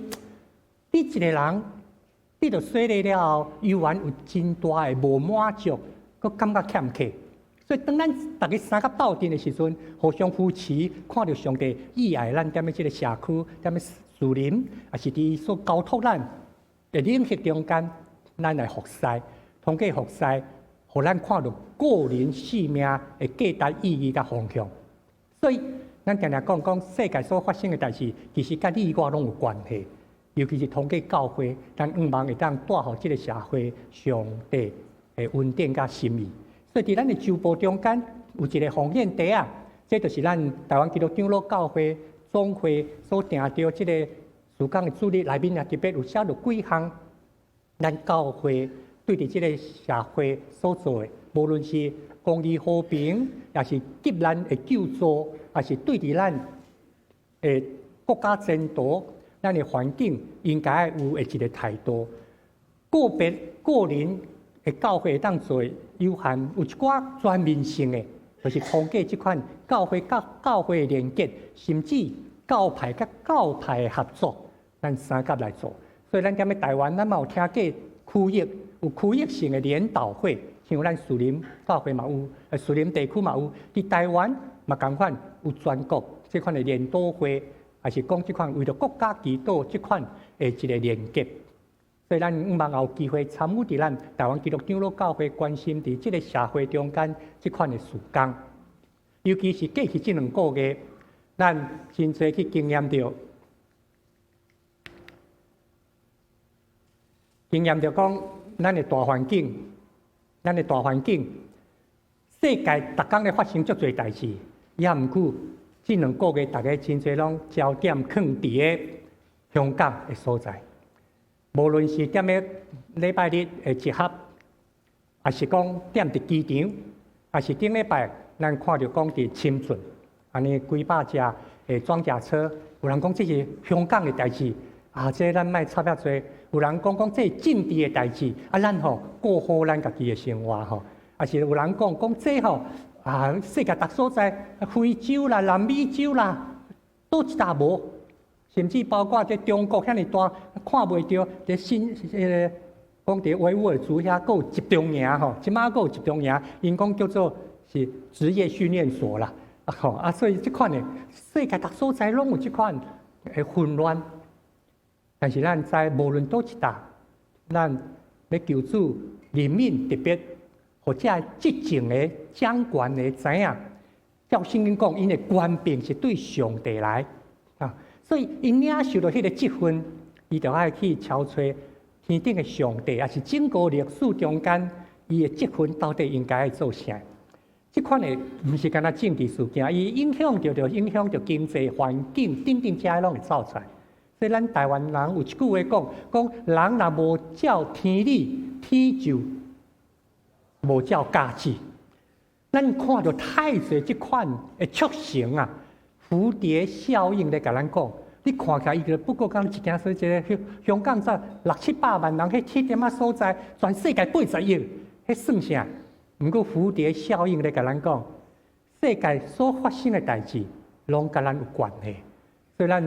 Speaker 6: 你一個人得著洗禮了後，猶原有真大的無滿足，閣感覺欠缺。所以當咱逐家三佮鬥陣的時陣，互相扶持，看著上帝意愛咱踮咧這個社區，踮咧樹林，抑是佇所交託咱的領域中間，咱來服侍，通過服侍，予咱看著個人生命的價值意義佮方向。所以，咱定定講講世界所發生的代誌，其實佮你我攏有關係。尤其是通過教會，咱向望會當帶予這個社會上帝的恩典佮心意。所以，佇咱的周報中間有一個奉獻袋仔，這就是咱台灣基督長老教會總會所定著這個事工的主日內面也特別有寫著幾項，咱教會對佇這個社會所做的，無論是公義和平，抑是急難的救助，抑是對佇咱的國家前途、咱的環境應該有的一個態度。個別個人的教會會當做有限，有一寡全面性的，就是通過這款教會佮教會的連結，甚至教派佮教派的合作，咱相佮來做。所以咱踮咧台灣，咱嘛有聽過區域有區域性的聯禱會，像咱樹林教會嘛有，樹林地區嘛有。佇台灣嘛仝款有全國這款的聯禱會，抑是講這款為著國家祈禱這款的一個連結。所以咱向望有機會參與佇咱台灣基督長老教會關心佇這個社會中間這款的事工，尤其是過去這兩個月，咱真濟去經驗著，經驗著講咱的大環境，咱的大環境，世界逐工咧發生足濟代誌，也毋過這兩個月，大家真濟攏焦點囥佇个香港的所在。無論是踮咧禮拜日的集合，抑是講踮佇機場，抑是頂禮拜咱看著講佇深圳，按呢幾百隻的裝甲車，有人講這是香港的代誌，啊，這咱莫插遐濟。有人講講這是政治的代誌，啊，咱吼顧好咱家己的生活吼。抑是有人講講這吼啊，世界逐所在，非洲啦、南美洲啦，佗一搭無。甚至包括這中國遐爾大，看袂著這新彼个講佇維吾爾族遐，閣有集中營吼，這馬閣有集中營，𪜶講叫做是職業訓練所啦，吼啊，所以這款的世界逐所在攏有這款的混亂。但是咱知，無論佗一搭，咱欲求主憐憫，特別予這執政的掌權的知影，照聖經講，𪜶的權柄是對上帝來啊。所以，𪜶領受著彼个職分，伊就愛去敲揣天頂的上帝，抑是整個歷史中間，伊的職分到底應該愛做啥？這款的毋是干焦政治事件，伊影響著就影響著經濟環境等等，這攏會走出來。所以咱台灣人有一句話講，講人若無照天理，天就無照教子。咱看著太濟這款的促成啊，蝴蝶效應咧，共咱講，你看起來伊就不過講一件說一个香港才六七百萬人，彼七點仔所在，全世界80億，彼算啥？毋過蝴蝶效應咧，共咱講，世界所發生的代誌，攏佮咱有關係。所以咱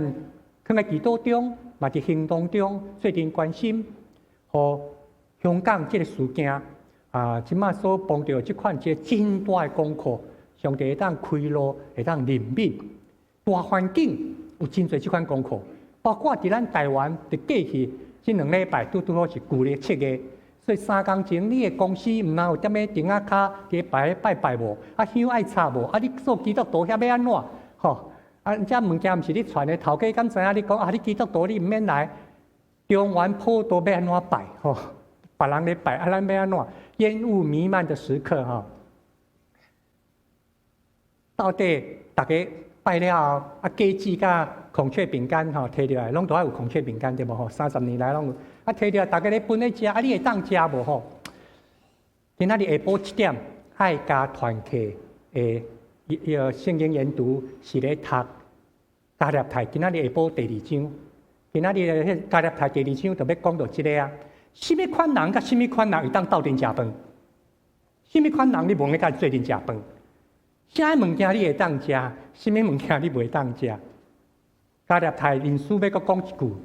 Speaker 6: 囥佇祈禱中，嘛佇行動中，做陣關心，予香港這个事件啊，這馬所碰著這款一个真大的功課，上帝會當開路，會當憐憫。大環境有真濟這款功課，包括佇咱台灣，佇過去這2禮拜拄拄好是舊曆7月，所以3工前你的公司毋通有踮咧亭仔跤佇擺拜拜無？啊香愛插無？啊你做基督徒遐欲按怎？吼！啊，這物件毋是你傳的，頭家敢知影你講啊？你基督徒你毋免來，中元普渡欲按怎拜？吼，別人咧拜，啊咱欲按怎？煙霧彌漫的時刻，吼，到底逐家拜了後，啊果子佮孔雀餅乾吼，提著來，攏都愛有孔雀餅乾對無吼？30年來攏有，啊提著來，逐家咧分咧食，啊你會當食無吼？今仔日下晡7點，愛家團契的伊個聖經研讀是咧讀加勒泰，今仔日下晡第二章，今仔日的彼加勒泰第二章就欲講著這个啊，啥物款人佮啥物款人會當鬥陣食飯？啥物款人你無欲共伊做陣食飯？啥物件你會當食？啥物物件你袂當食？加勒泰認書欲閣講一句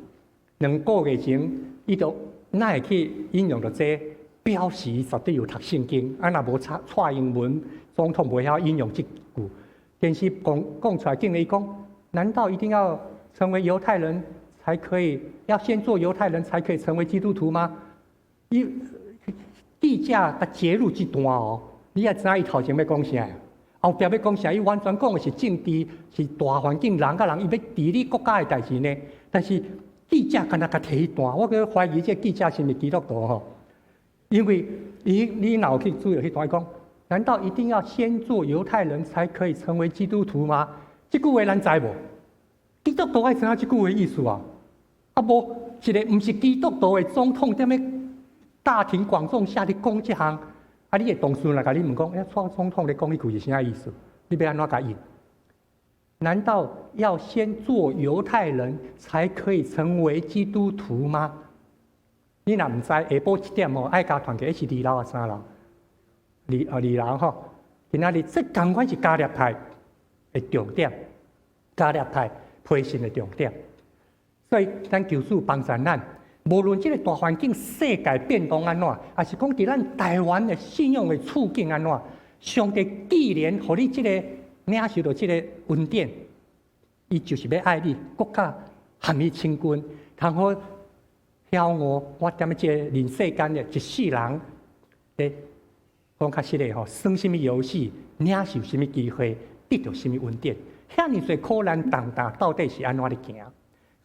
Speaker 6: ，2個月前，伊就哪會去引用著這個，表示伊絕對有讀聖經。啊，若無蔡英文總統袂曉引用這句，電視講講出來，竟然伊講：難道一定要成為猶太人才可以？要先做猶太人才可以成為基督徒嗎？伊記者共截錄這段哦，你也知影伊頭前欲講啥？後壁欲講啥？伊完全講的是政治，是大環境，人佮人，伊欲治理國家的代誌呢。但是記者敢若共提彼段，我閣懷疑這個記者是毋是基督徒吼？因為伊你若有去注意彼段，伊講：難道一定要先做猶太人才可以成為基督徒嗎？這句話咱知無？基督徒愛知影這句話意思啊？啊無，一个毋是基督徒的總統，踮咧大庭廣眾下咧講這項，啊你的同事來共你問講，欸，蔡總統咧講彼句是啥意思？你欲按怎共應？難道要先做猶太人才可以成為基督徒嗎？你若毋知，下晡7點哦，愛家團契是二樓抑三樓？二樓吼。今仔日這仝款是加勒泰的重點，加勒泰培訓的重點。所以咱求主幫助咱，無論這個大環境世界變動按怎，抑是講佇咱台灣的信仰的處境按怎，上帝既然予你這個領受著這个恩典，伊就是欲愛你，閣較和伊親近，通好曉悟我踮咧這個人世間的一世人，咧講較實的吼，耍啥物遊戲，領受啥物機會，得著啥物恩典，遐爾濟苦難重擔到底是按怎咧行？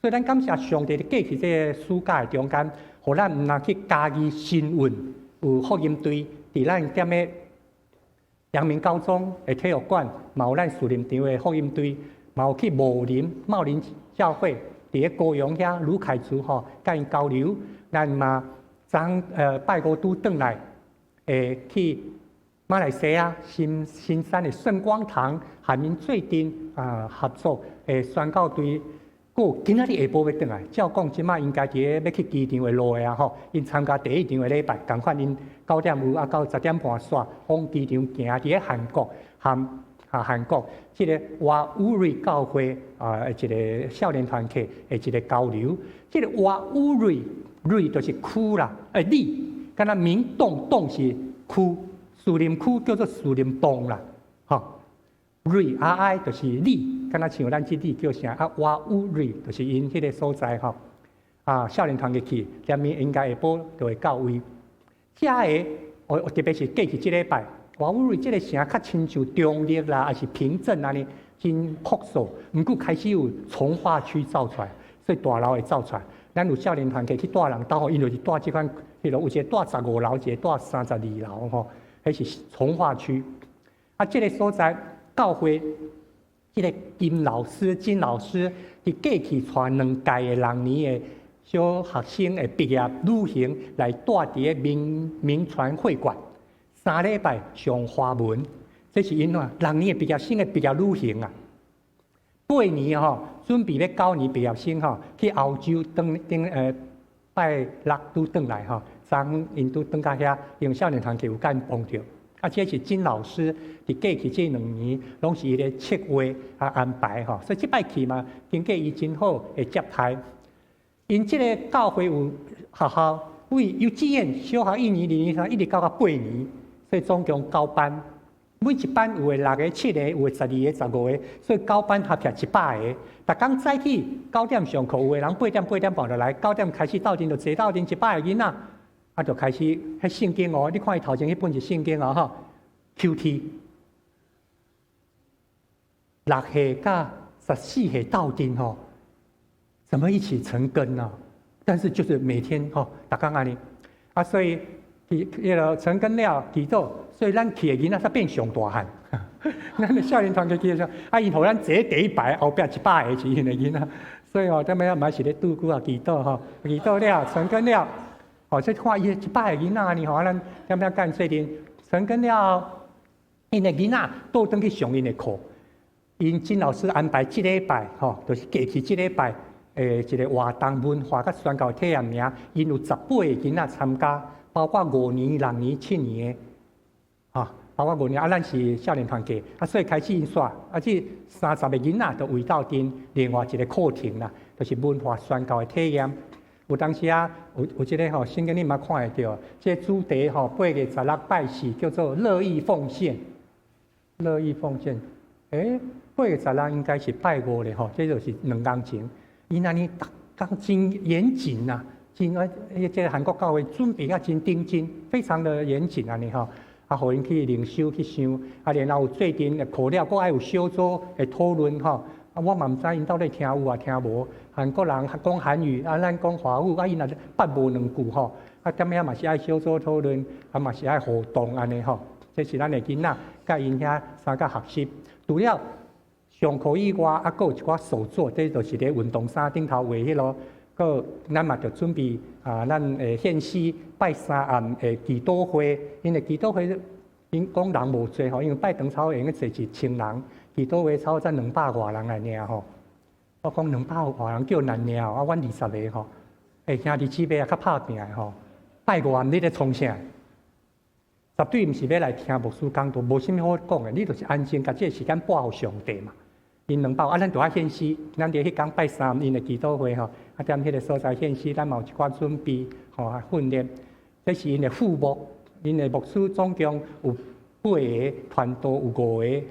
Speaker 6: 所以咱感謝上帝，佇過去這个暑假的中間，予咱毋但去嘉義新運有福音隊，佇咱踮咧陽明高中的體育館，嘛有咱樹林場的福音隊，嘛有去茂林茂林教會，佇咧高雄遐盧凱族吼，佮𪜶交流。咱嘛昨拜五拄轉來，會去馬來西亞新新山的聖光堂，和𪜶做陣啊合作，會宣教隊。閣今仔日下晡欲轉來，照講這馬應該佇咧欲去機場的路的啊吼，𪜶參加第一場的禮拜，仝款𪜶9點有啊到10點半煞往機場行。佇咧韓國和啊韓國這个瓦烏瑞教會啊一个少年團體的一个交流。這个瓦烏瑞瑞就是區啦，欸里，敢若明洞洞是區，樹林區叫做樹林洞啦，吼。瑞 R I 就是里，敢若像咱這里叫啥啊？瓦烏瑞就是𪜶彼个所在吼。啊，少年團入去，連面應該下晡就會到位。遮个，哦，特別是過去這禮拜，瓦烏瑞這个城較親像中壢啦，抑是平鎮按呢，真樸素。毋過開始有重劃區走出來，所以大樓會走出來。咱有少年團契去帶人兜吼，𪜶就是住這款，彼落有一個住15樓，一個住32樓吼，彼是重劃區。啊，這个所在。教會這个金老師金老師佇過去帶兩屆的六年的小學生的畢業旅行，來蹛佇个銘銘傳會館3禮拜上華文，這是𪜶啊六年的畢業生的畢業旅行啊。8年吼，準備欲9年畢業生吼去歐洲轉頂拜六拄轉來吼，昨昏𪜶拄轉到遐，因為少年團契有共𪜶幫著。啊，這是金老師佇過去這兩年攏是伊咧策劃啊安排吼，所以這擺去嘛，經過伊真好的接待。𪜶這个教會有學校，為幼稚園、小學一年、二年、三一直到到8年，所以總共九班，每一班有的六个、七个，有的12個、15個，所以九班合起來100個。逐工早起9點上課，有的人8點8點半就來，九點開始鬥陣就坐鬥陣100個囡仔。啊，就開始彼聖經哦，你看伊頭前彼本是聖經哦，吼，QT 6歲佮14歲鬥陣吼，怎麼一起成根呢？但是就是每天吼，逐工按呢，啊，所以彼个成根了祈禱，所以咱去的囡仔才變上大漢。咱的少年團契去的時候，啊，𪜶予咱坐第一排，後壁100個是𪜶的囡仔，所以吼，踮遐嘛是咧拄久啊祈禱吼，祈禱了成根了。哦，這看伊100個囡仔按呢吼，啊，咱踮遐干做陣成根了後，𪜶的囡仔倒轉去上𪜶的課。𪜶金老師安排這禮拜吼，就是過去這禮拜的一個活動文化佮宣教體驗營，𪜶有18個囡仔參加，包括五年、六年、七年的，哈，包括五年啊，咱是少年團契，啊，所以開始𪜶煞，啊，這30個囡仔就圍鬥陣另外一個課程啦，就是文化宣教的體驗。有當時啊，有這个吼，聖經你嘛看會著，這個主題吼，8月16拜四叫做樂意奉獻，樂意奉獻。欸，8月16應該是拜五咧吼，這就是兩工前。𪜶按呢逐工真嚴謹啊，真啊，這個韓國教會準備啊真認真，非常的嚴謹按呢吼。啊，予𪜶去靈修去想，啊，然後有做陣課了，閣愛有小組的討論吼。啊，我嘛毋知𪜶到底聽有啊聽無。韓國人講韓語，啊，咱講華語，啊，𪜶若捌無兩句吼，啊，踮遐嘛是愛小組討論，啊，嘛是愛互動按呢吼。這是咱的囡仔佮𪜶遐相佮學習。除了上課以外，啊，閣有一寡手作，這就是咧運動衫頂頭畫彼囉。閣咱嘛著準備啊，咱會獻詩拜三暗的祈禱會，因為祈禱會𪜶講人無濟吼，因為拜堂差會用得坐1000人。祈禱會差不多200外人來爾吼，我講200外人叫難領啊，阮20個吼，欸，兄弟姊妹也較拍拚的吼，拜五暗你咧創啥？絕對毋是欲來聽牧師講道，無啥物好講的，你就是安靜，共這個時間撥予上帝嘛。𪜶兩百啊，咱著愛獻詩，咱佇彼工拜三𪜶的祈禱會吼，啊，踮彼个所在獻詩，咱嘛有一寡準備吼，啊訓練。這是𪜶的副牧，𪜶的牧師總共有八個傳道，有五個，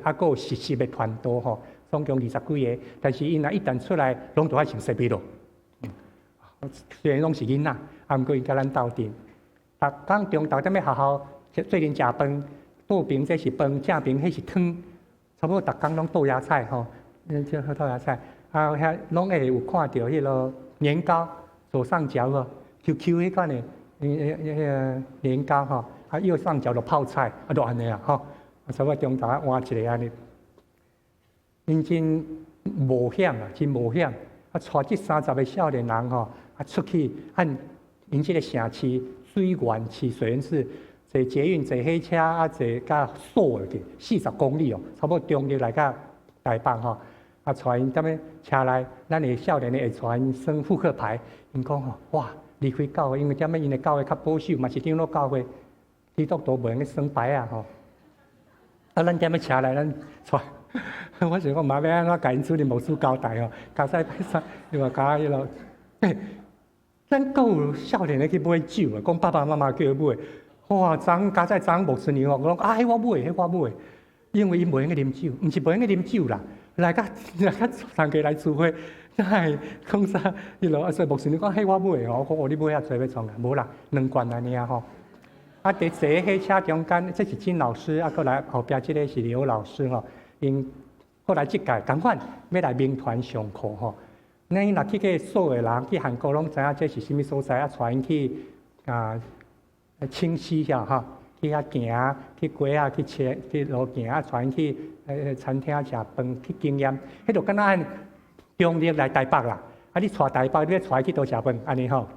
Speaker 6: 啊，閣有實習的傳道吼，總共20幾个。但是𪜶若一旦出來，攏著愛穿西比咯。雖然攏是囡仔，啊，毋過𪜶佮咱鬥陣。逐工中晝踮咧學校做陣食飯，倒邊這是飯，正邊彼是湯，差不多逐工攏豆芽菜吼，這豆芽菜，啊，遐攏會有看著彼个年糕，左上角無 Q Q 彼款的，彼个年糕吼。啊，右上角就泡菜，啊，就按呢啊，吼，啊，差不多中晝換一个按呢，𪜶真冒險啊，真冒險，啊，帶這30個少年人吼，啊，出去按𪜶這个城市水源市，水源市坐捷運、坐火車啊，坐甲首爾去，40公里哦，差不多中壢來到台北吼，啊，帶𪜶踮咧車內，咱的少年的會帶𪜶耍撲克牌，𪜶講吼，哇，離開教會，因為踮咧𪜶的教會較保守，嘛是長老教會。基督徒袂用去耍牌仔吼，啊，咱踮咧車內，咱帶，我想講嘛欲按怎共𪜶主任牧師交代吼，交使拜三，伊嘛共彼落，欸，咱閣有少年的去買酒啊，講爸爸媽媽叫伊買，哇，昨昏加載昨昏牧師娘吼，我講啊，彼我買，彼我買，因為𪜶袂用得啉酒，毋是袂用得啉酒啦，來甲來甲同家來聚會，哪會講啥？彼落啊，所以牧師娘講彼我買吼，我講哦，你買遐濟欲創啥？無啦，兩罐按呢爾吼。啊，佇坐火車中間，這是金老師，啊，閣來後壁這个是劉老師吼。𪜶後來這屆仝款欲來銘傳上課吼。咱若去過首爾的人去韓國攏知影這是啥物所在，啊，帶𪜶去啊清溪遐吼，去遐行，去街仔去切，去路行啊，𤆬去餐廳食飯去經驗，彼就敢若按中壢來台北啦。啊，你𤆬台北，你欲𤆬去佗食飯，按呢吼。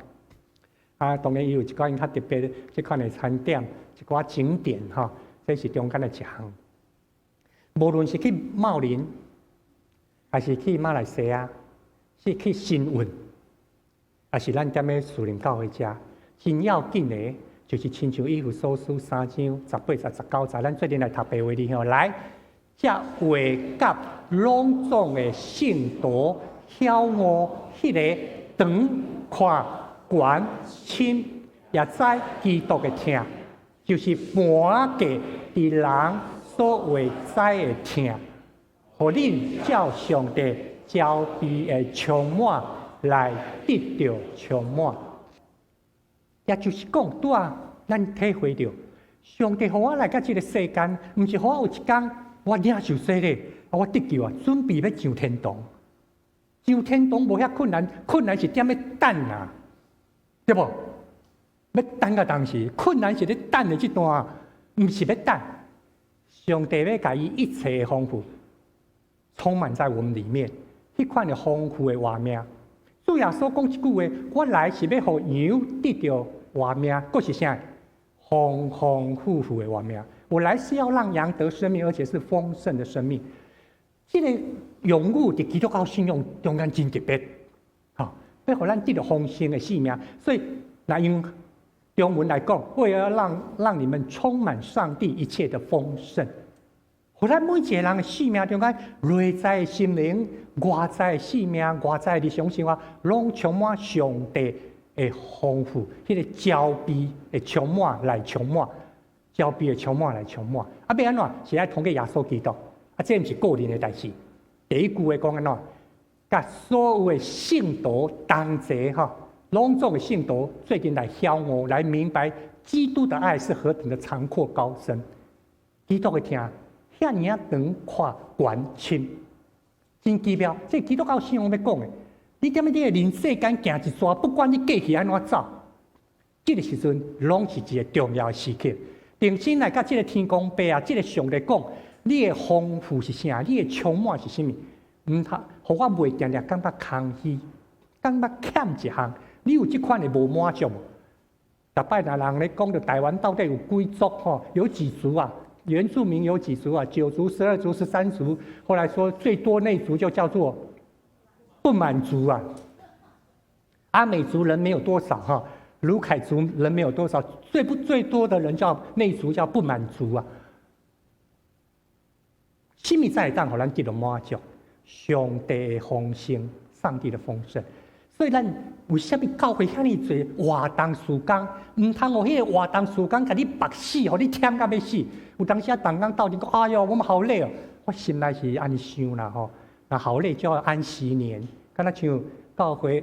Speaker 6: 啊，當然伊有一寡較特別這款的餐點，一寡景點吼，這是中間的一項。無論是去茂林，還是去馬來西亞，是去新運，還是咱踮咧士林教會遮，真要緊的，就是親像以弗所書3章18節19節，咱做陣來讀白話字吼，來，才會佮攏總的聖徒曉悟彼个長闊懸深，也知基督的疼，就是盤過佇人所會知的疼，予恁照上帝澆備的充滿來得著充滿。也就是講，拄仔咱體會著，上帝予我來到這个世間，毋是予我有一工我領受洗禮，我得救啊，準備欲上天堂。上天堂無遐困難，困難是踮咧等啊，對無？欲等到當時，困難是咧等的這段，毋是欲等。上帝欲共伊一切的豐富充滿在我們裡面，彼款的豐富的活命。主耶穌講一句話：我來是欲予羊得著活命，閣是啥？豐豐富富的活命。我來是要讓羊得生命，而且是豐盛的生命。這个用語佇基督教信仰中間真特別，吼，欲予咱得著豐盛的生命。所以，若用中文來講，為了讓你們充滿上帝一切的豐盛，予咱每一个人的生命中間，內在的心靈、外在的生命、外在的日常生活，攏充滿上帝的豐富，彼个澆備的充滿來充滿，澆備的充滿來充滿。啊，欲按怎？是愛通過耶穌基督。啊，這毋是個人的代誌。第一句話講按怎？佮所有的聖徒同齊吼，攏總的聖徒做陣來曉悟，來明白基督的愛是何等的長闊高深。基督的疼，遐爾仔長闊懸深，真奇妙。這基督教信仰欲講的，你踮咧你的人世間行一逝，不管你過去按怎走，這个時陣攏是一个重要的時刻。定心來佮這个天公伯啊，這个上帝講，你的豐富是啥？你的充滿是啥物？毋通，予我袂定定感覺空虛，感覺欠一項。你有這款的無滿足無？逐擺若人咧講著台灣到底有幾族吼？有幾族啊？原住民有幾族啊？九族、12族、13族。後來說最多那族就叫做不滿族啊。阿美族人沒有多少哈，魯凱族人沒有多少，最不最多的人叫那族叫不滿族啊。啥物才會當予咱得著滿足？上帝的豐盛，上帝的豐盛。所以咱為啥物教會遐爾濟活動時間？毋通予彼个活動時間共你縛死，予你忝甲欲死。有當時啊，同工鬥陣講：哎喲，我們好累哦！我心內是按呢想啦吼。若好累就要安息年，敢若像教會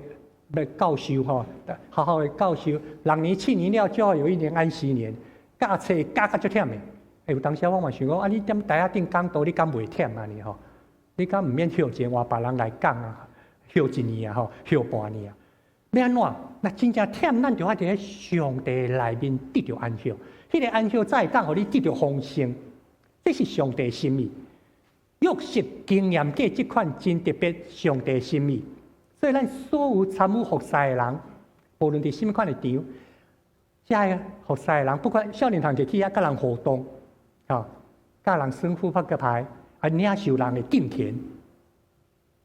Speaker 6: 欲教授吼，學校的教授，6年7年了就要有一年安息年，教冊教甲足忝的。欸，有當時我嘛想講，啊，你踮台仔頂講道，你敢袂忝啊？你吼，你敢毋免歇一下，換別人來講啊？歇一年啊，吼，歇半年啊。欲按怎？若真正忝，咱就愛佇咧上帝內面得著安息。彼个安息才會當予你得著豐盛。這是上帝心意。約瑟經驗過這款真特別上帝心意，所以咱所有參與服侍的人，無論佇啥物款的場，遮个服侍的人，不管少年團就去遐佮人互動，吼，佮人耍撲克牌，啊，領受人的敬虔。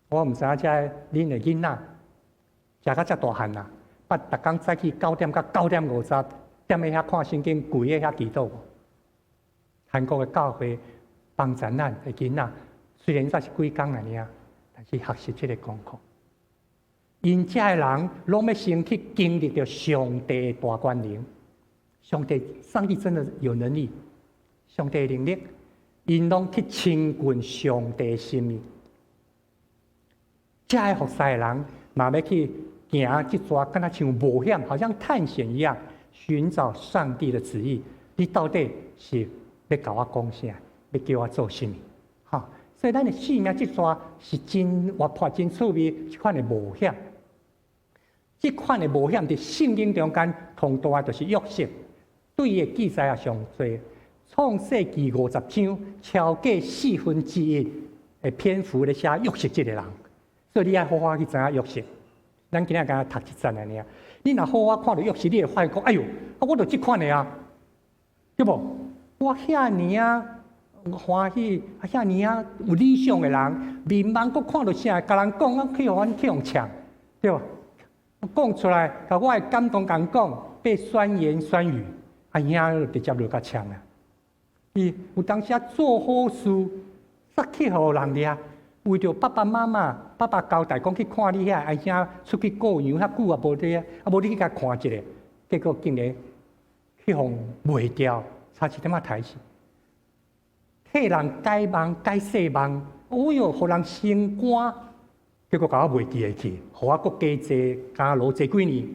Speaker 6: 我毋知影遮恁的囡仔食到遮大漢啊，捌逐工早起9點到9點50，踮咧遐看聖經，跪咧遐祈禱無？韓國的教會幫助咱的囡仔，雖然才是幾工爾，但是學習這个功課。𪜶遮的人攏欲先去經歷著上帝的大權能，上帝，上帝真的有能力，上帝的能力，𪜶攏去親近上帝的心意。遮个服侍的人嘛欲去行這逝，敢若像冒險，好像探險一樣，尋找上帝的旨意。你到底是欲共我講啥？欲叫我做啥物？吼！所以咱的生命這逝是真活潑、真趣味，這款的冒險。這款的冒險佇聖經中間，上大的就是約瑟。對伊的記載也上濟。創世記50章，超過四分之一的篇幅咧寫約瑟這個人，所以你愛好好去知影約瑟。咱今仔敢若讀一節爾。你若好好看著約瑟，你會發現講：哎喲，啊，我就這款的啊，對無？我遐爾仔歡喜，啊，遐爾仔有理想的人，面盲閣看著啥，共人講，啊，去予阮去予嗆，對無？講出來，共我的感動共講，被酸言酸語，啊，影就直接就共嗆啊！伊有當時做好事，煞去予人掠，為著爸爸媽媽，爸爸交代講去看你遐阿兄出去顧羊遐久也無佇啊，啊無你去共看一下，結果竟然去予賣掉，差一點仔刣死。替人解夢解細夢，哦喲，予人升官，結果共我賣掉去，予我閣加坐監牢坐幾年。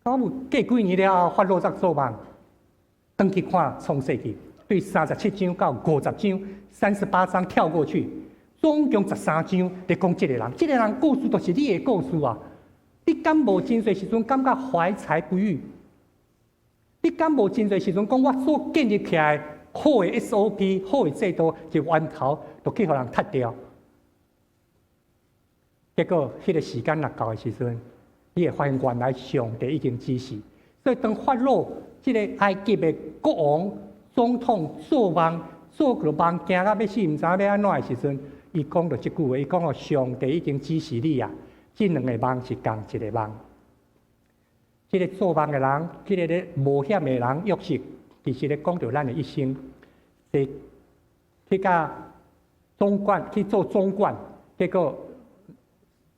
Speaker 6: 我有過幾年了後，法老才做夢，轉去看創世記，對37章到50章，38章跳過去，總共13章咧講這個人，這個人故事就是你的故事啊！你敢無真濟時陣感覺懷才不遇？你敢無真濟時陣講我所建立起來好的 SOP、好的制度，一源頭就去予人踢掉？結果，彼個時間若到的時陣，你會發現原來上帝已經指示。所以當法老這個埃及的國王、總統做夢，做個夢驚甲欲死，毋知影欲按怎的時陣，伊講著這句話，伊講哦，上帝已經指示你啊，這兩個夢是仝一個夢。這個做夢的人，這個咧冒險的人，約瑟，其實咧講著咱的一生，是去共總管去做總管，結果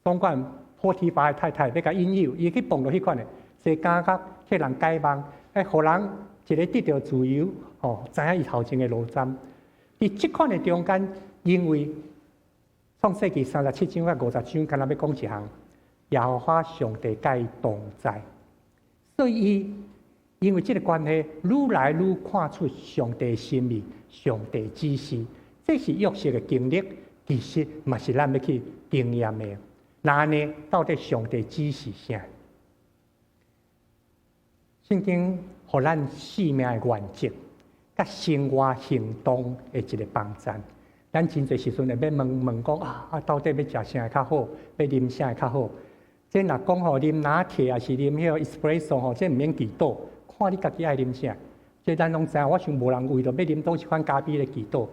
Speaker 6: 總管波提乏的太太欲共引誘，伊去碰著彼款的，坐監獄替人解夢，欸，予人一个得著自由，吼，知影伊頭前的路針。佇這款的中間，因為創世記37章佮50章，敢若欲講一項，耶和華上帝佮伊同在，所以伊因為這个關係，愈來愈看出上帝心意、上帝指示，這是約瑟的經歷，其實嘛是咱欲去經驗的。那按呢，到底上帝指示啥？聖經予咱生命的原則，佮生活行動的一个幫贊。咱真濟時陣會欲問問講啊，到底欲食啥會較好？欲啉啥會較好？這若講吼，啉拿鐵抑是啉彼个 espresso 吼，這毋免祈禱，看你家己愛啉啥。這咱攏知影，我想無人為著欲啉佗一款咖啡咧祈禱。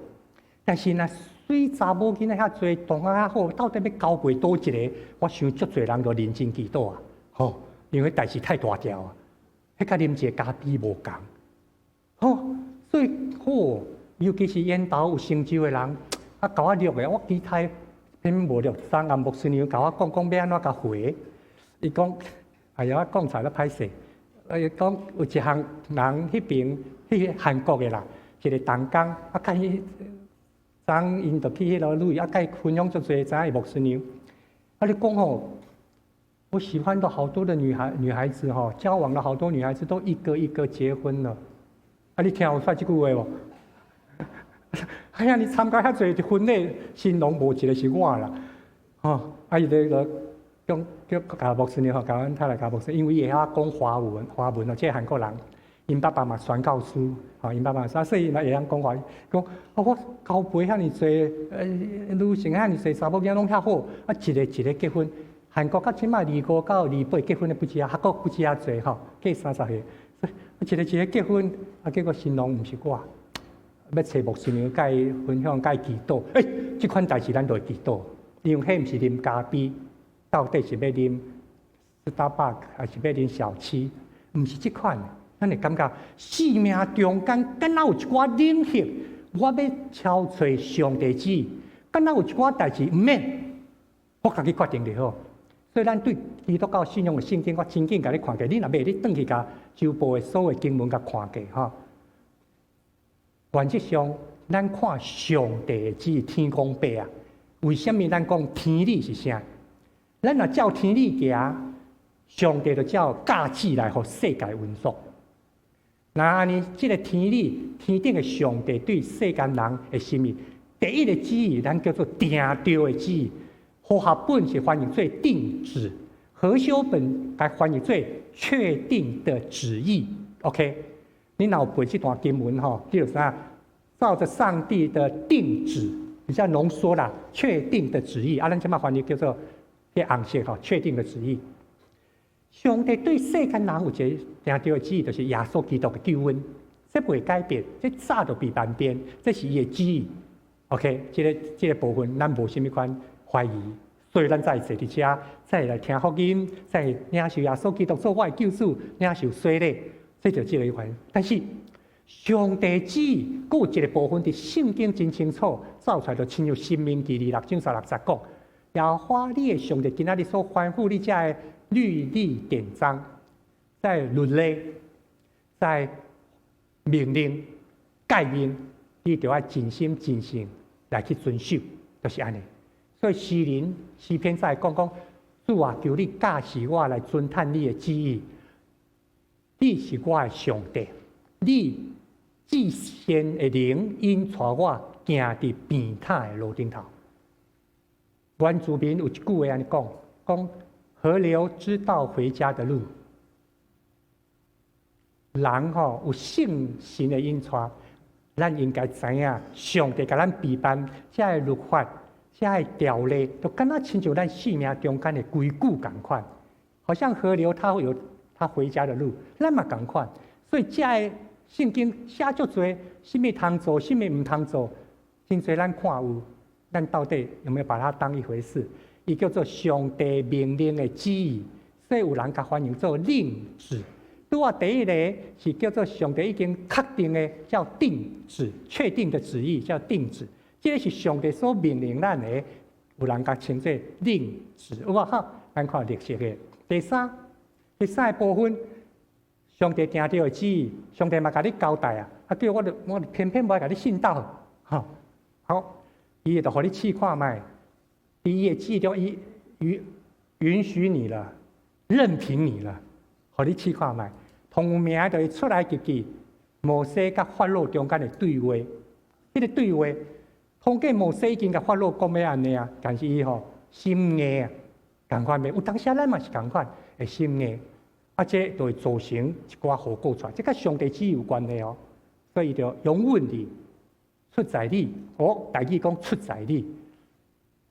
Speaker 6: 但是若媠查某囡仔遐濟，同學較好，到底欲交配佗一個？我想足濟人都認真祈禱啊！吼，因為代誌太大條啊，彼佮啉一個咖啡無仝。吼，所以好，尤其是緣投有成就的人，啊，共我錄的，我期待偏無錄。張暗牧師娘共我講講欲按怎共回，伊講，哎呀，我講出來歹勢。伊講有一項人彼爿彼韓國的啦，一個同工啊，佮伊昨𪜶就去彼囉旅，啊，佮伊分享足濟，知影伊牧師娘。啊，你講吼，我喜歡的好多的女孩子吼，交往了好多女孩子，都一個一個結婚了。啊，你聽有出這句話無？哎呀，你參加遐濟婚禮，新郎無一個是我啦，吼！啊，伊咧就講叫共牧師娘吼，共阮太太共牧師，因為伊會曉講華文，華文哦，這個韓國人，𪜶爸爸嘛宣教師，吼，𪜶爸爸啊，所以嘛會曉講華語。講啊，我交陪遐爾濟，女性遐爾濟，查某囝攏遐好，啊，一個一個結婚。韓國到這擺25到28結婚的不止啊，韓國不止遐濟吼，過30歲，一個一個結婚，啊，結果新郎毋是我。欲揣牧師娘共伊分享，共伊祈禱。欸，這款代誌咱就會祈禱，因為彼毋是啉咖啡，到底是欲啉 Starbucks 還是欲啉小七？毋是這款。咱會感覺生命中間敢若有一寡領域，我欲超揣上帝旨意，敢若有一寡代誌毋免，我家己決定就好。所以咱對基督教信仰的聖經，我真緊共你看過。你若欲，你轉去共周報的所有經文共看過吼。原則上，咱看上帝的旨意天公伯啊。為啥物咱講天理是啥？咱若照天理行，上帝就照教旨來予世界運作。那按呢，這个天理，天頂的上帝對世間人的心意，第一個旨意，咱叫做定著的旨意。和合本是翻譯做定旨，和修本來翻譯做確定的旨意。OK，你若有背這段經文吼，你就知影照著上帝的定旨，比較濃縮啦，確定的旨意。啊，咱這擺翻譯叫做這紅色吼，確定的旨意。上帝對世間人有一个定著的旨意，就是耶穌基督的救恩，這袂改變，這早就被萬變，這是伊的旨意。OK，這個部分咱無啥物款懷疑，所以咱才會坐佇遮，才會來聽福音，才會領受耶穌基督做我的救主，領受洗禮，這就這個原因。但是上帝旨意閣有一個部分佇聖經真清楚，走出來就親像申命記26章36節講，耶和華你的上帝今仔日所吩咐你這个律例典章，在律例，在命令、誡命，你著愛盡心盡性來去遵守，就是按呢。所以詩人詩篇才會講講，主啊，求你教示我來遵行你的旨意。你是我的上帝，你至善的靈引帶我行佇平坦的路頂頭。原住民有一句話按呢講，講河流知道回家的路。人吼有聖神的引帶，咱應該知影上帝共咱備辦這个律法、這个條例，就敢若親像咱生命中間的規矩仝款，好像河流它會有它回家的路，咱嘛仝款。所以這个聖經寫足濟，啥物通做，啥物毋通做，真濟咱看有，咱到底有沒有把它當一回事？伊叫做上帝命令的旨意，所以有人共翻譯做令旨。拄仔第一个是叫做上帝已經確定的，叫定旨，確定的旨意叫定旨。這个是上帝所命令咱的，有人共稱做令旨，有無？好，咱看綠色的。第三，第三个部分，上帝定著的旨意，上帝嘛共你交代啊，啊叫我著我偏偏無愛共你信道，吼，好，伊會著予你試看覓，佇伊的旨意中，伊允許你了，任憑你了，予你試看覓。同有名就是出埃及記，摩西佮法老中間的對話，彼個對話，通過摩西已經共法老講欲按呢啊，但是伊吼心硬啊，仝款袂？有當時咱嘛是仝款，會心硬，啊，這就會造成一寡後果出來，這佮上帝旨意有關係哦，所以伊就擁吻你，出在你，哦，台語講出在你，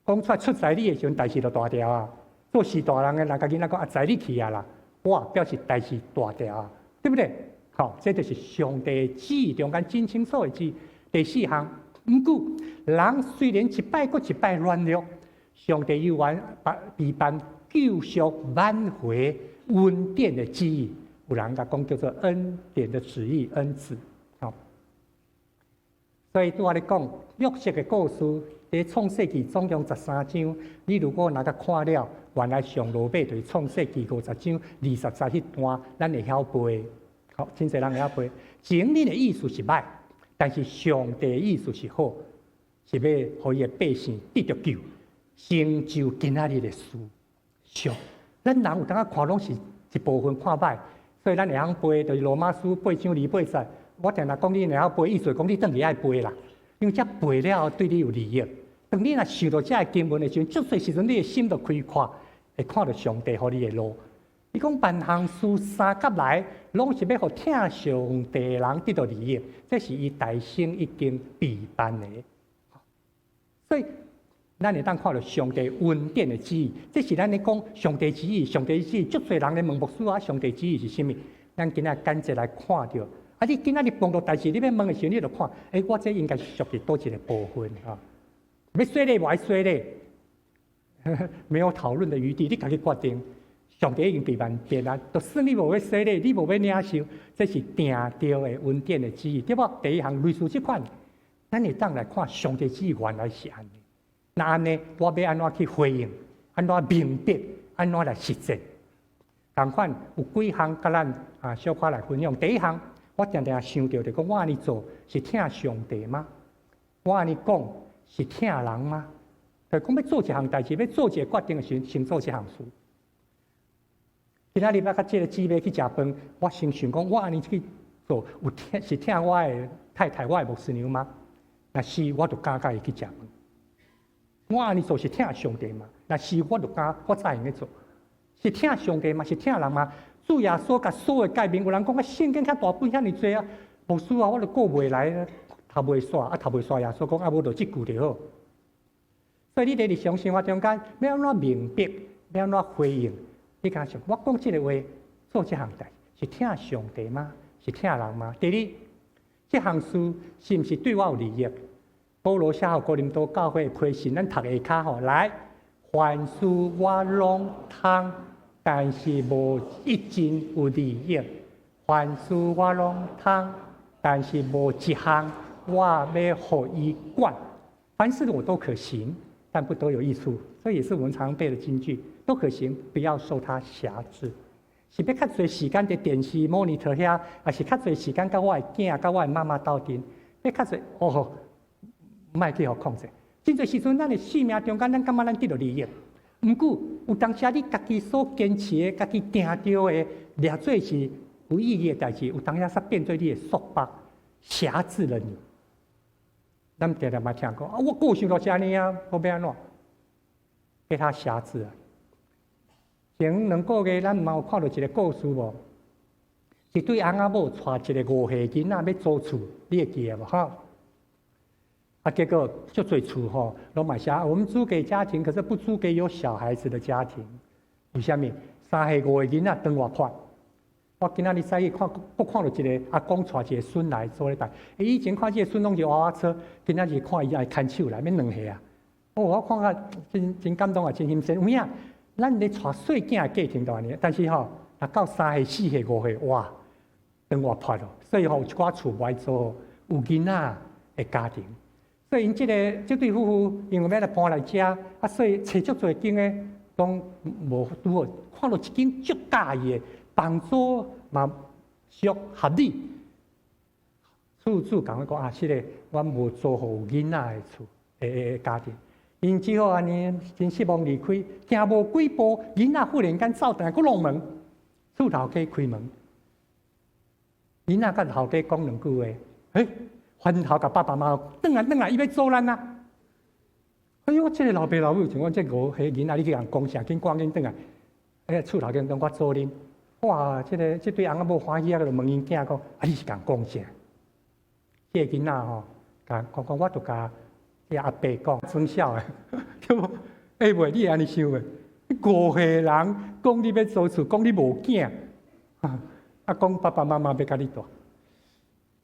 Speaker 6: 講出來出在你的時陣，代誌就大條啊。做序大人的人共囡仔講啊，在你去啊啦，哇，表示代誌大條啊，對不對？好，這就是上帝旨意中間真清楚的旨意。第四項，毋過人雖然一擺閣一擺軟弱，上帝猶原備辦救贖挽回恩典的旨意，有人共講叫做恩典的旨意，恩旨。好，所以拄仔咧講約瑟的故事，佇創世記總共13章，你如果若共看了，原來上落尾就是創世記50章20節彼段，咱會曉背。好，真濟人會曉背。情恁的意思是歹，但是上帝的意思是好，是欲予伊的百姓得著救，成就今仔日的事。上，咱人有當仔看攏是一部分看歹，所以咱會曉背，就是羅馬書8章2-8節。我定定講你會曉背，意思講你轉去愛背啦，因為這背了後對你有利益。當你若想著這个經文的時陣，足濟時陣你的心就開闊，會看著上帝予你的路。伊講萬項事相合來，攏是欲予疼上帝的人得著利益，這是伊大先已經備辦的。所以，咱會當看著上帝恩典的旨意，這是咱咧講上帝旨意。上帝旨意，足濟人咧問牧師啊，上帝旨意是啥物？咱今仔簡潔來看著。啊，你今仔日碰著代誌，你欲問的時陣，你就看，欸，我這應該是屬於佗一個部分啊？欲洗禮無愛洗禮，沒有討論的餘地，你家己決定。上帝已經備辦變啊，就算你無欲洗禮，你無欲領受，這是定著的恩典的旨意，對無？第一項類似這款，咱會當來看上帝旨意原來是按呢。若按呢，我欲按怎去回應？按怎明白？按怎來實踐？仝款有幾項共咱啊小可來分享。第一項，我定定想著就講，我按呢做是疼上帝嗎？我按呢講是疼人嗎？就講欲做一項代誌，欲做一个決定的時陣，先做這項事。今仔日欲佮這个姊妹去食飯，我先想講，我按呢去做，有疼是疼我的太太、我的牧師娘嗎？若是，我就敢佮伊去食飯。我按呢做是疼上帝嗎？若是，我就敢，我才會用做。是疼上帝嗎？是疼人嗎？主耶穌共所有誡命，有人講啊，聖經較大本遐爾濟啊，牧師啊，我都顧袂來，讀袂煞，啊讀袂煞，耶穌講啊，無就這句就好。所以你佇日常生活中間，欲按怎明白，欲按怎回應？你敢想，我講這个話，做這項代誌，是疼上帝嗎？是疼人嗎？第二，這項事是毋是對我有利益？保羅寫予哥林多教會批信，咱讀下跤吼，來，凡事我攏通，但是無一件有利益；凡事我攏通，但是無一項我欲予伊管。凡事我都可行，但不都有益處。這也是我們常背的金句，都可行，不要受它轄制。是欲較濟時間佇電視 monitor 遐，抑是較濟時間佮我的囝、佮我的媽媽鬥陣？欲較濟哦，莫去予控制。真濟時陣，咱的生命中間，咱感覺咱得著利益。毋過有當時你家己所堅持的、家己定著的，掠做是有意義的代誌，有當時煞變做你的束縛，轄制了你。咱定定嘛聽過啊，我個性就是按呢啊，我欲按怎？被他轄制了。前兩個月，咱嘛有看著一個故事無？一對翁仔某帶一個5歲囡仔欲租厝，你會記得無？哈？啊，結果足濟厝吼，攏嘛寫我們租給家庭，可是不租給有小孩子的家庭。為啥物？3歲5歲囡仔當活潑。我今仔日早起看，閣看著一個阿公帶一個孫來做禮拜。以前看這個孫攏是娃娃車，今仔日看伊愛牽手來，欲2歲啊！哦，我看甲真真感動啊，真心酸。有影，咱咧帶細囝的過程就按呢，但是吼，若到3歲、4歲、5歲，哇，當活潑咯。所以吼，有一寡厝無愛租有囡仔的家庭。所以𪜶這个這對夫婦因為欲來搬來遮，啊，所以揣足濟間的攏無拄好，看著一間足佮意的，房租嘛俗合理。厝主共阮講啊，是的，阮無租予有囡仔的厝的家庭。𪜶只好按呢真失望離開，行無幾步，囡仔忽然間走轉來，閣挵門，厝頭家開門，囡仔佮頭家講兩句話，欸，翻頭共爸爸媽媽轉來轉來，伊欲租咱啊！哎喲，這个老爸老母像阮這5歲囡仔，你去共講啥？緊趕緊轉來，哎，厝頭家講我租恁，哇！這个這對翁仔某歡喜啊，就問𪜶囝講，啊，你是共講啥？這個囡仔吼，共講講，我就共這阿伯講，裝痟的，對無？會袂？你會按呢想袂？5歲人講你欲租厝，講你無囝，啊，講爸爸媽媽欲佮你蹛。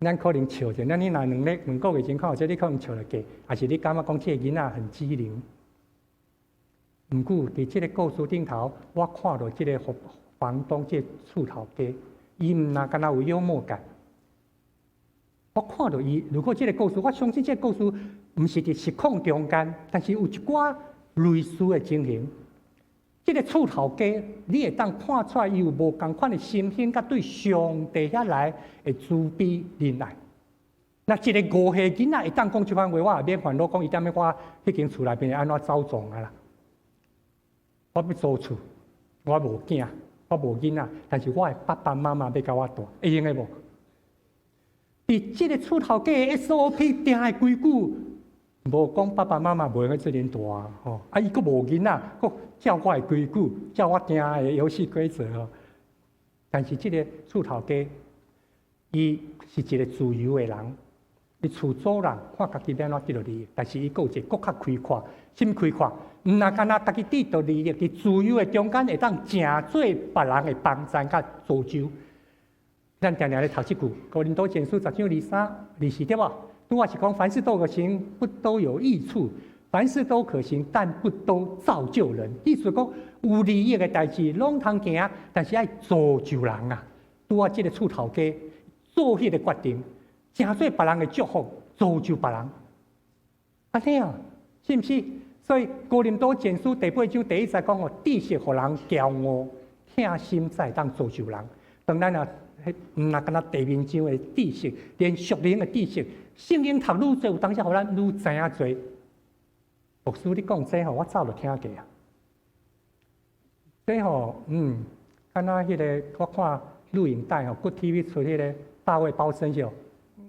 Speaker 6: 咱可能笑者，咱你若2個月前看有這，你可能笑會過，抑是你感覺講這个囡仔很機靈。毋過佇這个故事頂頭，我看著這个房東這个厝頭家，伊毋若敢若有幽默感。我看著伊，如果這个故事，我相信這个故事毋是佇實況中間，但是有一寡類似的情形。這个厝頭家，你會當看出來，伊有無仝款的心胸，佮對上帝遐來的慈悲仁愛。若一个5歲囡仔會當講這番話，我也免煩惱講伊踮咧我彼間厝內面按怎走傱啊啦。我欲租厝，我無囝，我無囡仔，但是我的爸爸媽媽欲佮我蹛，會用的無？佇這个厝頭家的 SOP 定的規矩，無講爸爸媽媽袂用做恁蹛吼，啊伊閣無囡仔，閣照我的規矩，照我定的遊戲規則吼。但是這个厝頭家，伊是一個自由的人，伊厝主人看家己欲按怎得著利益，但是伊閣有一個閣較開闊，啥物開闊？毋若干焦家己得著利益，佇自由的中間會當成做別人的幫贊佮造就。咱定定咧讀這句，哥林多前書10章23、24對無？拄仔是講凡事都可行，不都有益處；凡事都可行，但不都造就人。意思講有利益的代誌攏通行，但是愛造就人啊！拄仔這个厝頭家做彼个決定，成做別人的祝福，造就別人。按呢啊，是毋是？所以哥林多前書第8章第1節講哦，知識予人驕傲，疼心才會當造就人。當咱啊，毋若干焦地面上的知識，連屬靈的知識，聖經讀愈濟，有當時予咱愈知影濟。牧師，你講這吼，我早就聽過啊。這吼，敢若彼个我看錄影帶吼，Good TV 出彼个大衛鮑森秀，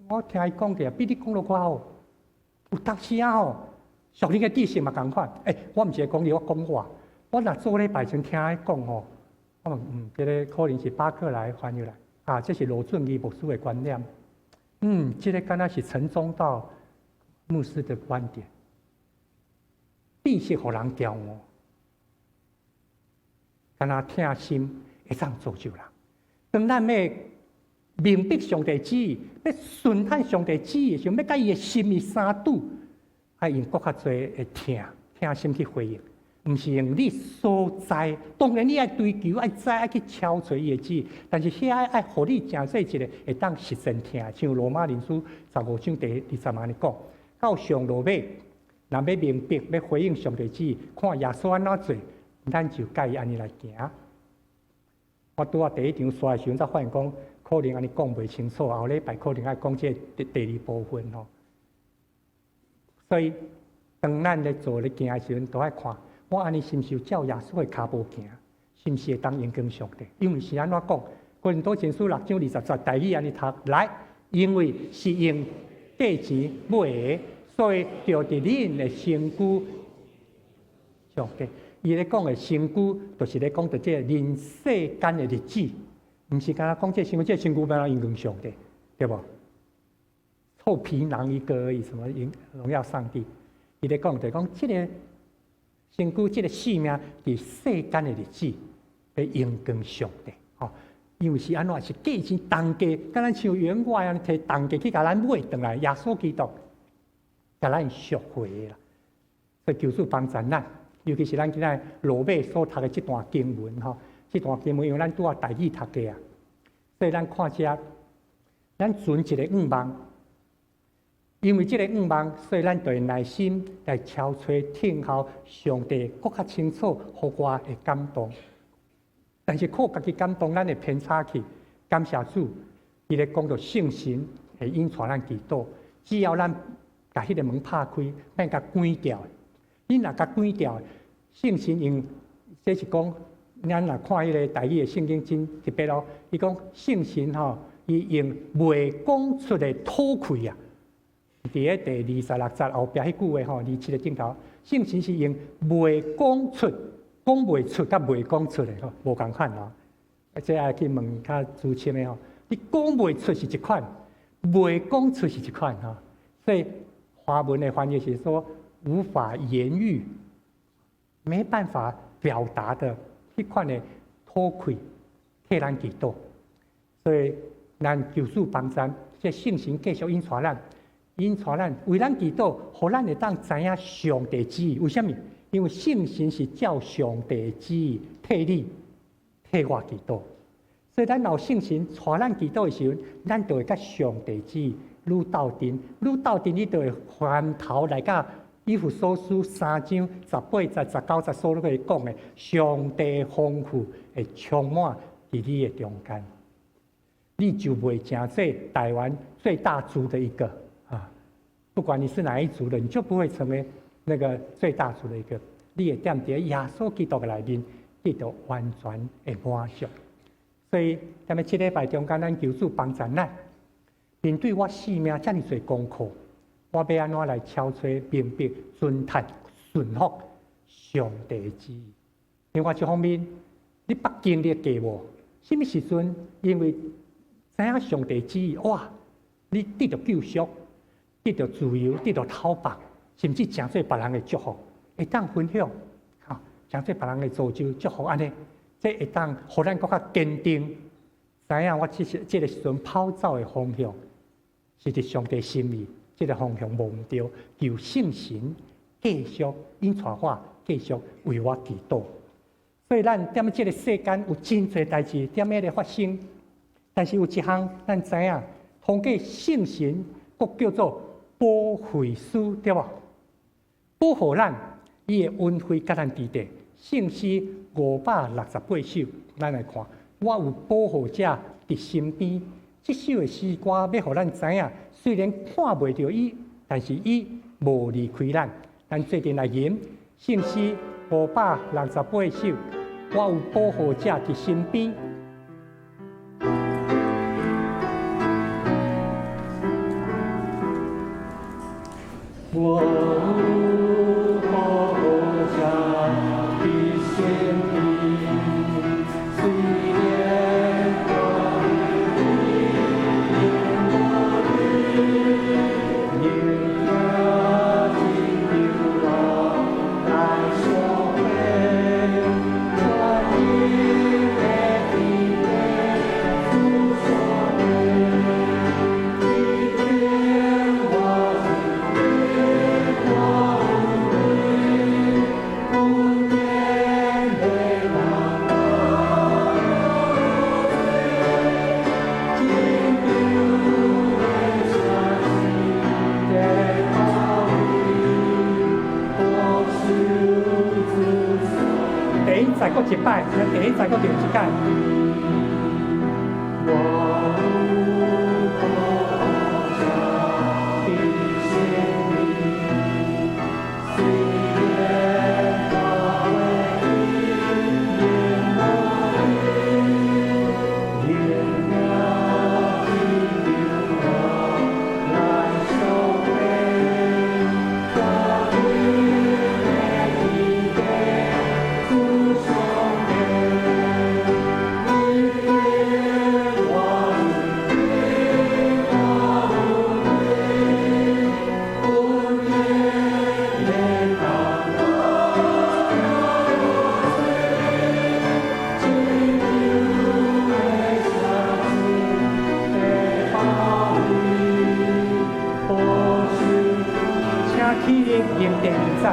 Speaker 6: 我聽伊講過，比你講得較好。有當時啊吼，屬靈的知識嘛仝款。欸，我毋是講你，我講我，我若做禮拜前聽伊講吼，我問嗯，這个可能是巴克萊翻譯來，啊，這是羅俊義牧師的觀念。嗯，這个敢若是陳宗道牧師的觀點，必須予人驕傲，敢若疼心會當造就人。當咱欲明白上帝旨意，欲順趁上帝旨意的時陣，欲佮伊的心意相拄，愛用閣較濟的疼疼心去回應，毋是用你所知。當然你愛追求、愛知、愛去敲揣伊的旨意，但是遐愛予你成做一个會當實踐疼，像羅馬人書15章第20按呢講，到上落尾，若欲明白、欲回應上帝旨意，看耶穌按怎做，咱就佮伊按呢來行。我拄仔第一場刷的時陣，才發現講可能按呢講袂清楚，後禮拜可能愛講這个第二部分吼。所以，當咱咧做咧行的時陣，都愛看我按呢是毋是有照耶穌的跤步行，是毋是會當榮光上帝？因為是按怎講？哥林多前書6章20節，台語按呢讀來，因為是用價錢買的，所以就佇恁的身軀上帝。伊咧講的身軀，就是咧講著這个人世間的日子，毋是干焦講這个身軀，這个身軀欲按怎榮光上帝，對無？臭皮囊一個而已，什麼榮榮耀上帝？伊咧講就講這个身軀，這个性命，佇世間的日子，欲榮光上帝，吼！因為是按怎？是價錢重價，敢若像員外按呢提重價去共咱買轉來，耶穌基督共咱贖回的啦。所以求主幫助咱，尤其是咱今仔落尾所讀的這段經文，吼，這段經文因為咱拄仔台語讀過啊，所以咱看這，咱存一个願望。因為這个願望，所以咱就會耐心來敲揣聽候上帝閣較清楚，予我的感動。但是靠家己感動，咱會偏差去。感謝主，伊咧講著聖神會引帶咱祈禱。只要咱共彼个門拍開，免共關掉。你若共關掉，聖神用，這是講，咱若看彼个台語的聖經真特別咯。伊講聖神吼，伊用袂講出的討氣啊。佇咧第26節後壁彼句話吼，27个頂頭，聖神是用袂講出、講袂出佮袂講出的吼，無仝款哦。這愛去問較資深的吼，你講袂出是一款，袂講出是一款吼。所以華文的翻譯是說無法言喻、沒辦法表達的彼款的討氣，替咱祈禱。所以咱求主幫助，這聖神繼續引帶咱。引帶咱為咱祈禱，予咱會當知影上帝旨意。為啥物？因為聖神是照上帝旨意替你、替我祈禱。所以咱若有聖神帶咱祈禱的時陣，咱就會佮上帝旨意愈鬥陣，愈鬥陣，你就會翻頭來佮以弗所書3章18節、19節所咧講的，上帝豐富會充滿佇你的中間，你就袂成做台灣最大族的一個。不管你是哪一族的，你就不會成為那個最大族的一個。你會踮佇耶穌基督的內面得到完全的滿足。所以，踮咧這禮拜中間，咱求主幫助咱，面對我生命遮爾濟功課，我欲按怎來敲揣明白、遵趁、順服上帝的旨意？另外一方面，你捌經歷過無？啥物時陣？因為知影上帝旨意，哇！你得著救贖。得著自由，得著透放，甚至成做別人的祝福，會當分享，哈，成做別人的造就祝福按呢，這會當予咱閣較堅定，知影我這是這个時陣跑走的方向，是佇上帝心意，這个方向無毋著，求聖神繼續引帶我，繼續為我祈禱。所以咱踮這个世間有真濟代誌踮咧發生，但是有一項咱知影，通過聖神，閣叫做保惠師，對無？保護咱，伊的恩惠佮咱佇底。聖詩568首，咱來看，我有保護者佇身邊。這首的詩歌欲予咱知影，雖然看袂著伊，但是伊無離開咱。咱做陣來吟聖詩568首，我有保護者佇身邊。我有保護者佇身邊，雖閣一擺，咱第一再閣唱一擺。我有苦的生命，雖然我會淹沒，仍要我來受悲，我永遠記得主上帝，你給我恩典，永遠請起立，認第二節。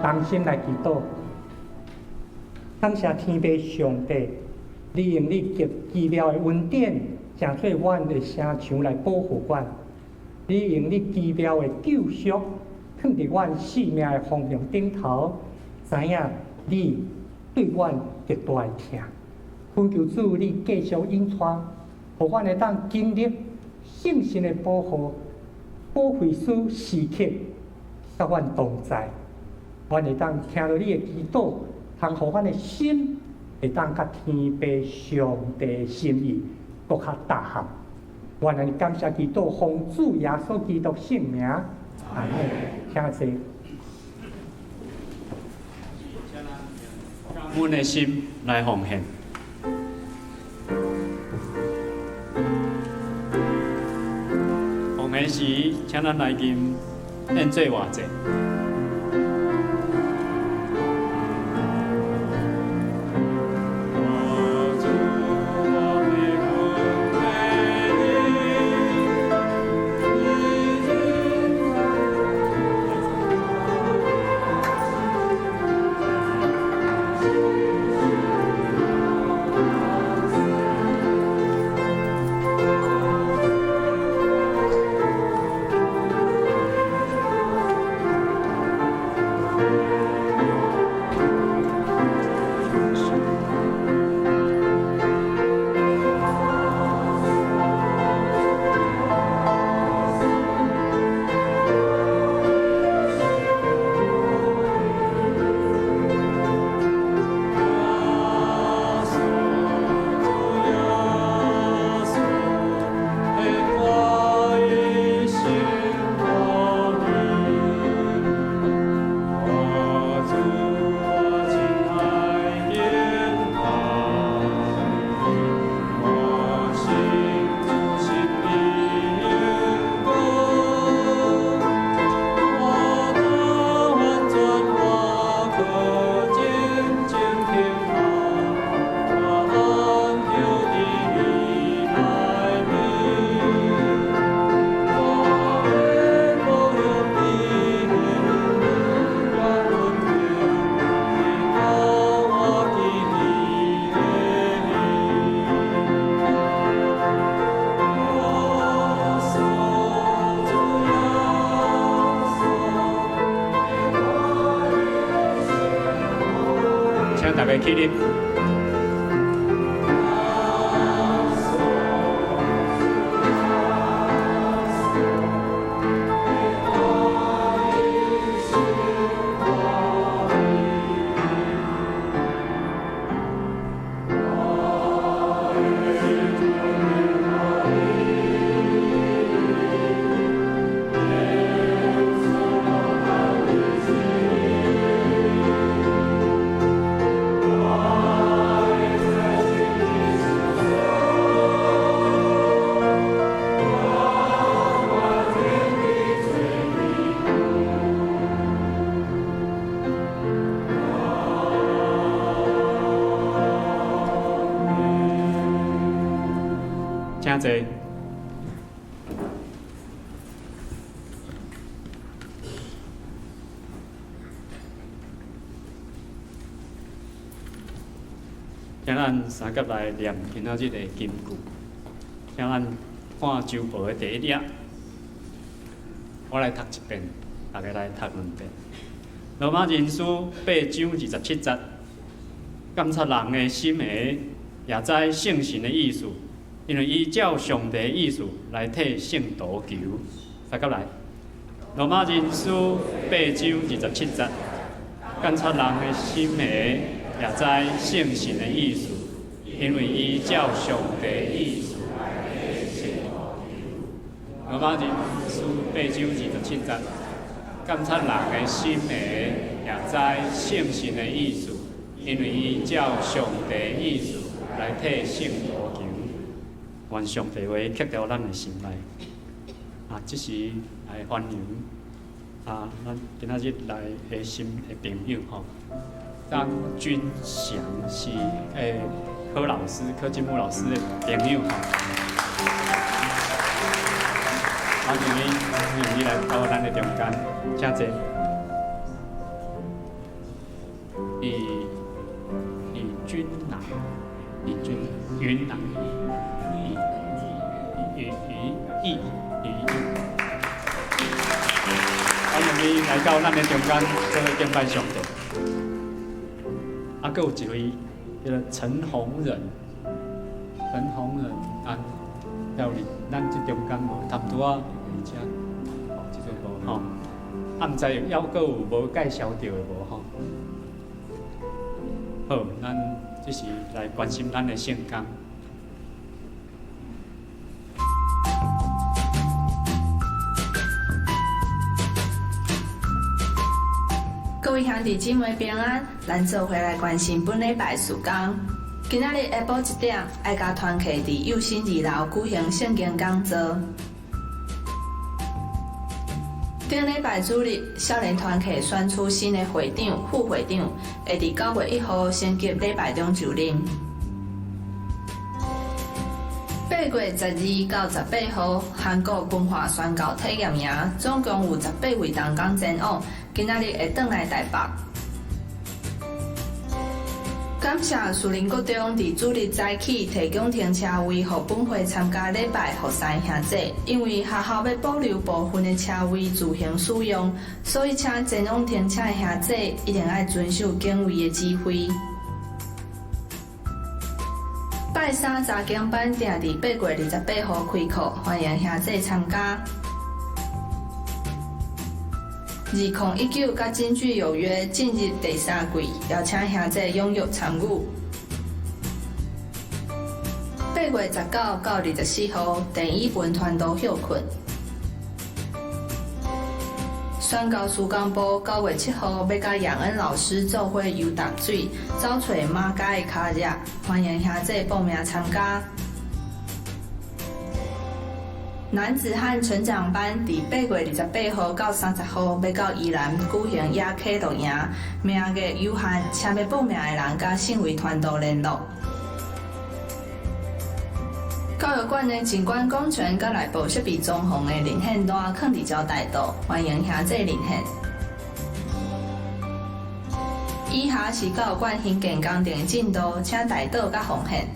Speaker 6: 同心來祈禱，感謝天父上帝，你用你極奇妙的恩典，成做阮的城牆來保護阮；你用你奇妙的救贖，囥佇阮性命的方向頂頭，知影你對阮極大的疼。懇求主，你繼續引帶，予阮會當經歷聖神的保護，保惠師時刻佮阮同在。阮會當聽著你的祈禱，通予阮的心會當佮天父上帝心意閣較搭合。阮按呢感謝祈禱，奉主耶穌基督聖名，阿門。請坐。
Speaker 8: 感恩的心來奉獻。奉獻時，請咱來吟獻做活祭。請大家起立。請坐。請咱三甲來念今仔日的金句，請咱看周報的第一頁，我來讀一遍，大家來讀兩遍。羅馬人書八章二十七節，監察人的心的，也知聖神的意思，因為伊照上帝的意思來替聖徒求。三甲來，羅馬人書八章二十七節，監察人的心的，也知聖神的意思，因為伊照上帝的意思來替聖徒求。羅馬人書八章二十七節，監察人的心的，也知聖神的意思，因為伊照上帝的意思來替聖徒求。願上帝話刻佇咱的心內。啊，這時來歡迎啊，咱今仔日來的新的朋友吼。張君祥是柯老師、柯金木老師的朋友吼。歡迎你，歡迎你來到咱的中間，請坐。李君南，李君雲南，李李李李，歡迎你來到咱的中間，做伙敬拜上帝。啊，閣有一位叫做陳宏仁，陳宏仁啊，有佇咱這中間無？差不多啊，佇遮，哦，這個無吼。啊，毋知猶閣有無介紹著的無吼？好，咱這是來關心咱的聖工。
Speaker 5: 各位兄弟姊妹平安，咱做伙來關心本禮拜事工。今仔日下晡一點，愛家團契佇幼新二樓舉行聖經講座。頂禮拜主日，少年團契選出新的會長、副會長，會佇9月1號升級禮拜長就任。8月12到18號，韓國文化宣教體驗營，總共有18位同工前往，今仔日會轉來台北。感謝士林國中佇主日早起提供停車位，予本會參加禮拜服侍兄弟。因為學校欲保留部分的車位自行使用，所以請前往停車的兄弟一定愛遵守警衛的指揮。拜三查經班定佇8月28號開課，歡迎兄弟參加。2019佮京劇有約進入第三季，邀請兄弟踴躍參與。8月19到24號，鄭以文團隊歇睏。宣教事工部9月7號欲佮楊恩老師做伙游淡水，走揣馬家的跤跡，歡迎兄弟報名參加。男子漢成長班佇8月28號到30號，欲到宜蘭舉行野溪露營，名額有限，請欲報名的人佮信維團隊聯絡。教育館的景觀工程佮內部設備裝潢的遴選單囥佇招待處，歡迎兄弟遴選。以下是教育館興建工程的進度，請代禱佮奉獻。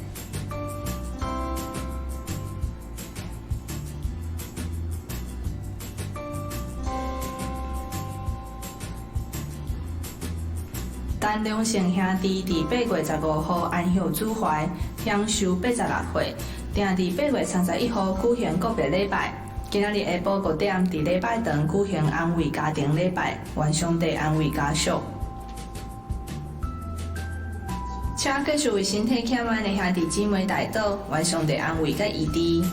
Speaker 5: 陳良勝兄弟佇8月15號安息主懷，享壽86歲，定佇8月31號舉行告別禮拜。今仔日下晡5點，佇禮拜堂舉行安慰家庭禮拜，願上帝安慰家屬。請繼續為身體欠安的兄弟姊妹代禱，願上帝安慰佮醫治。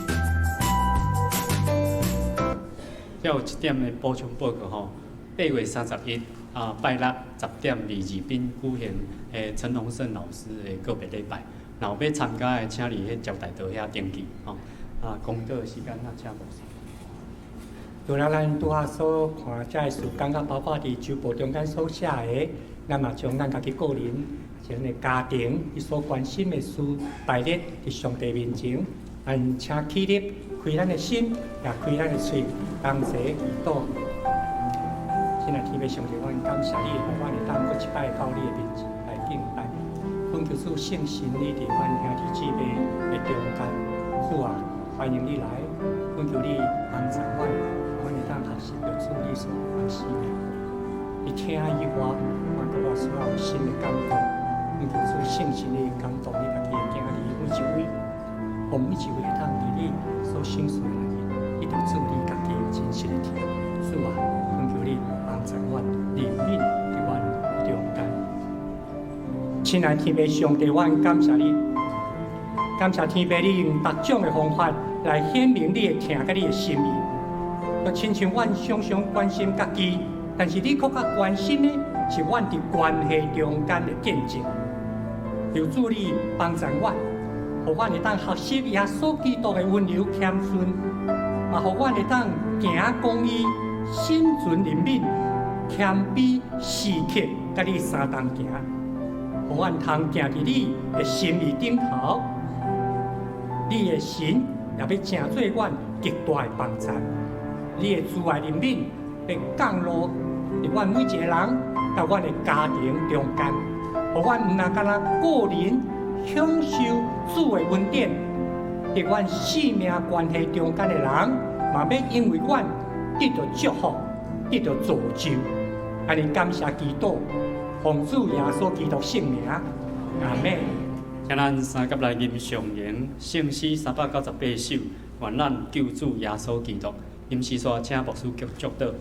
Speaker 8: 這有一點的補充報告吼，8月31啊，拜六10點22分舉行的陳榮勝老師的告別禮拜。若有欲參加的，請佇彼招待桌遐登記吼。啊，公告的時間，那請牧師。
Speaker 6: 除了咱拄仔所看這个事工，佮包括佇周報中間所寫的，咱嘛將咱家己個人，是咱的家庭，伊所關心的事，擺佇佇上帝面前，咱請起立，開咱的心，也開咱的喙，同齊祈禱。親愛天父上帝，阮感謝你，予阮會當閣一擺到你的面前來敬拜。懇求主聖神，你佇阮兄弟姊妹的中間，主啊，歡迎你來，懇求你幫助阮，阮會當學習著主你所關心的。佇聽以外，阮閣較需要有新的感動。懇求主聖神你感動你家己的囝兒每一位，予每一位會當佇你所賞賜的內面，得著主你家己真實的疼。主啊，懇求你幫助阮，憐憫佇阮中間。親愛天父上帝，阮感謝你，感謝天父你用各種的方法來顯明你的疼佮你的心意。就親像阮常常關心家己，但是你閣較關心的是阮佇關係中間的見證。求主你幫助阮，予阮會當學習耶穌基督的溫柔謙遜，嘛予阮會當行公義、心存憐憫、謙卑，時刻佮你相同行，予阮通行佇你的心意頂頭。你的神也欲成做阮極大的幫助，你的慈愛憐憫欲降落佇阮每一個人佮阮的家庭中間，予阮毋但干焦個人享受主的恩典，佇阮性命關係中間的人，嘛欲因為阮得著祝福，得著造就。按呢感謝基督，奉主耶穌基督聖名，阿們。
Speaker 8: 請咱三佮來吟誦詠聖詩398首，願咱救主耶穌基督。吟詩煞請牧師祝禱。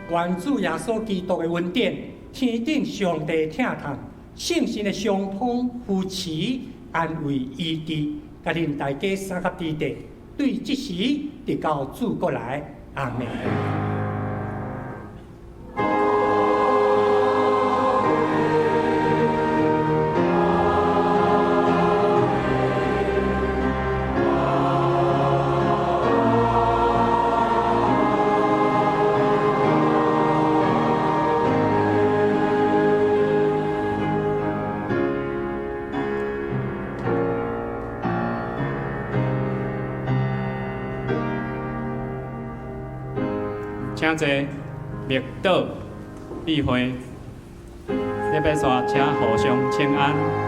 Speaker 6: 願主耶穌基督的恩典，天頂上帝疼痛，聖神的相通扶持、安慰、醫治，佮恁大家三佮弟弟，對這時直到主過來，阿們。
Speaker 8: 請坐，默禱，閉會。禮拜煞請互相請安。